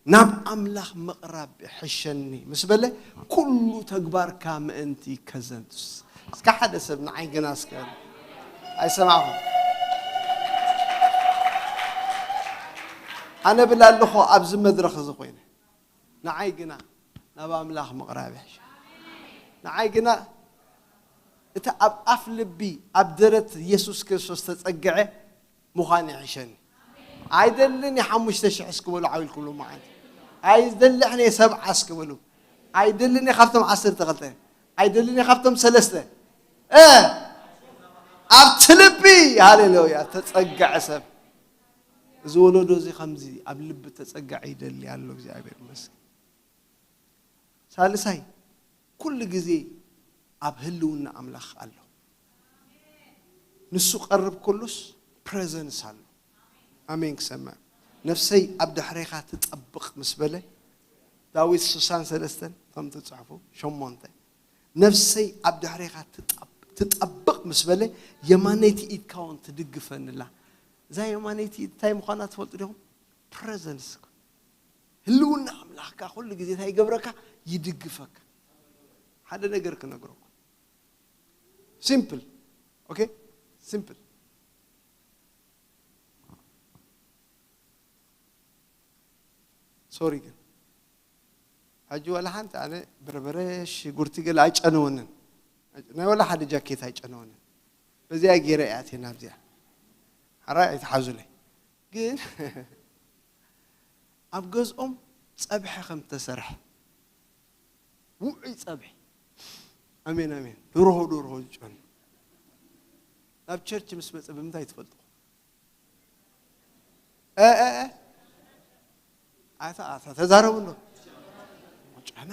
ናብ ኣምላኽ ምቕራብ ይሕሸኒ ምስ በለ ኩሉ ተግባርካ ምእንቲ ከዘንቱስ። እስከ ሓደ ሰብ ንዓይ ግና እስከ ኣይሰማዕኹም። ኣነ ብላ ኣለኹ ኣብዚ መድረኽ እዚ ኮይነ ንዓይ ግና ናብ ኣምላኽ ምቕራብ ይሕሸኒ። ንዓይ ግና እቲ ኣብ ኣፍ ልቢ ኣብ ደረት ኢየሱስ ክርስቶስ ተጸግዐ ምዃን ይሕሸኒ። ኣይደልን እየ ሓሙሽተ ሽሕ እስኪ በሉ ዓው ኢልኩም ሎማዓንቲ። ኣይደልን እየ ሰብዓ እስኪ በሉ። ኣይደልን እየ ካብቶም ዓሰርተ ክልተ። ኣይደልን እየ ካብቶም ሰለስተ። እ ኣብቲ ልቢ ሃሌሉያ ተጸግዐ ሰብ። እዚ ወለዶ እዚ ከምዚ ኣብ ልቢ ተጸግዐ ይደሊ ኣሎ። እግዚኣብሔር ይመስገን። ሳልሳይ ኩሉ ግዜ ኣብ ህልውና ኣምላኽ ኣሎ። ንሱ ቀርብ ኩሉስ ፕሬዘንስ ኣሎ። ኣሜን ክሰምዕ። ነፍሰይ ኣብ ድሕሬኻ ትጠብቕ ምስ በለ ዳዊት ስሳን ሰለስተን ከም ትጽሕፉ ሸሞንተ። ነፍሰይ ኣብ ድሕሬኻ ትጠብ- ትጠብቕ ምስ በለ የማነይቲ ኢድካ እውን ትድግፈንላ። እዛ የማነይቲ ኢድ እንታይ ምዃና ትፈልጡ ዲኹም? ፕሬዘንስ ህልውና ኣምላኽካ ኩሉ ግዜ እንታይ ይገብረካ? ይድግፈካ። ሓደ ነገር ክነግረኩም። ሲምፕል ኦኬ፣ ሲምፕል ሶሪ ግን ሕጂ ዋላ ሓንቲ ኣነ በርበረ ሽጉርቲ ገለ ኣይጨነወንን። ናይ ዋላ ሓደ ጃኬት ኣይጨነወንን። በዚኣ ገይረ እያ እትየ ናብዚኣ ሓራይ ኣይትሓዙለይ። ግን ኣብ ገዝኦም ጸብሐ ከም ተሰርሐ ውዑይ ጸብሒ። ኣሜን ኣሜን። ድርሆ ድርሆ ዝጨኑ ናብ ቸርች ምስ መጸ ብምንታይ ትፈልጡ? እ፣ እ፣ እ። ኣታ፣ ኣታ፣ ተዛረቡ ኣሎ። ጨና፣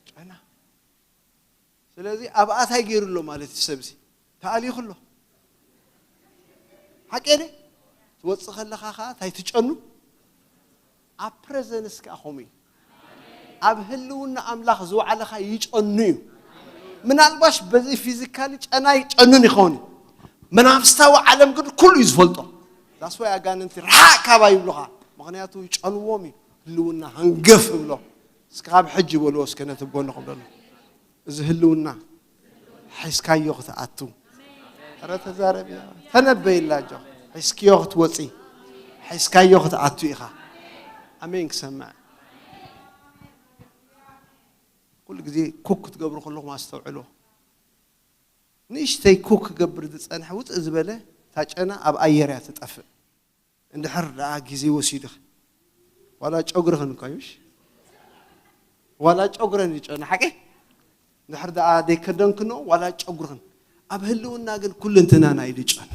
ጨና። ስለዚ ኣብኣ እንታይ ገይሩ ኣሎ ማለት እዩ? ሰብዚ ተኣሊኹ ኣሎ። ሓቂ ደ? ትወጽእ ከለኻ ኸዓ እንታይ ትጨኑ? ኣብ ፕሬዘንስ ከኣ ከምኡ እዩ። ኣብ ህልውና ኣምላኽ ዝወዓለ ኸዓ ይጨኑ እዩ። ምናልባሽ በዚ ፊዚካሊ ጨና ይጨኑን ይኸውን እዩ። መናፍስታዊ ዓለም ግን ኩሉ እዩ ዝፈልጦ። ዳስዋይ ኣጋንንቲ ርሓቕ ካባይ ይብሉኻ። ምኽንያቱ ይጨንዎም እዩ። ህልውና ሃንገፍ ይብሎ። እስከ ካብ ሕጂ በልዎ እስከ ነቲ ጎንኹም ዘሎ። እዚ ህልውና ሒዝካዮ ክትኣቱ። ረ ተዛረብ ተነበይላ ጆ ሒዝክዮ ክትወፂ ሒዝካዮ ክትኣቱ ኢኻ። ኣሜን ክሰምዕ። ኩሉ ግዜ ኩክ ክትገብሩ ከለኹም ኣስተውዕሎ። ንእሽተይ ኩክ ክገብር ዝፀንሐ ውፅእ ዝበለ ታጨና ኣብ ኣየር እያ ትጠፍእ። እንድሕር ደኣ ግዜ ወሲድኽ ዋላ ጨጉርኽን እኳ ይሽ ዋላ ጨጉረን ይጨና ሓቂ እንድሕር ደኣ ደይከደንክኖ ዋላ ጨጉርኽን ኣብ ህልውና ግን ኩልንትና ናይ ድጨኑ።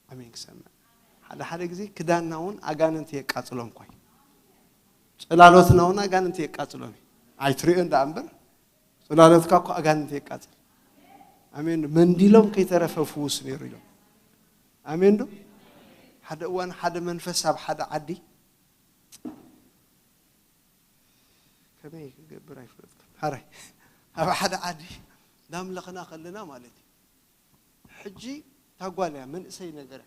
ኣሜን ክሰምዕ። ሓደ ሓደ ግዜ ክዳንና እውን ኣጋንንቲ የቃጽሎም እኳ እዩ። ጽላሎትና እውን ኣጋንንቲ የቃጽሎም እዩ። ኣይትሪኦን ደኣ እምበር ጽላሎትካ እኮ ኣጋንንቲ የቃጽል። ኣሜን። መንዲሎም ከይተረፈ ፍውስ ነይሩ ኢሎም። ኣሜን ዶ? ሓደ እዋን ሓደ መንፈስ ኣብ ሓደ ዓዲ ከመይ ክገብር ኣይፈለጥኩን። ሓራይ ኣብ ሓደ ዓዲ ዳምለኽና ከለና ማለት እዩ። ሕጂ ታጓልያ መንእሰይ ነገር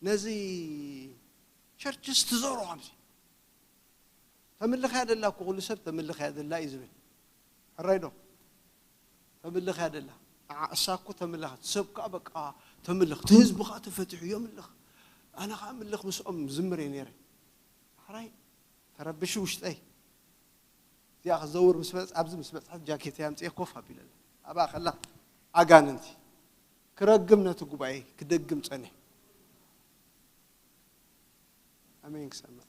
ነዚ ቸርችስ ትዞሮ ኣብዚ ተምልኽ ያደላ እኮ ኩሉ ሰብ ተምልኽ ያደላ እዩ ዝብል። ሕራይ ዶ? ተምልኽ ያደላ ንዓ እሳ እኮ ተምልኻ ሰብ ከዓ በቃ ተምልኽ እቲ ህዝቢ ከዓ ተፈቲሑ የምልኽ ኣነ ከዓ ምልኽ ምስኦም ዝምር እየ ነይረ። ሕራይ ተረብሹ ውሽጠይ እዚኣ ክዘውር ምስ መፅ ኣብዚ ምስ በፅሐት ጃኬት ያምፅኤ ኮፍ ኣቢለላ ኣብኣ ከላ ኣጋንንቲ ክረግም ነቲ ጉባኤ ክደግም ጸኒሑ። ኣሜን ክሰምዕ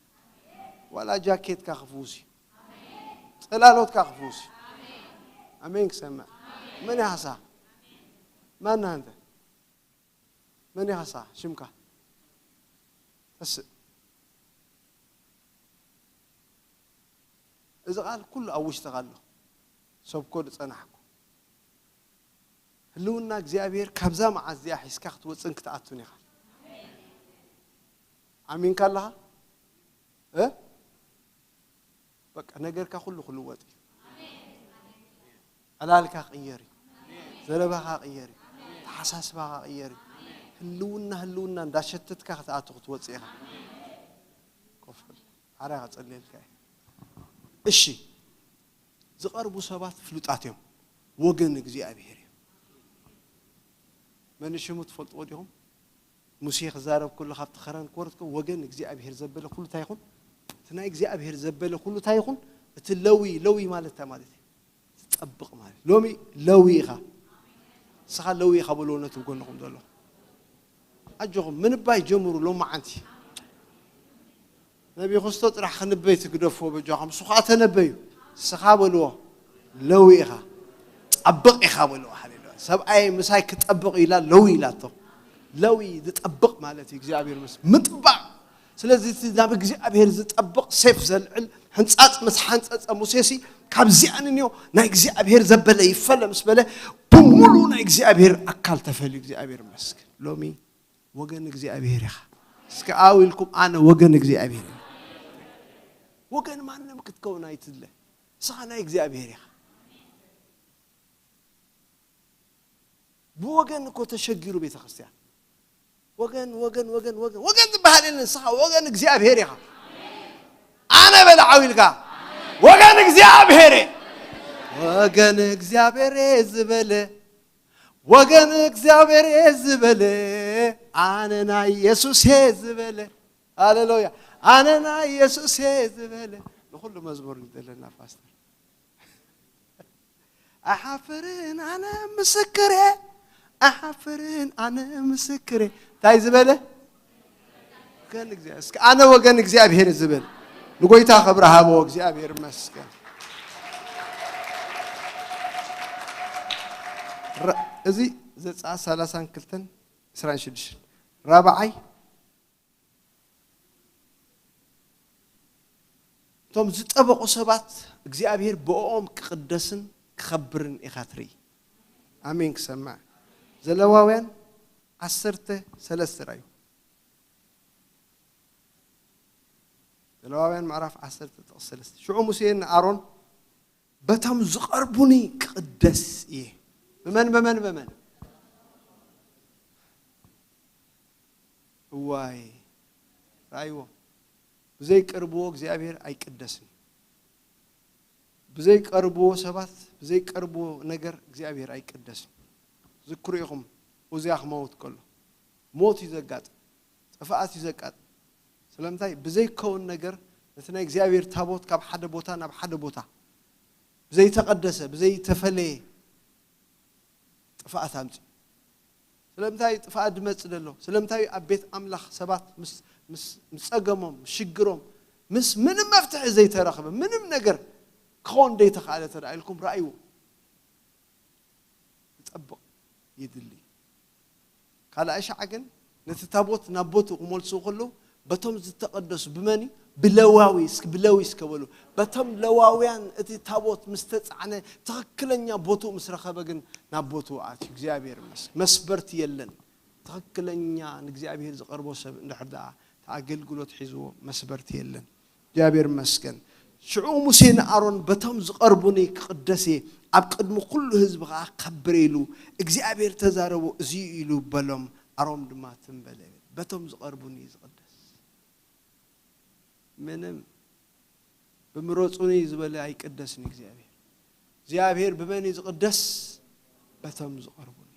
ዋላ ጃኬትካ ክፍውስ እዩ። ጽላሎትካ ክፍውስ እዩ። ኣሜን ክሰምዕ መን ያህሳ ማና እንተ መን ያህሳ ሽምካ ተስእ እዚ ቃል ኩሉ ኣብ ውሽጥኻ ኣሎ። ሰብኮ ዝጸናሕኩ ህልውና እግዚኣብሔር ካብዛ መዓት እዚኣ ሒዝካ ክትወፅን ክትኣቱን ኢኻ። ኣሚንካ ኣለኻ? እ? በቃ ነገርካ ኩሉ ክልወጥ እዩ። ዕላልካ ቅየር እዩ። ዘረባኻ ቅየር እዩ። ተሓሳስባኻ ቅየር እዩ። ህልውና ህልውና እንዳሸተትካ ክትኣቱ ክትወፅእ ኢኻ። ኮፍ በል። ሓራ ክጸልየልካ እየ። እሺ ዝቐርቡ ሰባት ፍሉጣት እዮም። ወገን እግዚኣብሔር እዮም። መን ሽሙ ትፈልጥዎ ዲኹም? ሙሴ ክዛረብ ከሎ ካብቲ ኸረን ክወርድ ከሎ ወገን እግዚኣብሔር ዘበለ ኩሉ እንታይ ይኹን? እቲ ናይ እግዚኣብሔር ዘበለ ኩሉ እንታይ ይኹን? እቲ ለዊ ለዊ ማለት እንታይ ማለት እዩ? ዝጠብቕ ማለት ሎሚ ለዊ ኢኻ። ንስኻ ለዊ ኢኻ በልዎ ነቲ ጎንኹም ዘሎ ኣጆኹም ምንባይ ጀምሩ ሎማዓንቲ። ነቢ ክስቶ ጥራሕ ክንበይ ትግደፍዎ በጃኹም እሱ ከዓ ተነበዩ። ንስኻ በልዎ ለዊ ኢኻ። ጸብቕ ኢኻ በልዎ። ሃሌሉያ። ሰብኣይ ምሳይ ክጠብቕ ኢላ ለዊ ኢላቶ። ለዊ ዝጠብቕ ማለት እዩ እግዚኣብሔር ምስ ምጥባቕ። ስለዚ እቲ ናብ እግዚኣብሔር ዝጠብቕ ሴፍ ዘልዕል ሕንጻጽ ምስ ሓንጸጸ ሙሴሲ ካብዚኣ ንንዮ ናይ እግዚኣብሔር ዘበለ ይፈለ ምስ በለ ብሙሉ ናይ እግዚኣብሔር ኣካል ተፈልዩ እግዚኣብሔር መስክን ሎሚ ወገን እግዚኣብሔር ኢኻ። እስከ ኣው ኢልኩም ኣነ ወገን እግዚኣብሔር እየ። ወገን ማንም ክትከውን ኣይትለ። ንስኻ ናይ እግዚኣብሔር ኢኻ። ብወገን እኮ ተሸጊሩ ቤተ ክርስቲያን። ወገን ወገን ወገን ወገን ወገን ዝበሃል የለን። ንስኻ ወገን እግዚኣብሔር ኢኻ። ኣነ በለ ዓው ኢልካ ወገን እግዚኣብሔር እየ። ወገን እግዚኣብሔር እየ ዝበለ ወገን እግዚኣብሔር እየ ዝበለ ኣነ ናይ ኢየሱስ እየ ዝበለ ሃሌሉያ ኣነ ናይ ኢየሱስ እየ ዝበለ ንኩሉ መዝሙር ዘለና ፓስተር ኣይሓፍርን ኣነ ምስክር እየ ኣይሓፍርን ኣነ ምስክር እየ እንታይ ዝበለ ወገን እግዚኣብሔር እስኪ ኣነ ወገን እግዚኣብሔር ዝብል ንጎይታ ክብሪ ሃቦ እግዚኣብሔር ይመስገን ራ- እዚ ዘፀኣ ሰላሳን ክልተን ዕስራን ሽዱሽተን ራብዓይ እቶም ዝጠበቑ ሰባት እግዚኣብሔር ብኦም ክቕደስን ክኸብርን ኢኻ ትርኢ ኣሜን ክሰማዕ ዘለዋውያን ዓሰርተ ሰለስተ ራዩ ዘለዋውያን ምዕራፍ ዓሰርተ ጥቕስ ሰለስተ ሽዑ ሙሴ ንኣሮን በቶም ዝቐርቡኒ ክቕደስ እየ ብመን በመን በመን እዋይ ራእይዎ ብዘይቀርብዎ እግዚኣብሔር ኣይቅደስን ብዘይቀርብዎ ሰባት ብዘይቀርብዎ ነገር እግዚኣብሔር ኣይቅደስን ዝክሩ ኢኹም። ኡዝያ ክመውት ከሎ ሞት እዩ ዘጋጥም፣ ጥፍኣት እዩ ዘጋጥም። ስለምንታይ? ብዘይከውን ነገር ነቲ ናይ እግዚኣብሔር ታቦት ካብ ሓደ ቦታ ናብ ሓደ ቦታ ብዘይተቐደሰ ብዘይተፈለየ ጥፍኣት ኣምፅኡ። ስለምንታይ ጥፍኣት ድመፅእ ደሎ? ስለምንታይ ኣብ ቤት ኣምላኽ ሰባት ምስ ምስ ምስ ጸገሞም፣ ምስ ሽግሮም፣ ምስ ምንም መፍትሒ ዘይተረኽበ፣ ምንም ነገር ክኸውን ዘይተኻእለ ተደኣ ኢልኩም ረኣይዎ። ክጸብቕ ይድሊ። ካልኣይ ሻዕ ግን ነቲ ታቦት ናብ ቦትኡ ክመልስዎ ከለዉ በቶም ዝተቐደሱ ብመን እዩ? ብለዋዊ እስኪ ብለዊ እስከ በሉ። በቶም ለዋውያን እቲ ታቦት ምስ ተጻዕነ ትኽክለኛ ቦትኡ ምስ ረኸበ ግን ናብ ቦትኡ ኣትዩ። እግዚኣብሔር ይመስገን። መስበርቲ የለን። ትኽክለኛ ንእግዚኣብሔር ዝቐርቦ ሰብ እንድሕር ደኣ እቲ ኣገልግሎት ሒዝዎ መስበርቲ የለን። እግዚኣብሔር ይመስገን። ሽዑ ሙሴ ንኣሮን በቶም ዝቐርቡኒ ክቕደስ እየ፣ ኣብ ቅድሚ ኩሉ ህዝቢ ኸዓ ከብር ኢሉ እግዚኣብሔር ተዛረቦ እዚ ኢሉ በሎም። ኣሮን ድማ ትም በለ። በቶም ዝቐርቡኒ እዩ ዝቕደስ። ምንም ብምረጹኒ ዝበለ ኣይቅደስን እግዚኣብሔር። እግዚኣብሔር ብመን እዩ ዝቕደስ? በቶም ዝቐርቡኒ።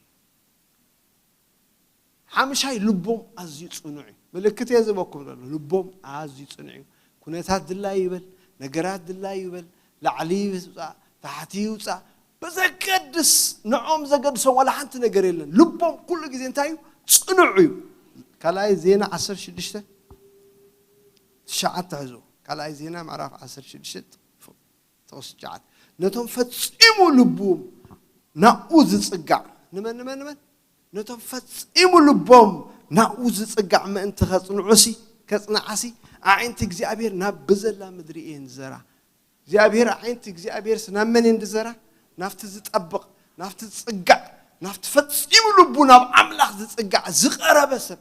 ሓምሻይ ልቦም ኣዝዩ ጽኑዕ እዩ። ምልክት እየ ዝህበኩም ዘሎ። ልቦም ኣዝዩ ጽኑዕ እዩ። ኩነታት ድላይ ይበል፣ ነገራት ድላይ ይበል፣ ላዕሊ ይውጻእ፣ ታሕቲ ይውጻእ፣ ብዘገድስ ንዖም ዘገድሶም ዋላ ሓንቲ ነገር የለን። ልቦም ኩሉ ግዜ እንታይ እዩ? ጽኑዕ እዩ። ካልኣይ ዜና ዓሰርተ ሽዱሽተ ትሽዓተ ሕዙ። ካልኣይ ዜና ምዕራፍ ዓሰርተ ሽዱሽተ ጥቕሲ ትሽዓተ። ነቶም ፈጺሙ ልቡ ናኡ ዝጽጋዕ፣ ንመን፣ ንመን፣ ንመን? ነቶም ፈጺሙ ልቦም ናኡ ዝጽጋዕ ምእንቲ ከጽንዑሲ፣ ከጽንዓሲ፣ ኣዒንቲ እግዚኣብሔር ናብ ብዘላ ምድሪ እየን ዝዘራ። እግዚኣብሔር፣ ኣዒንቲ እግዚኣብሔርስ ናብ መን እየን ዝዘራ? ናብቲ ዝጠብቕ፣ ናብቲ ዝጽጋዕ፣ ናብቲ ፈጺሙ ልቡ ናብ ኣምላኽ ዝጽጋዕ ዝቐረበ ሰብ።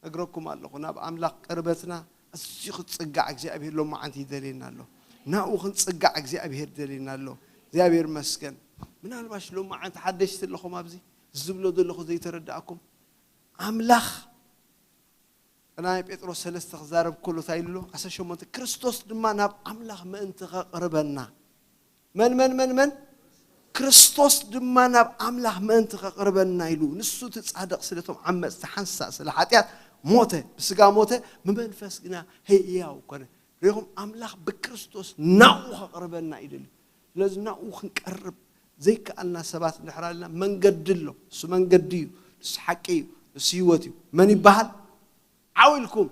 ነግረኩም ኣለኹ፣ ናብ ኣምላኽ ቅርበትና ኣዝዩ ክትጽጋዕ እግዚኣብሔር ሎማዓንቲ ይደልየና ኣሎ። ናኡ ክንጽጋዕ እግዚኣብሔር ይደልየና ኣሎ። እግዚኣብሔር ይመስገን። ምናልባሽ ሎማዓንቲ ሓደሽቲ ኣለኹም ኣብዚ፣ ዝብሎ ዘለኹ ዘይተረዳእኩም፣ ኣምላኽ ቀዳማይ ጴጥሮስ ሰለስተ ክዛረብ ከሎ እንታይ ኢሉ ኣሎ? ዓሰርተ ሸሞንተ፣ ክርስቶስ ድማ ናብ ኣምላኽ ምእንቲ ከቕርበና። መን፣ መን፣ መን፣ መን? ክርስቶስ ድማ ናብ ኣምላኽ ምእንቲ ከቕርበና ኢሉ፣ ንሱ እቲ ጻድቕ ስለቶም ዓመጽቲ ሓንሳእ ስለ ሓጢኣት ሞተ፣ ብስጋ ሞተ፣ ብመንፈስ ግና ህያው ኮነ። ርኢኹም፣ ኣምላኽ ብክርስቶስ ናኡ ከቕርበና እዩ ደልዩ። ስለዚ ናኡ ክንቀርብ ዘይከኣልና ሰባት እንድሕር ኣለና፣ መንገዲ ኣሎ። ንሱ መንገዲ እዩ፣ ንሱ ሓቂ እዩ፣ ንሱ ህይወት እዩ። መን ይበሃል? ዓው ኢልኩም።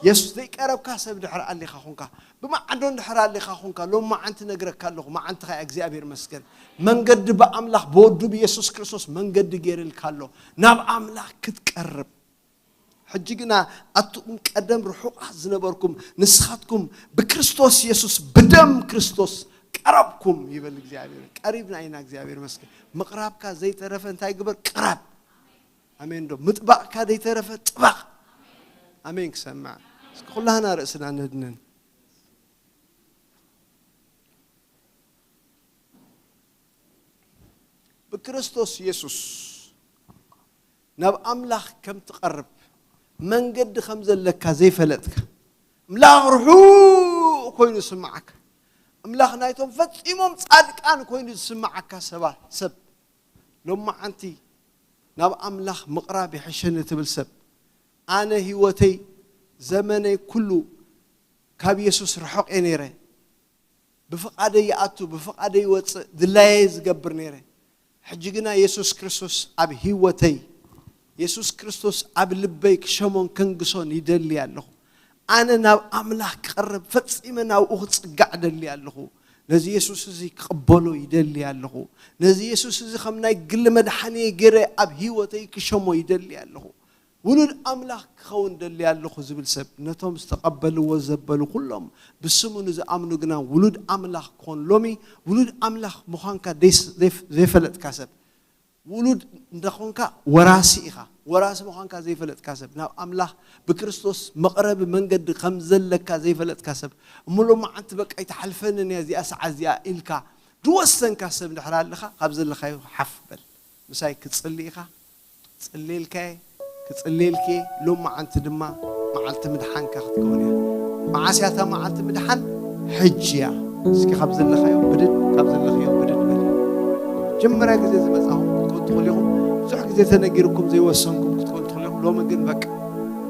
የሱስ ዘይቀረብካ ሰብ ድሕር ኣሊኻ ኹንካ፣ ብማዕዶ እንድሕር ኣሊኻ ኹንካ፣ ሎም መዓንቲ ነግረካ ኣለኹ፣ መዓንትኻ እያ፣ እግዚኣብሔር መስገን። መንገዲ ብኣምላኽ ብወዱ ብየሱስ ክርስቶስ መንገዲ ገይርልካ ኣሎ፣ ናብ ኣምላኽ ክትቀርብ። ሕጂ ግና ኣቱም ቀደም ርሑቓት ዝነበርኩም፣ ንስኻትኩም ብክርስቶስ የሱስ፣ ብደም ክርስቶስ ቀረብኩም ይብል እግዚኣብሔር። ቀሪብና ኢና፣ እግዚኣብሔር መስገን። ምቕራብካ ዘይተረፈ እንታይ ግበር? ቅረብ። ኣሜን ዶ? ምጥባቕካ ዘይተረፈ ጥባቕ። ኣሜን ክሰምዕ። እስኪ ኩላህና ርእስና ነድንን። ብክርስቶስ የሱስ ናብ ኣምላኽ ከም ትቐርብ መንገዲ ከም ዘለካ ዘይፈለጥካ፣ ኣምላኽ ርሑቕ ኮይኑ ዝስምዓካ፣ ኣምላኽ ናይቶም ፈጺሞም ጻድቃን ኮይኑ ዝስምዓካ ሰባት፣ ሰብ፣ ሎማዓንቲ ናብ ኣምላኽ ምቕራብ ይሕሸኒ ትብል ሰብ፣ ኣነ ህይወተይ ዘመነይ ኩሉ ካብ የሱስ ርሑቕ እየ ነይረ። ብፍቓደይ ይኣቱ፣ ብፍቓደይ ይወጽእ፣ ድላየይ ዝገብር ነይረ። ሕጂ ግና የሱስ ክርስቶስ ኣብ ህይወተይ፣ የሱስ ክርስቶስ ኣብ ልበይ ክሸሞን ከንግሶን ይደሊ ኣለኹ። ኣነ ናብ ኣምላኽ ክቐርብ፣ ፈጺመ ናብኡ ክጽጋዕ ደሊ ኣለኹ። ነዚ የሱስ እዚ ክቕበሎ ይደሊ ኣለኹ። ነዚ የሱስ እዚ ከም ናይ ግሊ መድሓኒየ ገይረ ኣብ ህይወተይ ክሸሞ ይደሊ ኣለኹ። ውሉድ ኣምላኽ ክኸውን ደሊ ኣለኹ ዝብል ሰብ፣ ነቶም ዝተቐበልዎ ዘበሉ ኩሎም፣ ብስሙ ንዝኣምኑ ግና ውሉድ ኣምላኽ ክኾን። ሎሚ ውሉድ ኣምላኽ ምዃንካ ደይስ-፣ ዘይፍ-፣ ዘይፈለጥካ ሰብ፣ ውሉድ እንደኾንካ ወራሲ ኢኻ። ወራሲ ምዃንካ ዘይፈለጥካ ሰብ፣ ናብ ኣምላኽ ብክርስቶስ መቕረቢ መንገዲ ከም ዘለካ ዘይፈለጥካ ሰብ፣ እሞ ሎማዓንቲ በቃ ኣይትሓልፈንን እያ እዚኣ ሰዓት እዚኣ ኢልካ ዝወሰንካ ሰብ እንድሕር ኣለኻ፣ ካብ ዘለኻዮ ሓፍ በል። ምሳይ ክትጽሊ ኢኻ፣ ጽልየልካየ፣ ክጽልየልኪ፣ ሎም መዓንቲ ድማ መዓልቲ ምድሓንካ ክትከውን እያ። መዓስ እያ እታ መዓልቲ ምድሓን? ሕጂ እያ። እስኪ ካብ ዘለኻዮ ብድድ፣ ካብ ዘለኽዮ ብድድ በል። መጀመርያ ግዜ ዝመጻኹም ክትከዱ ትኽእሉ ኢኹም። ብዙሕ ግዜ ተነጊርኩም ዘይወሰንኩም ክትኮኑ ትኽእሉ ኢኹም። ሎሚ ግን በቃ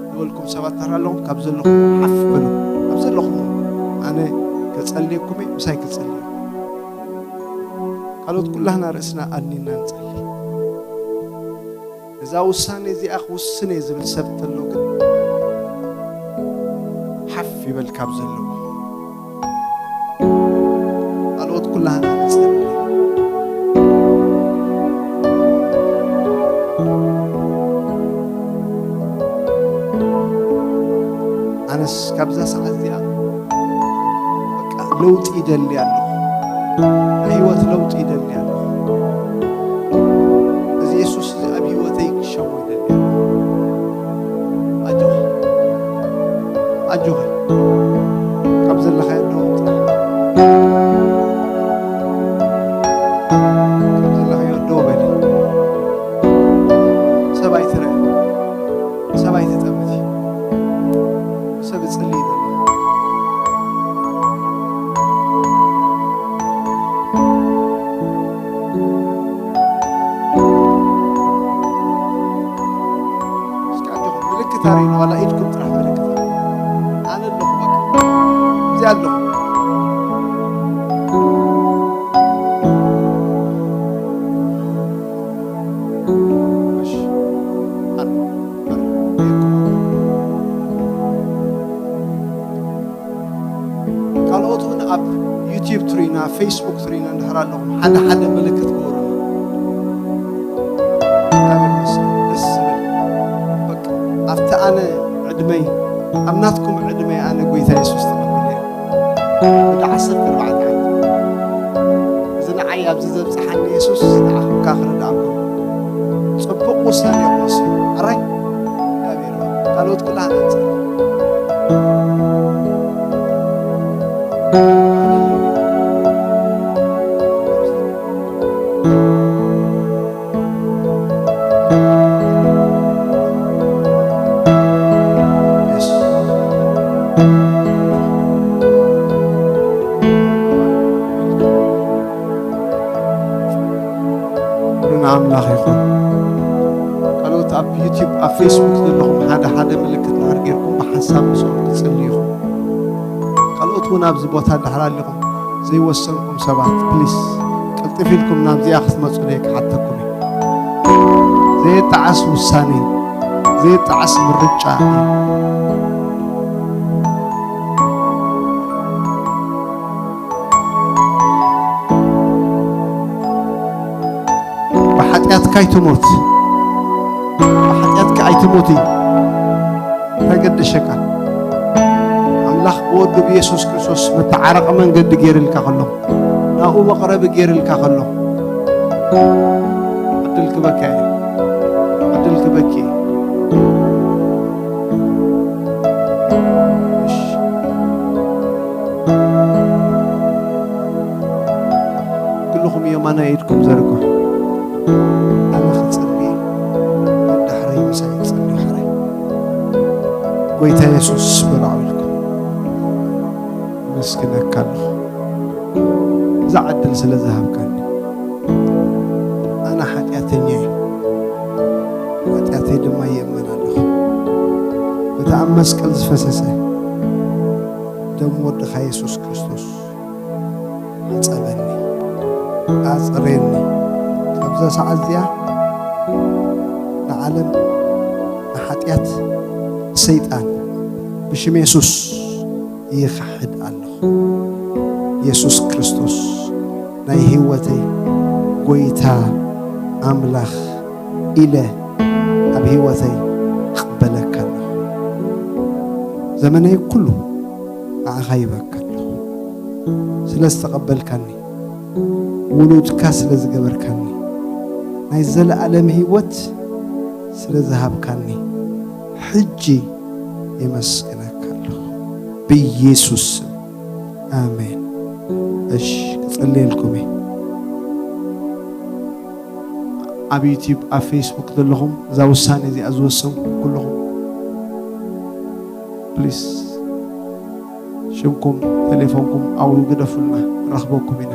ዝበልኩም ሰባት እንድሕር ኣለኹም፣ ካብ ዘለኹም ሓፍ በሉ። ኣብ ዘለኹም፣ ኣነ ከጸልየኩም እየ፣ ምሳይ ክትጸልዩ። ካልኦት ኩላህና ርእስና ኣድኒና ንጸሊ። እዛ ውሳኔ እዚኣ ክውስን እየ ዝብል ሰብ እንተሎ ግን፣ ሓፍ ይበል ካብ ዘለዎ። ካልኦት ኩላህና ንጸሊ። ኣነስ ካብዛ ሰዓት እዚኣ በቃ ለውጢ ይደሊ ኣለኹ። ናይ ህይወት ለውጢ ይደሊ ኣለኹ። እዚ የሱስ እዚ ኣብ ህይወተይ ክሸሞ ይደሊ ኣለኹ። ኣጆኻ፣ ኣጆኻ። ካብ ዘለኻዮ ደው ጥራሕ። ካብ ዘለኻዮ ደው በል። ሰብ ኣይትረአ። ሰብ ኣይትጠምት። ሰብ እጽሊ ይደሊ። እስኪ ኣጆኹም፣ ምልክት ኣርእዩኒ፣ ዋላ ኢድኩም ጥራሕ ምልክት ኣርእዩኒ። ኣነ ኣለኹ፣ በቃ። እዚ ኣለኹ። እሺ። ኣር-፣ ኣር-፣ ካልኦት እውን ኣብ ዩቲዩብ ትሪና፣ ፌስቡክ ትሪና እንድሕር ኣለኹም፣ ሓደ ሓደ ምልክት ግበሩና። እግዚኣብሔር ይመስገን። ደስ ዝብል። በቃ፣ ኣብቲ ኣነ ዕድመይ፣ ኣብ ናትኩም ዕድመ ኣነ ጎይታ የሱስ ተቐቢለ እየ። ወዲ ዓሰርተ ኣርባዕተ ዓመት። እዚ ንዓይ ኣብዚ ዘብጽሓኒ የሱስ ንዓኹም ከኣ ክርድኣኩም። ጽቡቕ ውሳኔ ኢኹም ወሲንኩም። ኣራይ? እግዚኣብሔር ይባርክ። ካልኦት ኩላህና ንጸሊ። ክብሪ ንኣምላኽ ይኹን። ካልኦት ኣብ ዩቲዩብ፣ ኣብ ፌስቡክ ዘለኹም ሓደ ሓደ ምልክት እንድሕር ጌርኩም ብሓንሳብ ምስኦም ክትጽልዩ ኢኹም። ካልኦት እውን ኣብዚ ቦታ እንድሕር ኣለኹም ዘይወሰንኩም ሰባት፣ ፕሊስ፣ ቅልጥፍ ኢልኩም ናብዚኣ ክትመጹለይ ክሓተኩም እዩ። ዘየጣዕስ ውሳኔ፣ ዘየጣዕስ ምርጫ እዩ። ብሓጢኣትካ ኣይትሞት፣ ብሓጢኣትካ ኣይትሞት እዩ። እንታይ ገደሸካ? ኣምላኽ ብወዱ ብየሱስ ክርስቶስ መተዓረቒ መንገዲ ገይርልካ ከሎ፣ ናብኡ መቕረቢ ገይርልካ ከሎ፣ ዕድል ክበካ እየ። ዕድል ክበኪ እየ። እሺ። ኩልኹም የማናይ ኢድኩም ዘርግሑ። ኣነ ክጽሊ፣ ዳሕረይ ምሳይ ክጽሊ፣ ሕራይ። ጎይታ የሱስ በሉ ዓው ኢልኩም። ኣመስግነካ ኣለኹ። እዛ ዕድል ስለ ዝሃብካኒ። ኣነ ሓጢኣተኛ እየ። ሓጢኣተይ ድማ ይእመን ኣለኹ። በቲ ኣብ መስቀል ዝፈሰሰ ደም ወድኻ የሱስ ክርስቶስ ሓጸበኒ፣ ኣጽረየኒ። ካብዛ ሰዓት እዚኣ ንዓለም፣ ንሓጢኣት፣ ንሰይጣን ብሽም የሱስ ይኽሕድ ኣለኹ። የሱስ ክርስቶስ ናይ ህይወተይ ጎይታ ኣምላኽ ኢለ ኣብ ህይወተይ እቕበለካ ኣለኹ። ዘመነይ ኩሉ ንዓኻ ይበካ ኣለኹ። ስለ ዝተቐበልካኒ፣ ውሉድካ ስለ ዝገበርካኒ፣ ናይ ዘለኣለም ህይወት ስለ ዝሃብካኒ፣ ሕጂ የመስግነካ ኣለኹ። ብየሱስ ስም፣ ኣሜን። እሺ፣ ክጽልየልኩም እየ። ኣብ ዩቲዩብ፣ ኣብ ፌስቡክ ዘለኹም፣ እዛ ውሳኔ እዚኣ ዝወሰንኩም ኩልኹም፣ ፕሊስ፣ ሽምኩም፣ ቴሌፎንኩም ኣብኡ ግደፉልና፣ ንረኽበኩም ኢና።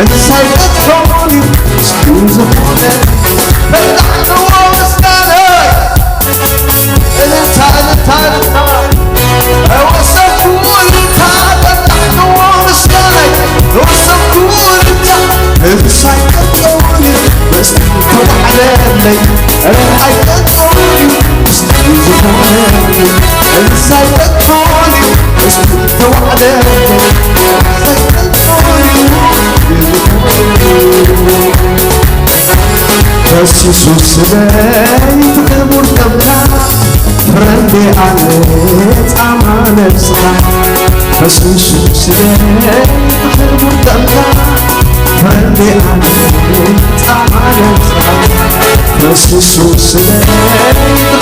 እንሳይ ክትኸውን እዩ ምስሉ ዝኾነ በላዕንዎ ምስጋና። እልልታ፣ እልልታ፣ እልልታ። ወሰንኩ እልልታ፣ በላዕንዎ ምስጋና። ወሰንኩ እልልታ፣ እንሳይ ክትኸውን እዩ ምስሉ ተባዕለለይ። እንሳይ ክትኸውን እዩ ምስሉ ዝኾነ። እንሳይ ክትኸውን እዩ ምስሉ ተባዕለለይ። ፈሲሱ ስለይ ክቡር ደምካ ፍረንዴ ኣለ ጻማ ነብስኻ። ፈሲሱ ስለይ ክቡር ደምካ ፍረንዴ ኣለ ጻማ ነብስኻ። ፈሲሱ ስለይ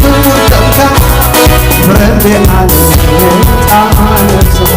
ክቡር ደምካ ፍረንዴ ኣለ ጻማ ነብስኻ።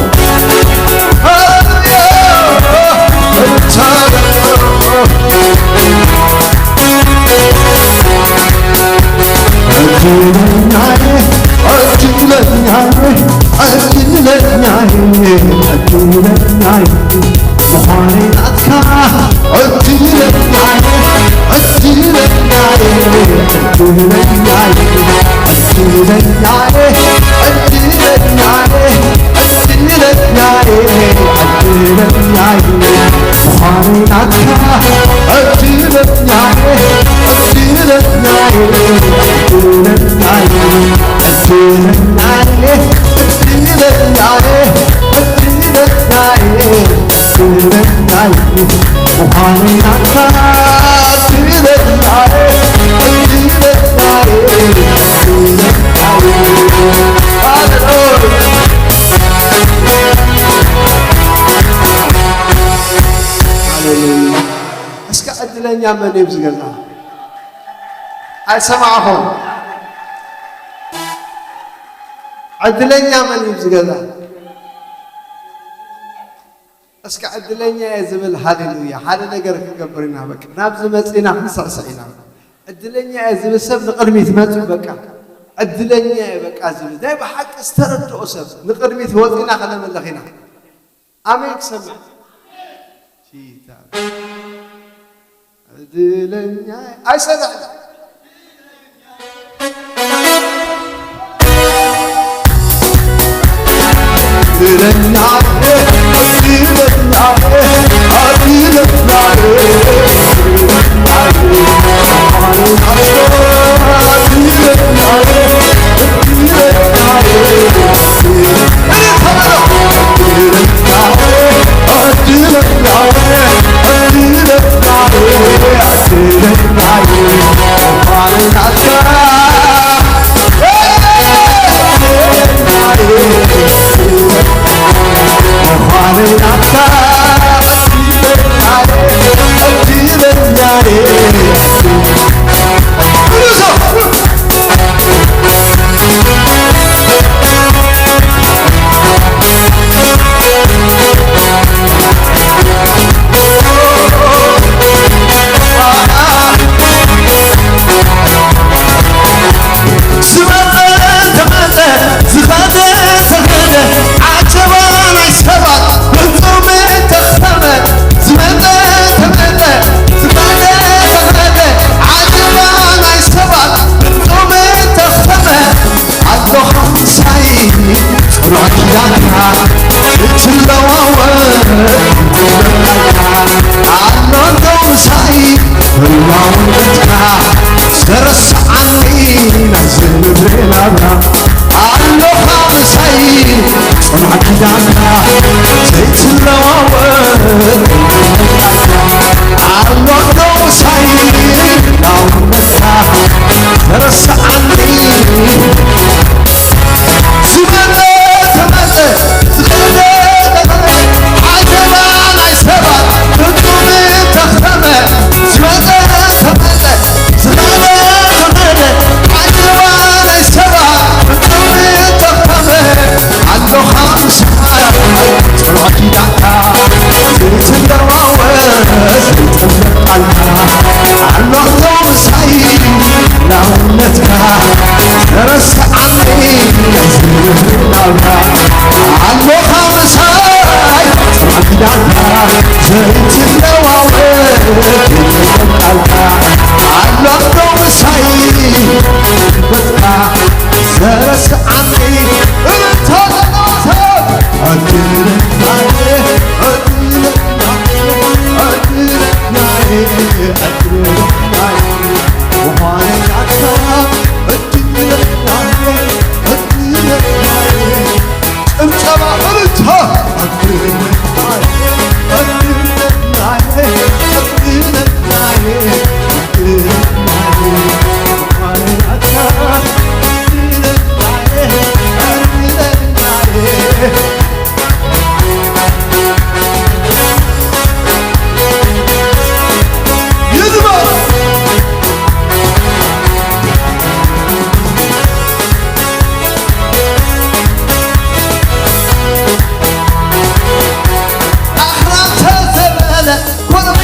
ሃሌሉያ። እስከ ዕድለኛ መን እዩ ኣብዚ ገዛ? ኣይሰማዕኹም። ዕድለኛ መን እዩ ኣብዚ ገዛ? እስከ ዕድለኛ እየ ዝብል ሃሌሉያ። ሓደ ነገር ክንገብር ኢና። በቃ ናብዚ መጺና ክንስዕስዕ ኢና። ዕድለኛ እየ ዝብል ሰብ ንቕድሚት መጹ። በቃ ዕድለኛ እየ በቃ ዝብል ናይ ብሓቂ ዝተረድኦ ሰብ ንቕድሚት ወጺና ከነምልኽ ኢና። ኣሜን ክሰምዕ። ቺታ። ዕድለኛ ኣይሰምዕን።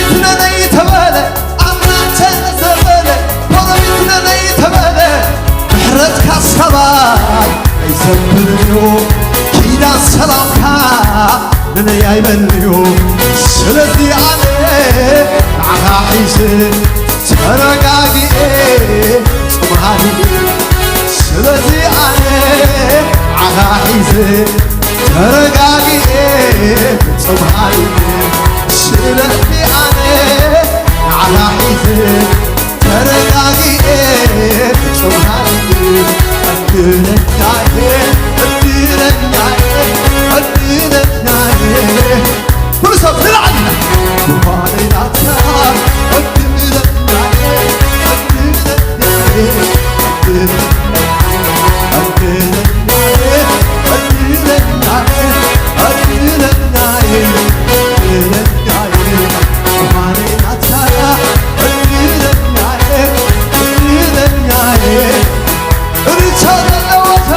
ኩነነይ ተበለ ኣምላኽ ተዘበለ፣ ጎረቤት ኩነነይ ተበለ፣ ምሕረትካ ሰማይ ኣይሰብርን እዩ፣ ኪዳን ሰላምካ ንነይ ኣይበልን እዩ። ስለዚ ኣነ ንዓኻ ሒዘ ተረጋጊኤ ጽምሃኒ። ስለዚ ኣነ ንዓኻ ሒዘ ተረጋጊኤ ጽምሃኒ። ስለዚ ኣነ ንዓኻ ሒዘ ተረጋጊኤ ጽምሃኒ። ዕድለኛየ፣ ዕድለኛየ፣ ዕድለኛየ። ኩሉ ሰብ ንላዕሊ። ጓደይ ናትካ ዕድለኛየ፣ ዕድለኛየ፣ ዕድለኛየ፣ ዕድለኛየ፣ ዕድለኛየ፣ ዕድለኛየ፣ ጓደይ ናትካ ዕድለኛየ፣ ዕድለኛየ። ርቻ ዘለወተ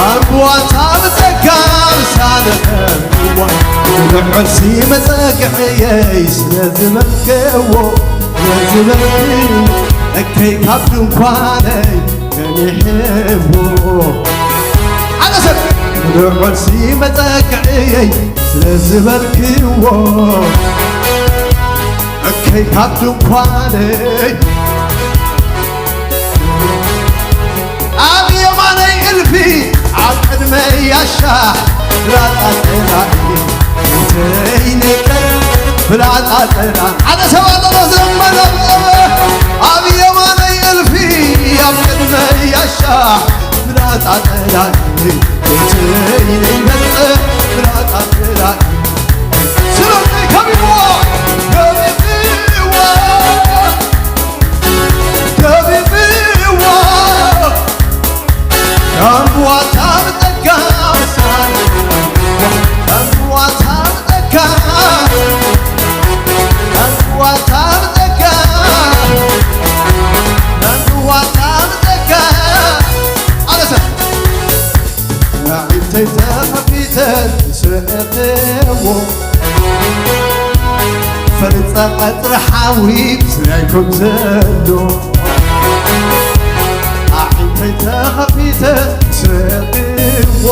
ኣንዋታ ብጸጋ ምሳለ ከብዋ ንዕሲ መጸግዕየይ ስለ ዝበልክዎ፣ ስለ ዝበልክዎ፣ እከይ ካብ ድንኳነይ ገኒሕዎ። ሓደ ሰብ ንዕሲ መጸግዕየይ ስለ ዝበልክዎ፣ እከይ ካብ ድንኳነይ ኣብ የማነይ እልፊ ኣብ ቅድመይ ያሻ ፍላጻ ጠላኢ እንተይነቀል ፍላጻ ጠላ ሓደ ሰባት ተዘመረ ኣብ የማነይ እልፊ ኣብ ቅድመይ ያሻ ፍላጻ ጠላኢ እንተይነቀል ፍላጻ ጠላኢ ስለዘይ ከቢብዎ ከቢብዎ ከቢብዎ ከቢብዎ ኣንዋታ ብጸጋ ኣንዋታ ብጸጋ ኣንዋታ ብጸጋ ኣንዋታ ብጸጋ ኣነሰ ኣዒንተይ ተኸፊተን ዝሰእኽዎ ፈልጸ ቀጽሪ ሓዊ ብስራይ ከም ዘሎ ኣዒንተይ ተኸፊተን ዝሰእኽዎ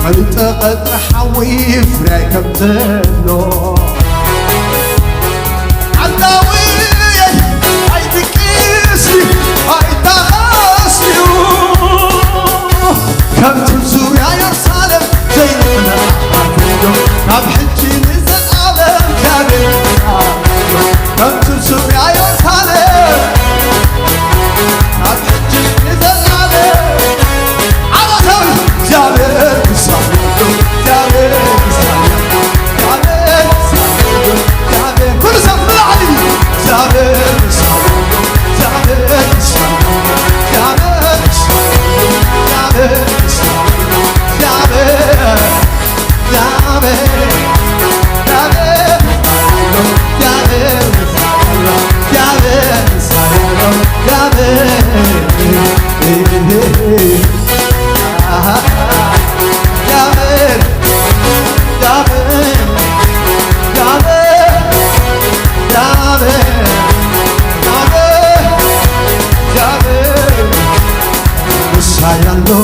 ፈልጸ ቀጽሪ ሓዊ ፍራይ ከም ዘሎ ዓዳዊ ኣይትቅስዩ ኣይታኸስዩ ከምቲ ዙርያ የሩሳሌም ዘይንፍለጥ ካብ ሕጂ ንዘለኣለም እግዚኣብሔር ከምቲ ዙርያ የሩሳሌም ካብ ሕጂ ንዘለኣለም ዓመታዊ እግዚኣብሔር ክሳብ እግዚኣብሔር ክሳብ እግዚኣብሔር ክሳብ እግዚኣብሔር ኩሉ ሰብ ንላዕሊ እግዚኣብሔር ክሳብ እግዚኣብሔር ክሳብ እግዚኣብሔር ክሳብ እግዚኣብሔር ክሳብ እግዚኣብሔር ያለው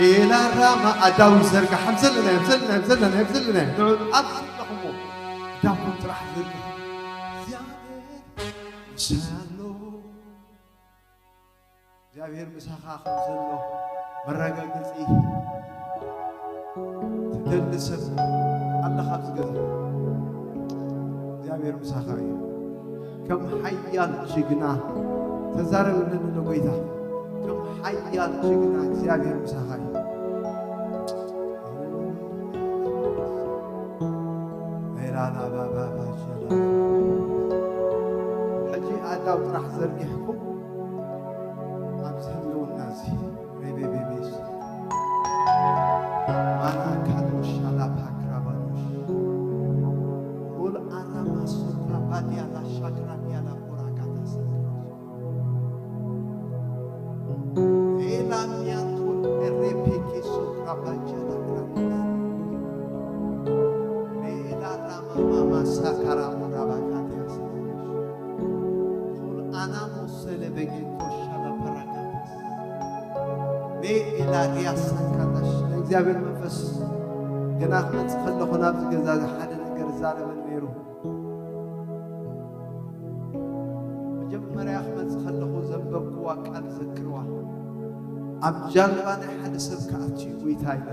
ኤላራማ ኣዳዊ ዘርጋሕ፣ ኣብ ዘለና፣ ኣብ ዘለና፣ ኣብ ዘለና፣ ኣብ ዘለና፣ ንዑ ኣብ ዘለኹሞ ዳኩም ጥራሕ ዘርጋሕ። እግዚኣብሔር ምሳይ ኣሎ። እግዚኣብሔር ምሳኻ ከም ዘሎ መረጋገጺ ትደሊ ሰብ ኣለኻ ኣብዚ ገዛ። እግዚኣብሔር ምሳኻ እዩ። ከም ሓያል ጅግና ተዛረበለኒ ንጎይታ። ከም ሓያል ጅግና እግዚኣብሔር ምሳኻ እዩ። ሜላላ ባባ ባሻላ። ሕጂ ኣዳው ጥራሕ ዘርጊሕኩም ኣብዚ ህልውና እዚ ሬቤቤቤስ ማና ካዶሽ ሻላ ፓክራባዶሽ ኦል ኣራማ ሶትራ ባዲያ ላሻክራ ዲያ ላቦራካታ ሳክራ ኤላሚያቶል ኤሬፔኬ ሶክራ ባጀላ ክራኒስ ሜላ ራማማማ ሳካራ ሞራባካቲያስ ቶል ኣናሞ ሰለበጌቶ ሻላ ፐራካቲስ ሜ ኤላሪያ ሳካታሽ ናይ እግዚኣብሔር መንፈስ ገና ክመጽእ ከለኹ ናብዚ ገዛ እዚ ሓደ ነገር ዛረበን ነይሩ። መጀመርያ ክመጽእ ከለኹ ዘንበብክዋ ቃል ዘክርዋ። ኣብ ጃልባ ናይ ሓደ ሰብ ክኣቱ እዩ ጎይታ ኢለ።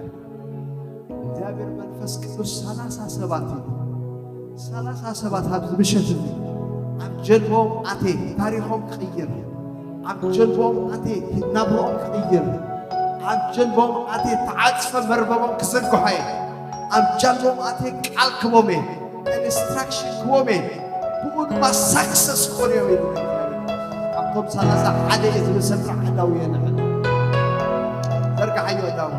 እግዚኣብሔር መንፈስ ቅዱስ ሰላሳ ሰባት እዩ። ሰላሳ ሰባት ኣብዚ ምሸት እዚ ኣብ ጀልባኦም ኣትየ ታሪኾም ክቕይር፣ ኣብ ጀልባኦም ኣትየ ናብርኦም ክቕይር፣ ኣብ ጀልባኦም ኣትየ ተዓጽፈ መርበቦም ክዝርግሖ እየ። ኣብ ጃልባኦም ኣትየ ቃል ክቦም እየ። ኢንስትራክሽን ክቦም እየ። ብኡ ድማ ሳክሰስ ክኾኑ እዮም ኢሉ። ካብቶም ሰላሳ ሓደ እየ ዝብል ሰብ ጥራሕ ኣዳው እየ ንዕል። ዘርግሓዮ ኣዳው።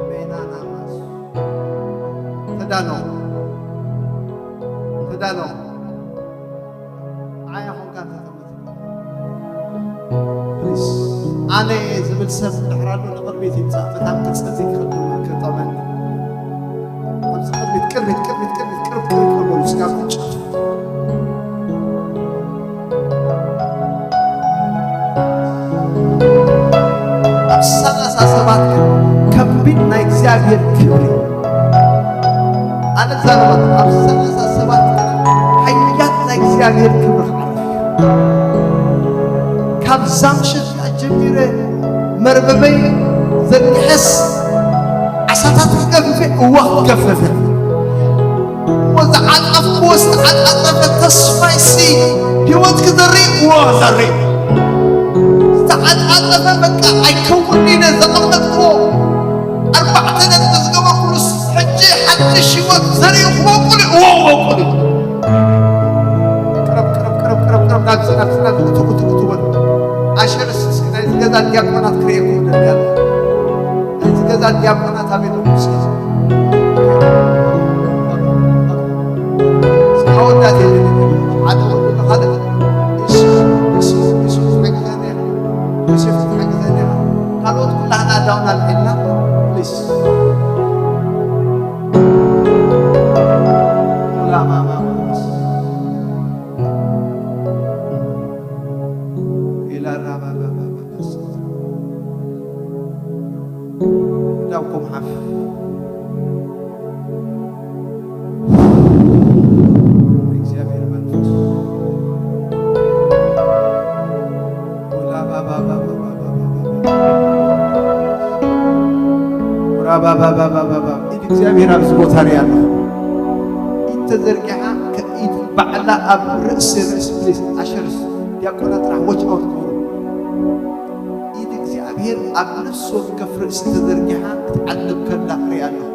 በይናና ማስ። ተዳሎ። ተዳሎ። ዓያ ኾንካ ተቐመጥ። ፕሊስ። ኣነ ዝብል ሰብ ድሕር ኣሎ ንቕድሚት ይምጻእ። በጣም ክጸልይ ክቕድም ክጠመኒ። ኣብዚ ቅድሚት፣ ቅድሚት፣ ቅድሚት፣ ቅድሚት፣ ቅርብ፣ ቅርብ፣ ቅርብ በሉ። ስጋብ ትጨፍ። ኣብ ሰላሳ ሰባት ግን ከቢድ ናይ እግዚኣብሔር ክብሪ። ኣነ ዛረባ ኣብ ሰላሳ ሰባት ግን ሓያል ናይ እግዚኣብሔር ክብሪ ክዓርፍ እዩ። ካብዛ ምሸት እዚኣ ጀሚረ መርበበይ ዘርጊሐስ ዓሳታት ክገፍፍ እየ፣ እወ ክገፍፍ እየ። እሞ ዝዓጸፍክዎ ዝተዓጻጸፈ ተስፋይሲ ህይወት ክዘሪ እወ ክዘሪ። ዝተዓጻጸፈ በቃ ኣይከውን ኢለ ዘቐመጥክዎ ኣርባዕተ ነጥቢ ዝገበርኩሉስ ሕጂ ሓድሽ ህይወት ዘርኢ ክበቁል እወ ክበቁል። ቅረብ ቅረብ ቅረብ ቅረብ ቅረብ ናብዚ ናብዚ ናብዚ እትጉ ትጉ ትበሉ ኣሸርስ እስኪ ናይዚ ገዛ ዲያቆናት ክርእየኩም ደልያ ናይዚ ገዛ ዲያቆናት ኣበይ ኣለኩም እስኪ እስኪ ኣወዳት የለን ሓደ ወዱ ንኻልእ እሱ እሱ እሱ ሓግዘኒ እሱ ሓግዘኒ ካልኦት ኩላህና ዳውን ኣልዒልና ፕሊስ ላማማ ኢላ ራባባባባስ ዳውኩም ሓፍ እግዚኣብሔር መንፈስ ራባባባባባባ ኢድ እግዚኣብሔር ኣብዚ ቦታ ርያ ኣሎ። ኢድ ተዘርጊሓ ከኢድ ባዕላ ኣብ ርእሲ ርእሲ ፕሊስ ኣሸርስ ዲያቆናት ጥራሕ ዎች ኣውት ግበሩ። ኢድ እግዚኣብሔር ኣብ ነፍሲ ወከፍ ርእሲ ተዘርጊሓ ክትዓልብ ከላ ርያ ኣለኹ።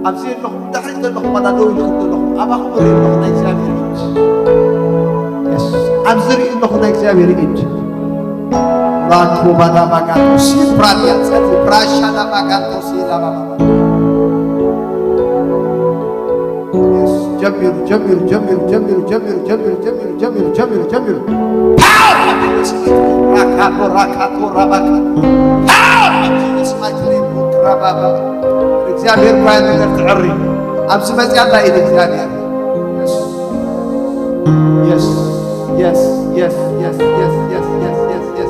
ኣብዚ ኣለኹም ድሕሪት ዘለኹም ዋላ ደው ኢልኩም ዘለኹም ኣባኹም ርኢ ኣለኹ ናይ እግዚኣብሔር ኢድ። የስ ኣብዚ ርኢ ኣለኹ ናይ እግዚኣብሔር ኢድ። ራኮባዳ ባጋንቶሲ ፕራዲያ ጸቲ ፕራሻዳ ባጋንቶሲ ላባባ ጀሚሩ ጀሚሩ ጀሚሩ ጀሚሩ ጀሚሩ ጀሚሩ ጀሚሩ ጀሚሩ ጀሚሩ ጀሚሩ ፓወር ራካቶ ራካቶ ራባካ ፓወር ራባባ እግዚኣብሔር ባይ ነገር ትዕሪ ኣብዚ መጽያ ኣላ ኢድ እግዚኣብሔር Yes. Yes. Yes. Yes. Yes. Yes. Yes. Yes. Yes. Yes. Yes.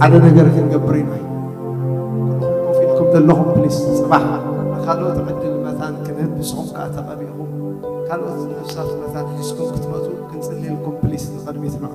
ሓደ ነገር ክንገብር ኢና። ኩልኹም ኮፍ ኢልኩም ዘለኹም፣ ፕሊስ፣ ጽባሕ ንኻልኦት ዕድል መታን ክንህብ፣ ንስኹም ከኣ ተቐቢእኹም ካልኦት ነፍሳት መታን ሒዝኩም ክትመጹ ክንጽልየልኩም፣ ፕሊስ፣ ንቕድሚት ንዑ።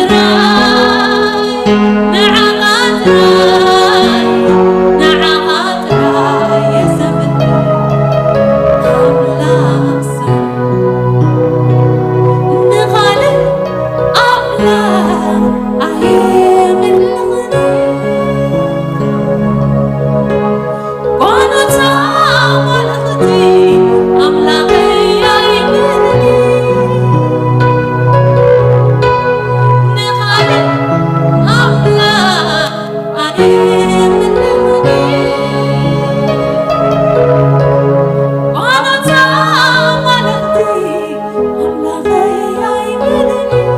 ጥራይ፣ ንዓኻ ጥራይ፣ ንዓኻ ጥራይ እየ ዘምልኽ። ኣምላኽ ስም ንኻልእ ኣምላኽ ኣየምልኽን። ጓኖት ኣማልኽቲ ኣምላኸይ ኣይምልኽን። ንኻልእ ኣምላኽ ኣይምልኽን። ጓኖት ኣማልኽቲ ኣምላኸይ ኣይምልኽን።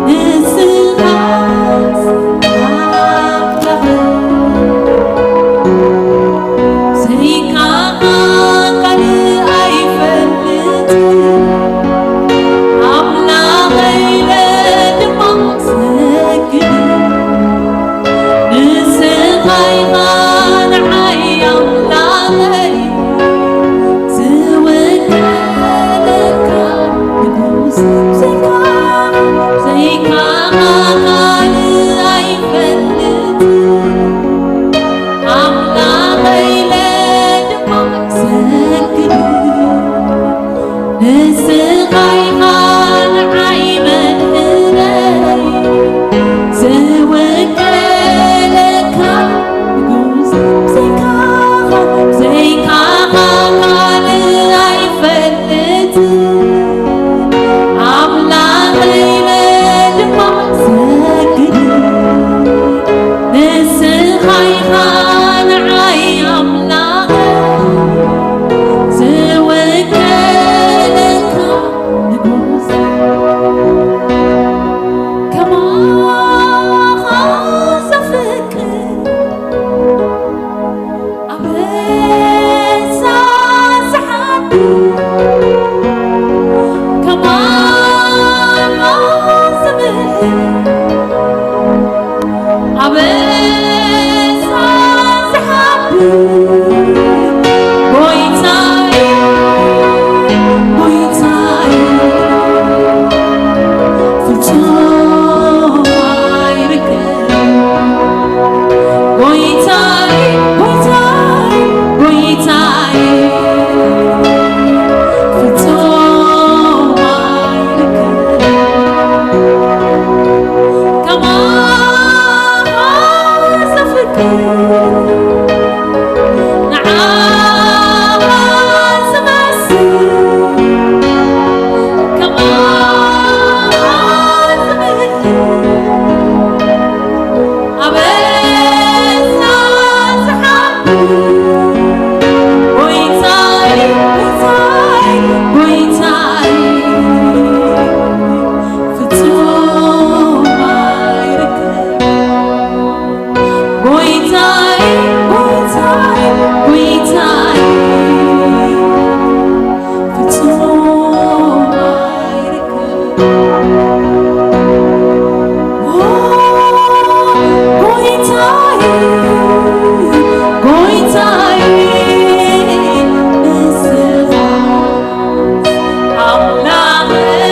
ንስኻስ ኣምላኽ፣ ዘይካኻ ካልእ ኣይፈልጥን። ኣምላኸይ ኢለ ድማ ሰግድ። ንስኻ ኢኻ ንዓይ ኣምላኸይ፣ ዝውክለካ ንጉስ። ብዘይካ፣ ብዘይካኻ ካልእ ኣይፈልጥን። ኣምላኸይ ኢለ ድማ ሰግድ። ንስኻ ኢኻ ንዓይ መድሕነይ፣ ዝውክለካ ንጉስ። ብዘይካኻ፣ ብዘይካኻ ካልእ ኣይፈልጥን። ኣምላኸይ ኢለ ድማ ሰግድ። ንስኻ ኢኻ ንዓይ ኣምላኸይ፣ ዝውክለካ ንጉስ። ከማኻ ዘፍቅር ኣበሳ ዝሓብር፣ ከማኻ ዝምሕር ኣበሳ ዝሓብር፣ ጎይታይ፣ ጎይታይ፣ ፍጹም ኣይርከብ። ጎይታይ፣ ጎይታይ፣ ጎይታይ፣ ፍጹም ኣይርከብ። ከማኻ ዘፍቅር፣ ንዓኻ ዝመስል፣ ከማኻ ዝምሕር፣ ኣበሳ ዝሓብር፣ ጎይታይ፣ ጎይታይ፣ ጎይታይ፣ ፍጹም ኣይርከብ። ጎይታይ፣ ጎይታይ፣ ጎይታይ፣ ፍጹም ኣይርከብ። ኦ፣ ጎይታይ፣ ጎይታይ፣ ንስኻ ኣምላኸይ።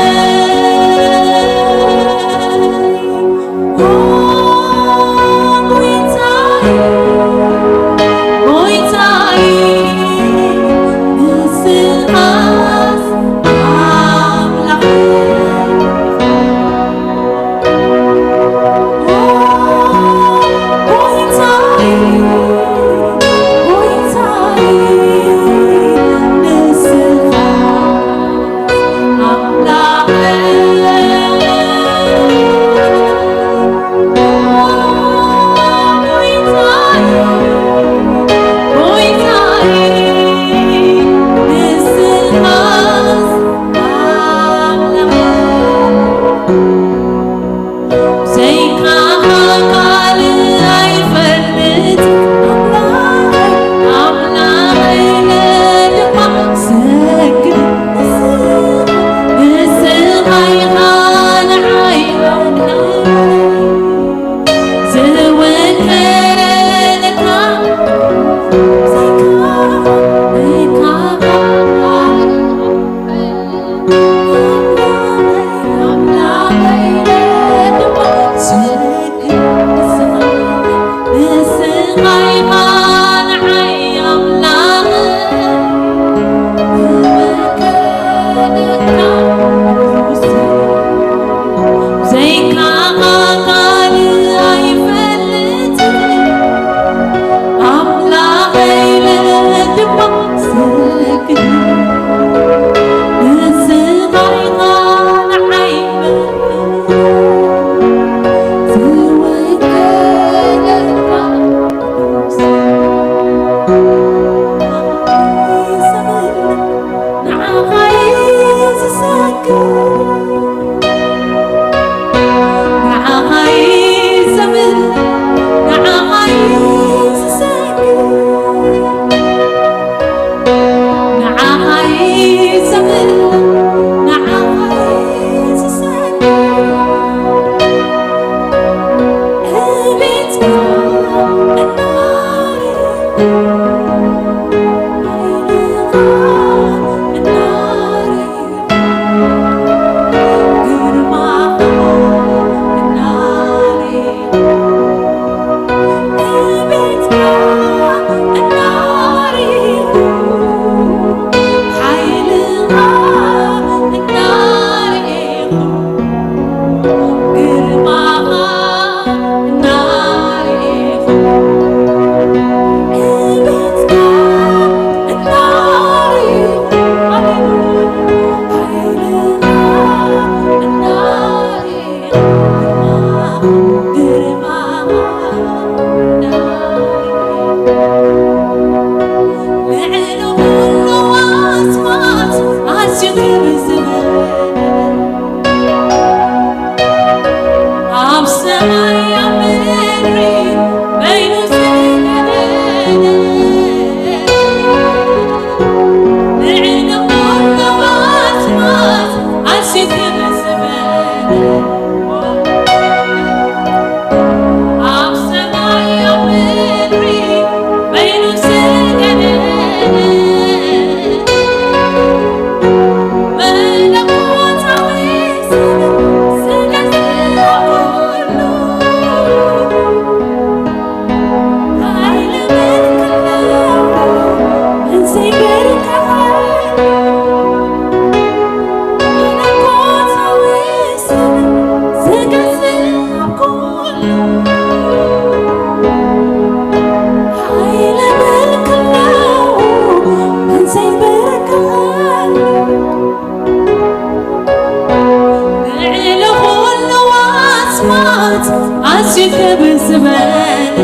ኣስማት ኣዝዩ ክብር ዝበለ፣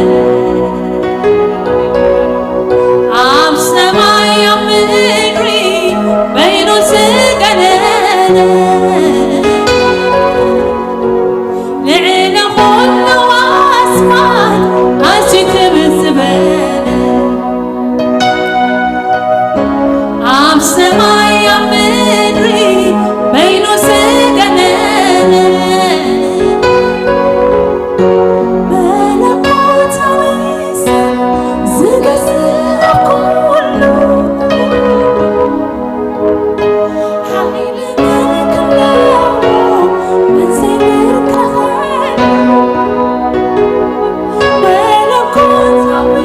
ኣብ ሰማይ ኣብ ምድሪ በይኑ ዝገነነ፣ ልዕሊ ኩሉ ኣስማት ኣዝዩ ክብር ዝበለ፣ ኣብ ሰማይ ኣብ ምድሪ በይኑ ዝገነነ፣ መለኮታዊ ስም ዝገዝእ ኩሉ፣ ሓይሊ ምልክት ኣለዎ፣ መን ዘይብርከኸሉ፣ መለኮታዊ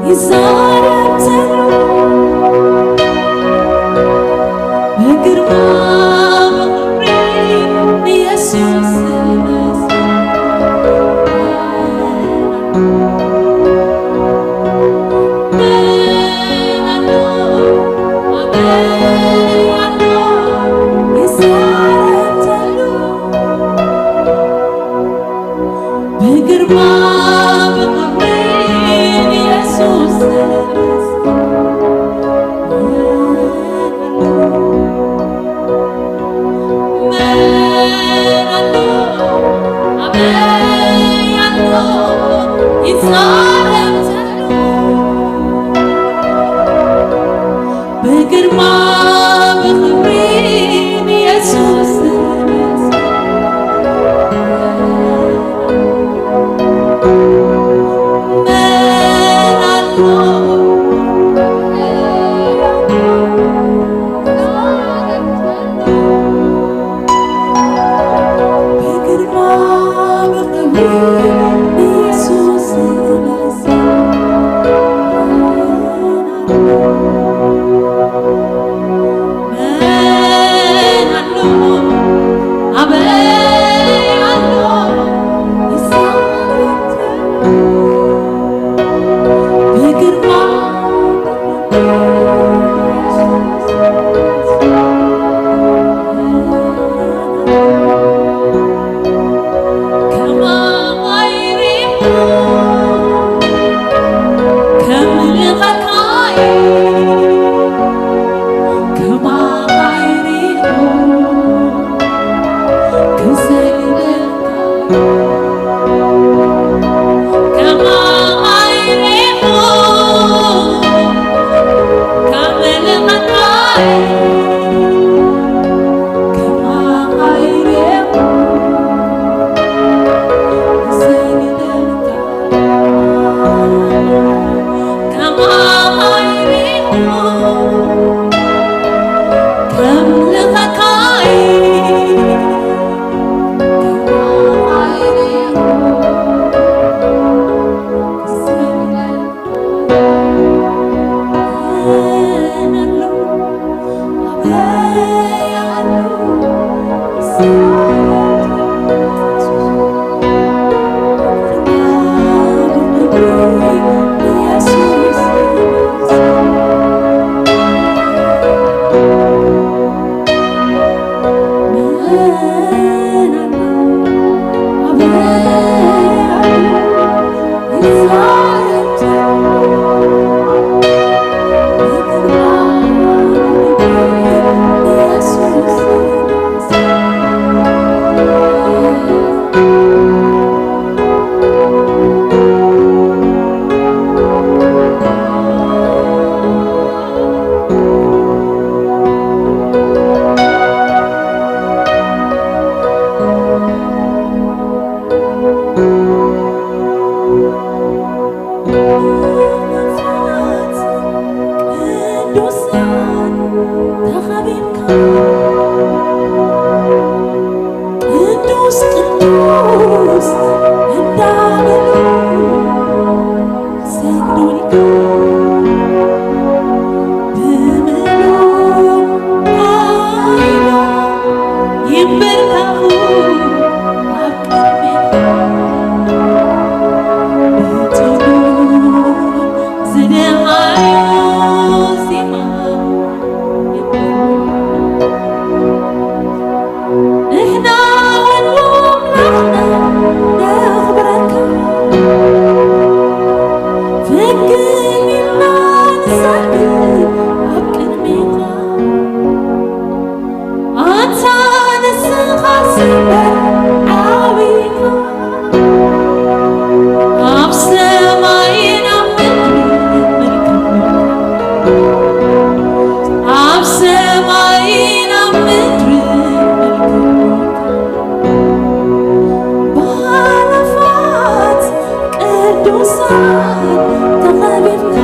ይዛረብ ዘሎ ብግርማ ብኽብሪ ንየሱስ ዝመስል መን ኣሎ? ኣበይ ኣሎ? ይዛረብ ዘሎ ብግርማ ብኽብሪ ንየሱስ መን ኣሎ? ኣበይ ኣሎ? ይዛረብ ዘሎ ብግርማ ብኽብሪ ንየሱስ ዝመስል መን ኣሎ? ብግርማ ብኽብሪ ንየሱስ ዝመስል መን ኣሎ? ኣበይ ኣሎ? ከማኻ ይሪኹ ካብ ልቐታይ ከማኻ ይሪኹ ዝሰግደልካ ከማኻ ይሪኹ ከምልኸካይ ቅዱሳን ተኸቢብካ ቅዱስ ቅዱስ እንዳበሉ ሰግዱልካ ብምሉእ ኃይሉ ይንበርካኹ ኣብ ቅድሜኻ ብጽቡቕ ዝደሃዩ ዜማ ንሕና ወንድም ኣምላኽና ነኽብረካ ፍግም ኢልና ንሰግድ ኣብ ቅድሜኻ ኣንታ ንስኻ ስበር ዓቢኻ ኣብ ሰማይን ኣብ ምድርን ምልክትካ ኣብ ሰማይን ኣብ ምድርን ምልክትካ ብኣእላፋት ቅዱሳን ተኸቢብካ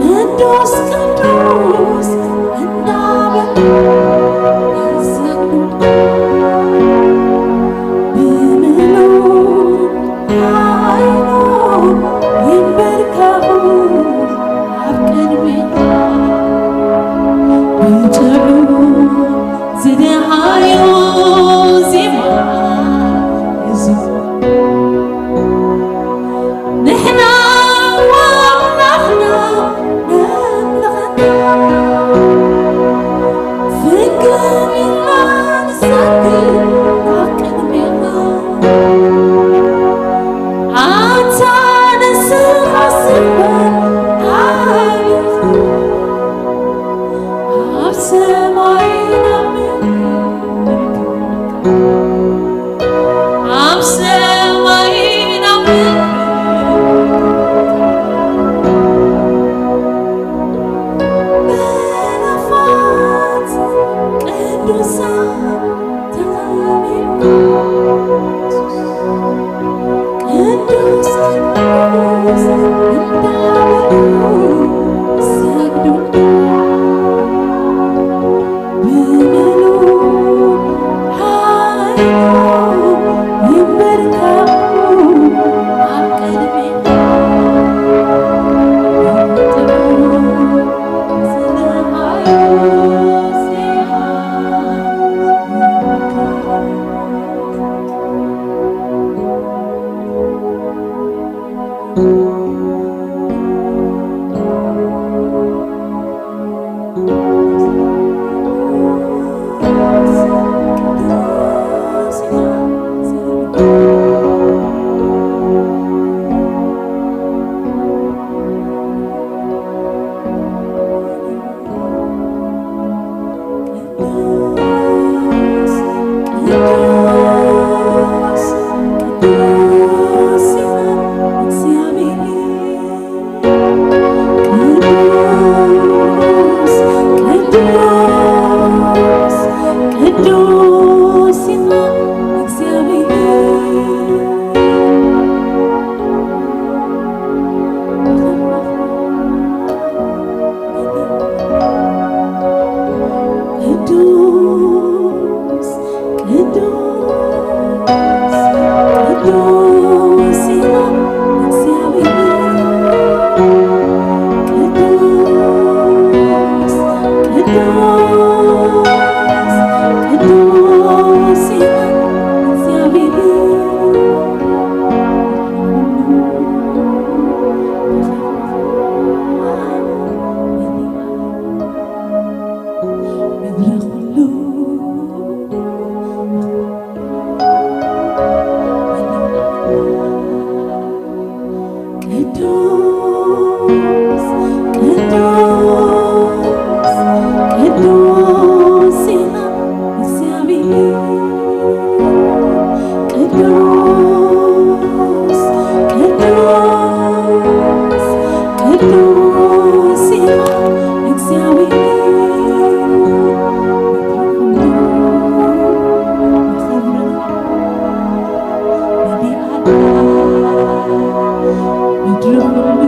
ቅዱስ ቅዱስ እንዳበሉ ይሰግዱ ብምሉእ ኃይሉ ይንበርከኹ ኣብ ቅድሜኻ ብጥዑም ዝደሃዮ ዜማ ይዝምሩ። ንሕና ወኣምላኽና ነምልኸካ ፍግም ኢልና ንሰግድ ኣብ ቅድሜኻ ኣንታ ንስኻ ስበር ዓቢኻ ኣብ ሰማይን ኣብ ምድርን ኣብ ሰማይን ኣብ ምድርን ብኣእላፋት ቅዱሳን ተኸቢብካ ቅዱስ ቅዱስ እንዳበሉ ይሰግዱልካ ብምሉእ ኃይሉ ይንበርከኹ ኣብ ቅድሜኻ። ቅዱስ፣ ቅዱስ ኢኻ እግዚኣብሔር። ቅዱስ፣ ቅዱስ፣ ቅዱስ ኢኻ እግዚኣብሔር። ምድሪ ኩሉ ቅዱስ፣ ቅዱስ፣ ቅዱስ ኢኻ እግዚኣብሔር። ቅዱስ፣ ቅዱስ፣ ቅዱስ ኢኻ እግዚኣብሔር። ምድሪ ኩሉ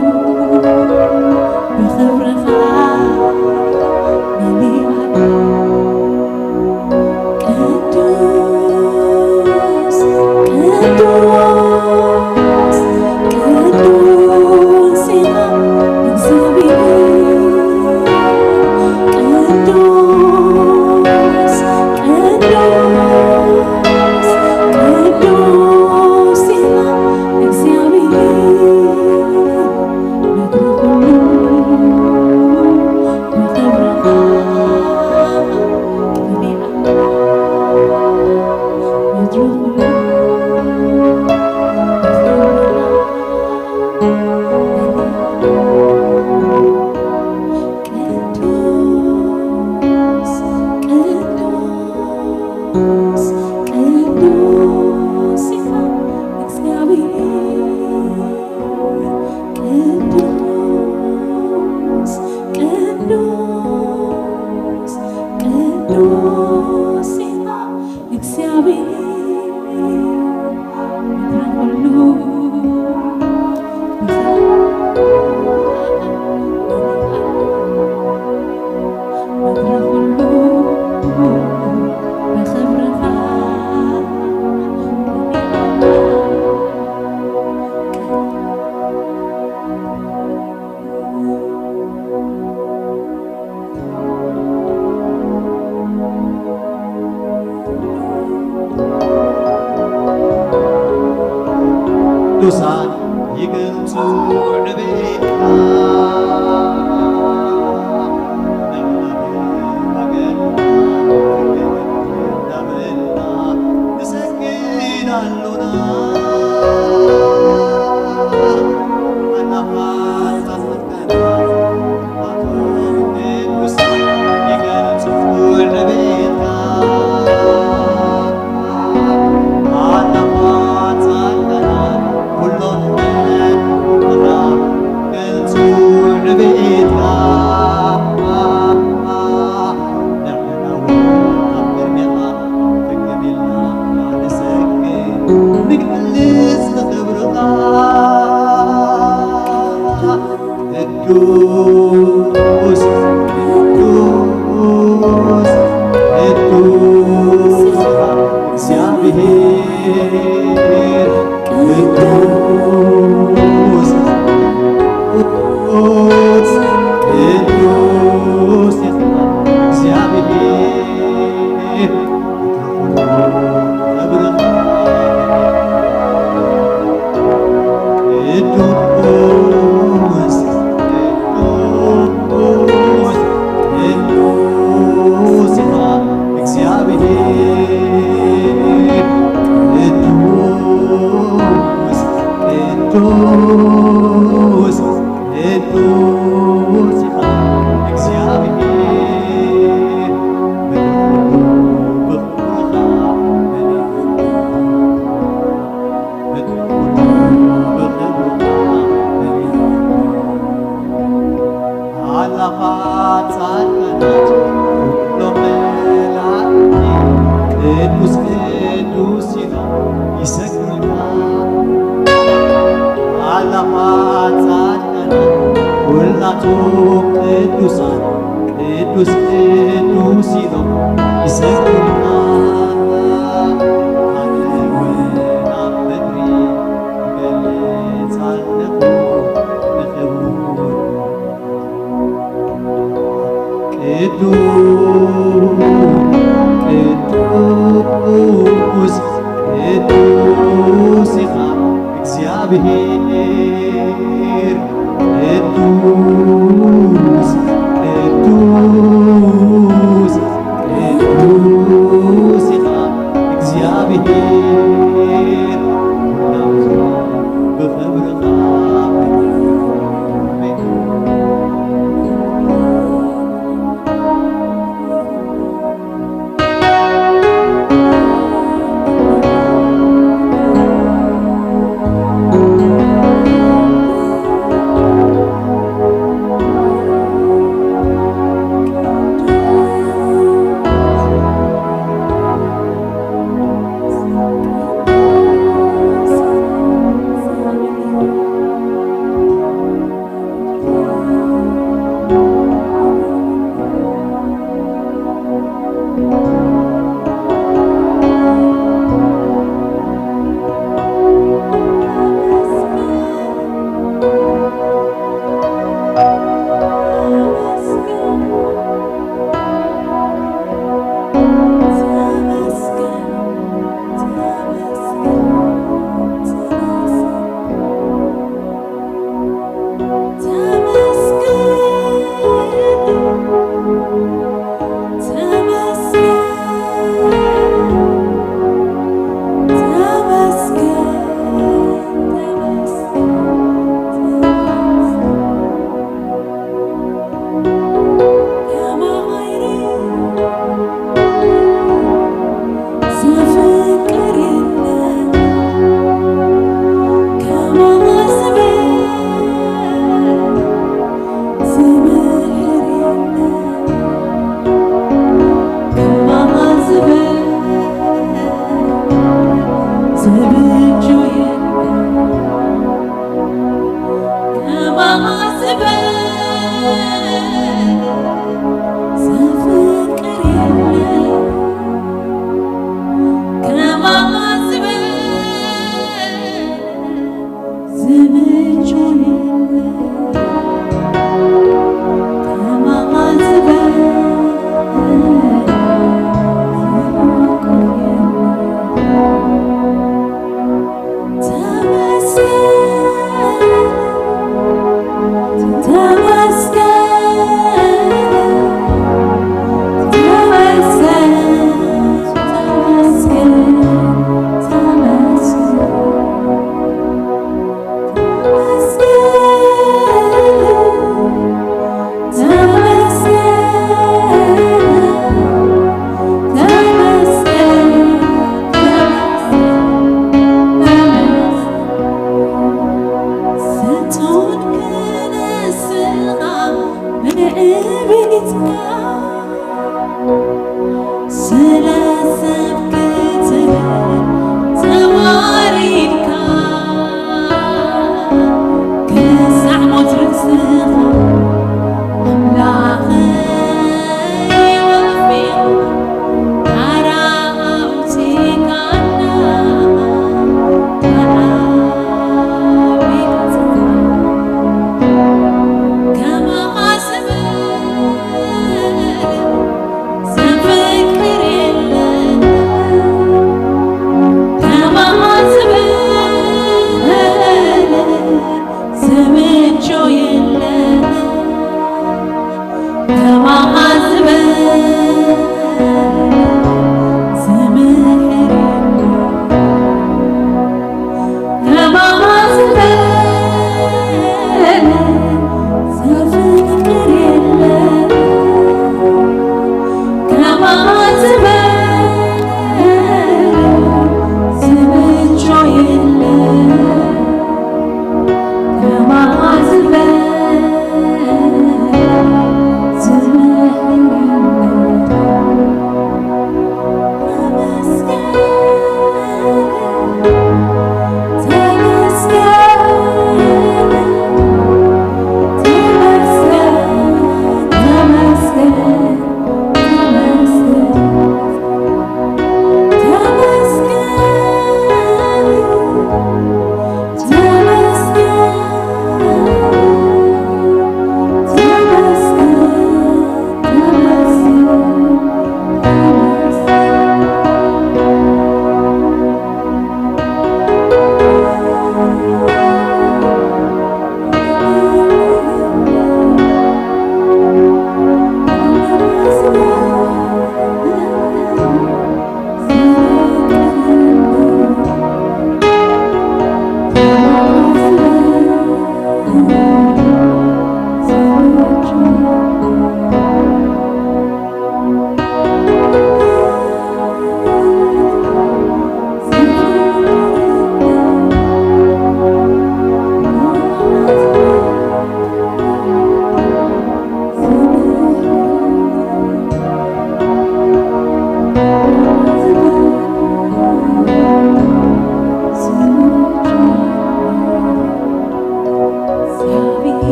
ብኽብርኻ መሊኣ። ቅዱስ፣ ቅዱስ፣ ቅዱስ ኢኻ እግዚኣብሔር። ቅዱስ፣ ቅዱስ፣ ቅዱስ ኢኻ እግዚኣብሔር። ምድሪ ኩሉ ብኽብርኻ መሊኣ። ምድሪ ኩሉ ብኽብርኻ መሊኣ። ቅዱስ፣ ቅዱስ፣ ቅዱስ ኢኻ እግዚኣብሔር። ቅዱስ፣ ቅዱስ፣ ቅዱስ ኢኻ እግዚኣብሔር። ምድሪ ኩሉ ብኽብርኻ፣ ምድሪ ኩሉ ብኽብርኻ። ቅዱሳን ይገልጹ ዕቤትካ፣ ንዕና ብሃገርና እንዳበልና ንሰግድ ኣሎና። ኣናፋት ቅዱስ፣ ቅዱስ፣ ቅዱስ ኢኻ እግዚኣብሔር። ቅዱስ፣ ቅዱስ፣ ቅዱስ ኢኻ እግዚኣብሔር። ክብርኻ ቅዱስ፣ ቅዱስ፣ ቅዱስ ኢኻ እግዚኣብሔር። ቅዱስ፣ ቅዱስ፣ ቅዱስ ኢኻ እግዚኣብሔር። ምድሪ ኩሉ ብኽብርኻ መሊኣ። ኣእላፋት ጻድቃናት ኩሎም መላእኽቲ ቅዱስ ቅዱስ ኢሎም ይሰግዱልካ። ኣእላፋት ጻድቃናት ኩላቶም ቅዱሳን ቅዱስ ቅዱስ ኢሎም ይሰግዱልካ። ቅዱስ፣ ቅዱስ፣ ቅዱስ ኢኻ እግዚኣብሔር፣ ኩሉ ብኽብርኻ።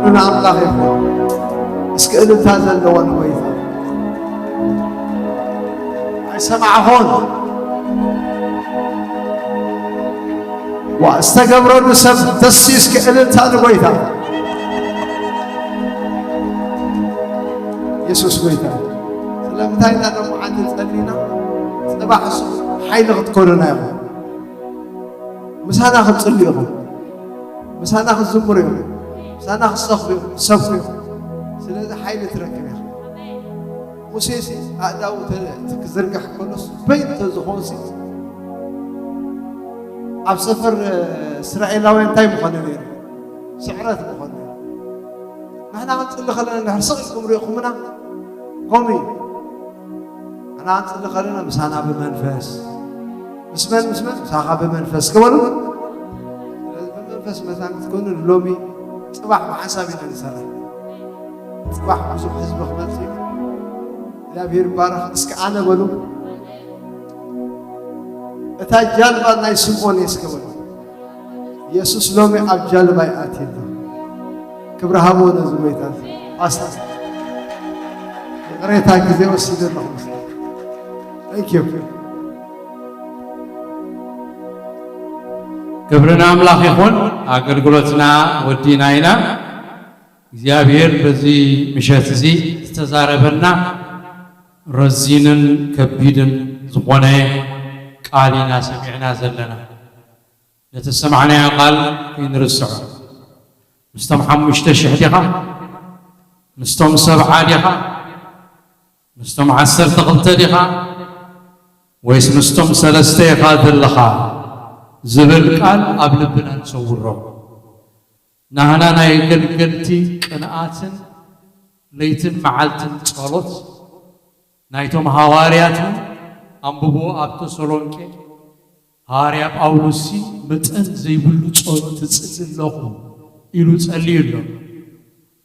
ንኣምላኽ ይኹን። እስኪ እልልታ ዘለዎ ንጎይታ። ኣይሰማዕኹን። ዋ፣ ዝተገብረሉ ሰብ ደስ እስኪ እልልታ ንጎይታ። የሱስ ጎይታ። ስለምንታይ ኢና ሎምዓንቲ ጸሊና? ጽባሕ እሱ ሓይሊ ክትኮኑና ኢኹም። ምሳና ክትጽልዩ ኢኹም። ምሳና ክትዝምሩ ኢኹም። ምሳና ክትሰኽሩ ኢኹም፣ ትሰብኩ ኢኹም። ስለዚ ሓይሊ ትረክብ ኢኻ። ሙሴሲ ኣእዳዉ ተ-፣ ክዝርግሕ ከሎስ በይኑ ተዝኾንሲ ኣብ ሰፈር እስራኤላውያን እንታይ ምኾነ ነይሩ? ስዕረት ምኾነ ነይሩ። ንሕና ክንጽሊ ከለና እንድሕር ስቕ ኢልኩም ርኢኹምና፣ ከምኡ እዩ። ንሕና ክንጽሊ ከለና ምሳና ብመንፈስ፣ ምስ መን? ምስ መን? ምሳኻ ብመንፈስ ክበሉ። ስለዚ ብመንፈስ መታን ክትኮኑ ሎሚ ጽባሕ ብሓንሳብ ኢና ንሰርሕ። ጽባሕ ብዙሕ ህዝቢ ክመጽእ እዩ። እግዚኣብሔር ይባረኽ። እስኪ ኣነ በሉ። እታ ጃልባ ናይ ስምኦን እየ እስከ በሉ። የሱስ ሎሚ ኣብ ጃልባ ይኣትየና። ክብሪ ሃቦ ነዚ ጎይታ እዚ። ፓስተር፣ ይቕሬታ ግዜ ወሲደ ኣለኹ። Thank you። ክብሪ ንኣምላኽ ይኹን። ኣገልግሎትና ወዲና ኢና። እግዚኣብሔር በዚ ምሸት እዚ ዝተዛረበና ረዚንን ከቢድን ዝኾነ ቃል ኢና ሰሚዕና ዘለና። ነቲ ዝሰማዕናዮ ቃል ከይንርስዖ። ምስቶም ሓሙሽተ ሽሕ ዲኻ? ምስቶም ሰብዓ ዲኻ? ምስቶም ዓሰርተ ክልተ ዲኻ? ወይስ ምስቶም ሰለስተ ኢኻ ዘለኻ? ዝብል ቃል ኣብ ልብና ንሰውሮ። ናህና ናይ ኣገልገልቲ ቅንኣትን ለይትን መዓልትን ጸሎት ናይቶም ሃዋርያት እውን ኣንብብዎ። ኣብ ተሰሎንቄ ሃዋርያ ጳውሎስሲ መጠን ዘይብሉ ጸሎት እጽሊ ኣለኹ ኢሉ ጸልዩ ኣሎ።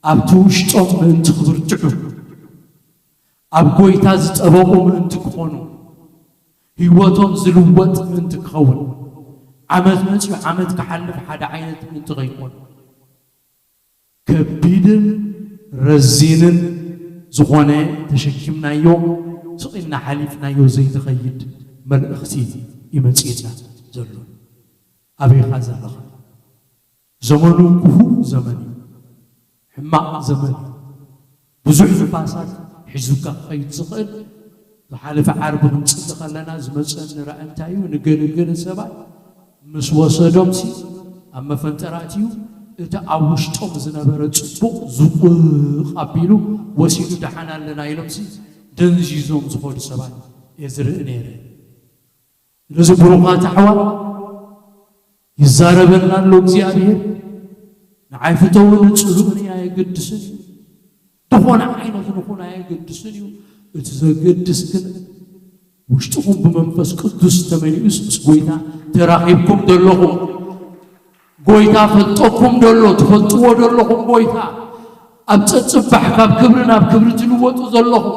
ኣብቲ ውሽጦም ምእንቲ ክብርትዑ፣ ኣብ ጐይታ ዝጠበቑ ምእንቲ ክኾኑ፣ ህይወቶም ዝልወጥ ምእንቲ ክኸውን፣ ዓመት መጺኡ ዓመት ክሓልፍ ሓደ ዓይነት ምእንቲ ከይኮነ፣ ከቢድን ረዚንን ዝኾነ፣ ተሸኪምናዮ ስቕ ኢልና ሓሊፍናዮ ዘይንኸይድ መልእኽቲ እዩ መጺኡና ዘሎ። ኣበይኻ ዘለኻ? ዘመኑ ክፉእ ዘመን እዩ። ሕማቕ ዘመን እዩ። ብዙሕ ንፋሳት ሒዙካ ክኸይድ ዝኽእል። ዝሓለፈ ዓርቢ ክንጽሊ ከለና ዝመጸኒ ራእይ እንታይ እዩ? ንገለገለ ሰባት ምስ ወሰዶምሲ፣ ኣብ መፈንጠራትኡ እቲ ኣብ ውሽጦም ዝነበረ ጽቡቕ ዙቕ ኣቢሉ ወሲዱ፣ ደሓን ኣለና ኢሎምሲ ደንዚዞም ዝኸዱ ሰባት እየ ዝርኢ ነይረ። ስለዚ ብሩኻት ኣሕዋት፣ ይዛረበና ኣሎ እግዚኣብሔር። ንዓይ ፍተውኒ ጽልኡኒ ኣየገድስን እዩ። ዝኾነ ዓይነት ንኹን ኣየገድስን እዩ። እቲ ዘገድስ ግን ውሽጥኹም ብመንፈስ ቅዱስ ተመሊኡስ ምስ ጎይታ ተራኺብኩም ደለኹም። ጎይታ ፈልጠኩም ደሎ፣ ትፈልጥዎ ደለኹም ጎይታ። ኣብ ጸጽባሕ ካብ ክብሪ ናብ ክብሪ ትልወጡ ዘለኹም።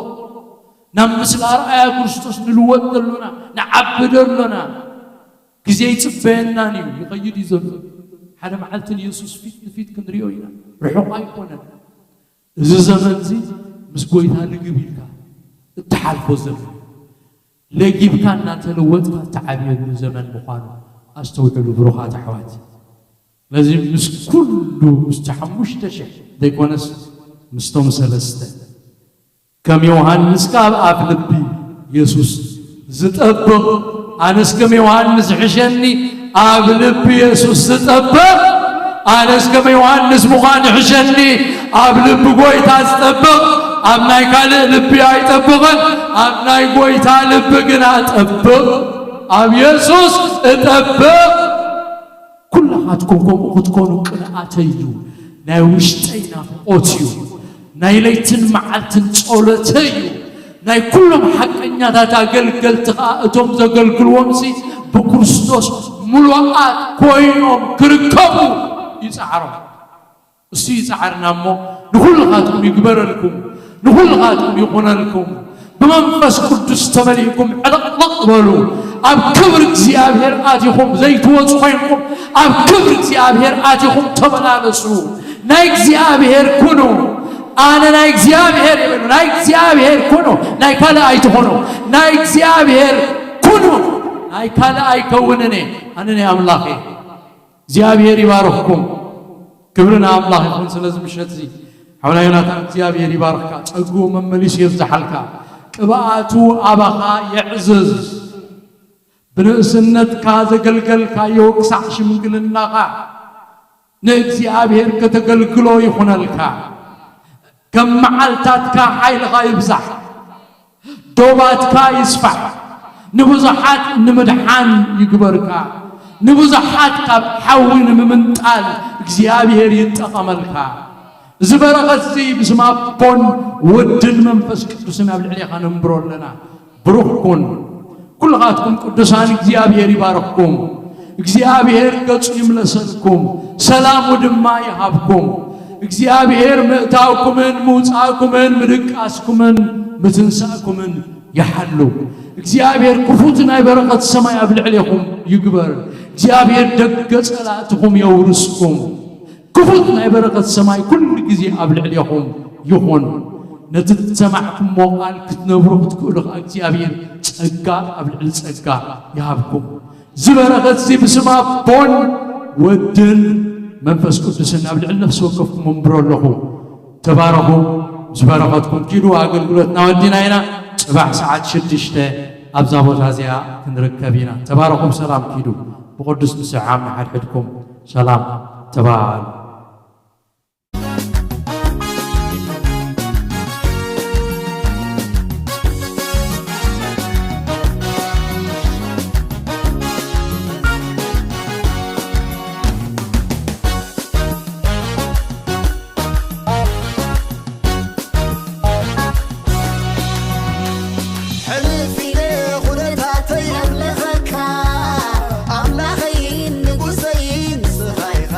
ናብ ምስላ ኣርኣያ ክርስቶስ ንልወጥ ደሎና፣ ንዓቢ ደሎና። ግዜ ይጽበየናን እዩ፣ ይኸይድ እዩ ዘሎ። ሓደ መዓልቲ ንየሱስ ፊት ንፊት ክንሪኦ ኢና። ርሑቕ ኣይኮነን። እዚ ዘመን እዚ ምስ ጎይታ ልግብ ኢልካ እትሓልፎ ዘመን፣ ለጊብካ እናተለወጥካ እትዓብየሉ ዘመን ምዃኑ ኣስተውዕሉ ብሩኻት ኣሕዋት። ነዚ ምስ ኩሉ ምስቲ ሓሙሽተ ሽሕ ዘይኮነስ ምስቶም ሰለስተ ከም ዮሃንስ ካብ ኣፍ ልቢ የሱስ ዝጠብቕ፣ ኣነስ ከም ዮሃንስ ይሕሸኒ ኣብ ልቢ የሱስ ዝጠብቕ፣ ኣነስ ከም ዮሃንስ ምዃን ይሕሸኒ ኣብ ልቢ ጎይታ ዝጠብቕ፣ ኣብ ናይ ካልእ ልቢ ኣይጠብቕን፣ ኣብ ናይ ጎይታ ልቢ ግና እጠብቕ፣ ኣብ የሱስ እጠብቕ። ኩላኻትኩም ከምኡ ክትኮኑ ቅንኣተይ እዩ። ናይ ውሽጠይ ናፍቖት እዩ። ናይ ለይትን መዓልትን ጸሎተይ እዩ። ናይ ኩሎም ሓቀኛታት ኣገልገልቲ ኸኣ እቶም ዘገልግልዎምሲ ብክርስቶስ ምሉኣት ኮይኖም ክርከቡ ይጽዓሮም። እሱ ይጽዓርና እሞ ንኹልኻትኩም ይግበረልኩም፣ ንኹልኻትኩም ይኹነልኩም። ብመንፈስ ቅዱስ ተመሊእኩም ዕልቕልቕ በሉ። ኣብ ክብሪ እግዚኣብሔር ኣቲኹም ዘይትወጹ ኮይንኩም፣ ኣብ ክብሪ እግዚኣብሔር ኣቲኹም ተመላለሱ። ናይ እግዚኣብሔር ኩኑ። ኣነ ናይ እግዚኣብሔር ይበሉ። ናይ እግዚኣብሔር ኩኑ። ናይ ካልእ ኣይትኹኑ። ናይ እግዚኣብሔር ኩኑ። ናይ ካልእ ኣይከውንን እየ። ኣነ ናይ ኣምላኽ እየ። እግዚኣብሔር ይባርኽኩም። ክብሪ ንኣምላኽ ይኹን። ስለዚ ምሸት እዚ ሓውና ዮናታን እግዚኣብሔር ይባርኽካ፣ ጸግኡ መመሊሱ የብዝሓልካ፣ ቅብኣቱ ኣባኻ የዕዝዝ። ብንእስነትካ ዘገልገልካዮ ክሳዕ ሽምግልናኻ ንእግዚኣብሔር ከተገልግሎ ይኹነልካ። ከም መዓልታትካ ሓይልኻ ይብዛሕ፣ ዶባትካ ይስፋሕ፣ ንብዙሓት ንምድሓን ይግበርካ፣ ንብዙሓት ካብ ሓዊ ንምምንጣል እግዚኣብሔር ይጠቐመልካ። እዚ በረኸት እዚ ብስም ኣቦን ወድን መንፈስ ቅዱስን ኣብ ልዕሌኻ ነንብሮ ኣለና። ብሩኽ ኩን። ኩልኻትኩም ቅዱሳን እግዚኣብሔር ይባርኽኩም። እግዚኣብሔር ገጹ ይምለሰልኩም፣ ሰላሙ ድማ ይሃብኩም። እግዚኣብሔር ምእታውኩምን ምውጻእኩምን ምድቃስኩምን ምትንሳእኩምን ይሓሉ። እግዚኣብሔር ክፉት ናይ በረኸት ሰማይ ኣብ ልዕሌኹም ይግበር። እግዚኣብሔር ደገ ጸላእትኹም የውርስኩም። ክፉት ናይ በረኸት ሰማይ ኩሉ ግዜ ኣብ ልዕሌኹም ይኹን። ነቲ ዝሰማዕኩሞ ቃል ክትነብሩ ክትክእሉ ኸኣ እግዚኣብሔር ጸጋ ኣብ ልዕሊ ጸጋ ይሃብኩም። እዚ በረኸት እዚ ብስም ኣቦን ወድን መንፈስ ቅዱስን ኣብ ልዕሊ ነፍሲ ወከፍኩም እምብሮ ኣለኹ። ተባረኹ። ምስ በረኸትኩም ኪዱ። ኣገልግሎትና ወዲና ኢና። ጽባሕ ሰዓት ሽዱሽተ ኣብዛ ቦታ እዚኣ ክንርከብ ኢና። ተባረኹ። ብሰላም ኪዱ። ብቅዱስ ምስሕሓም ንሓድሕድኩም ሰላም ተባሃሉ። ሕልፍ ኢለ ኩነታተይ የምልኸካ፣ ኣምላኸይን ንጉሰይን ንስኻ ኢኻ።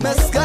መስጋ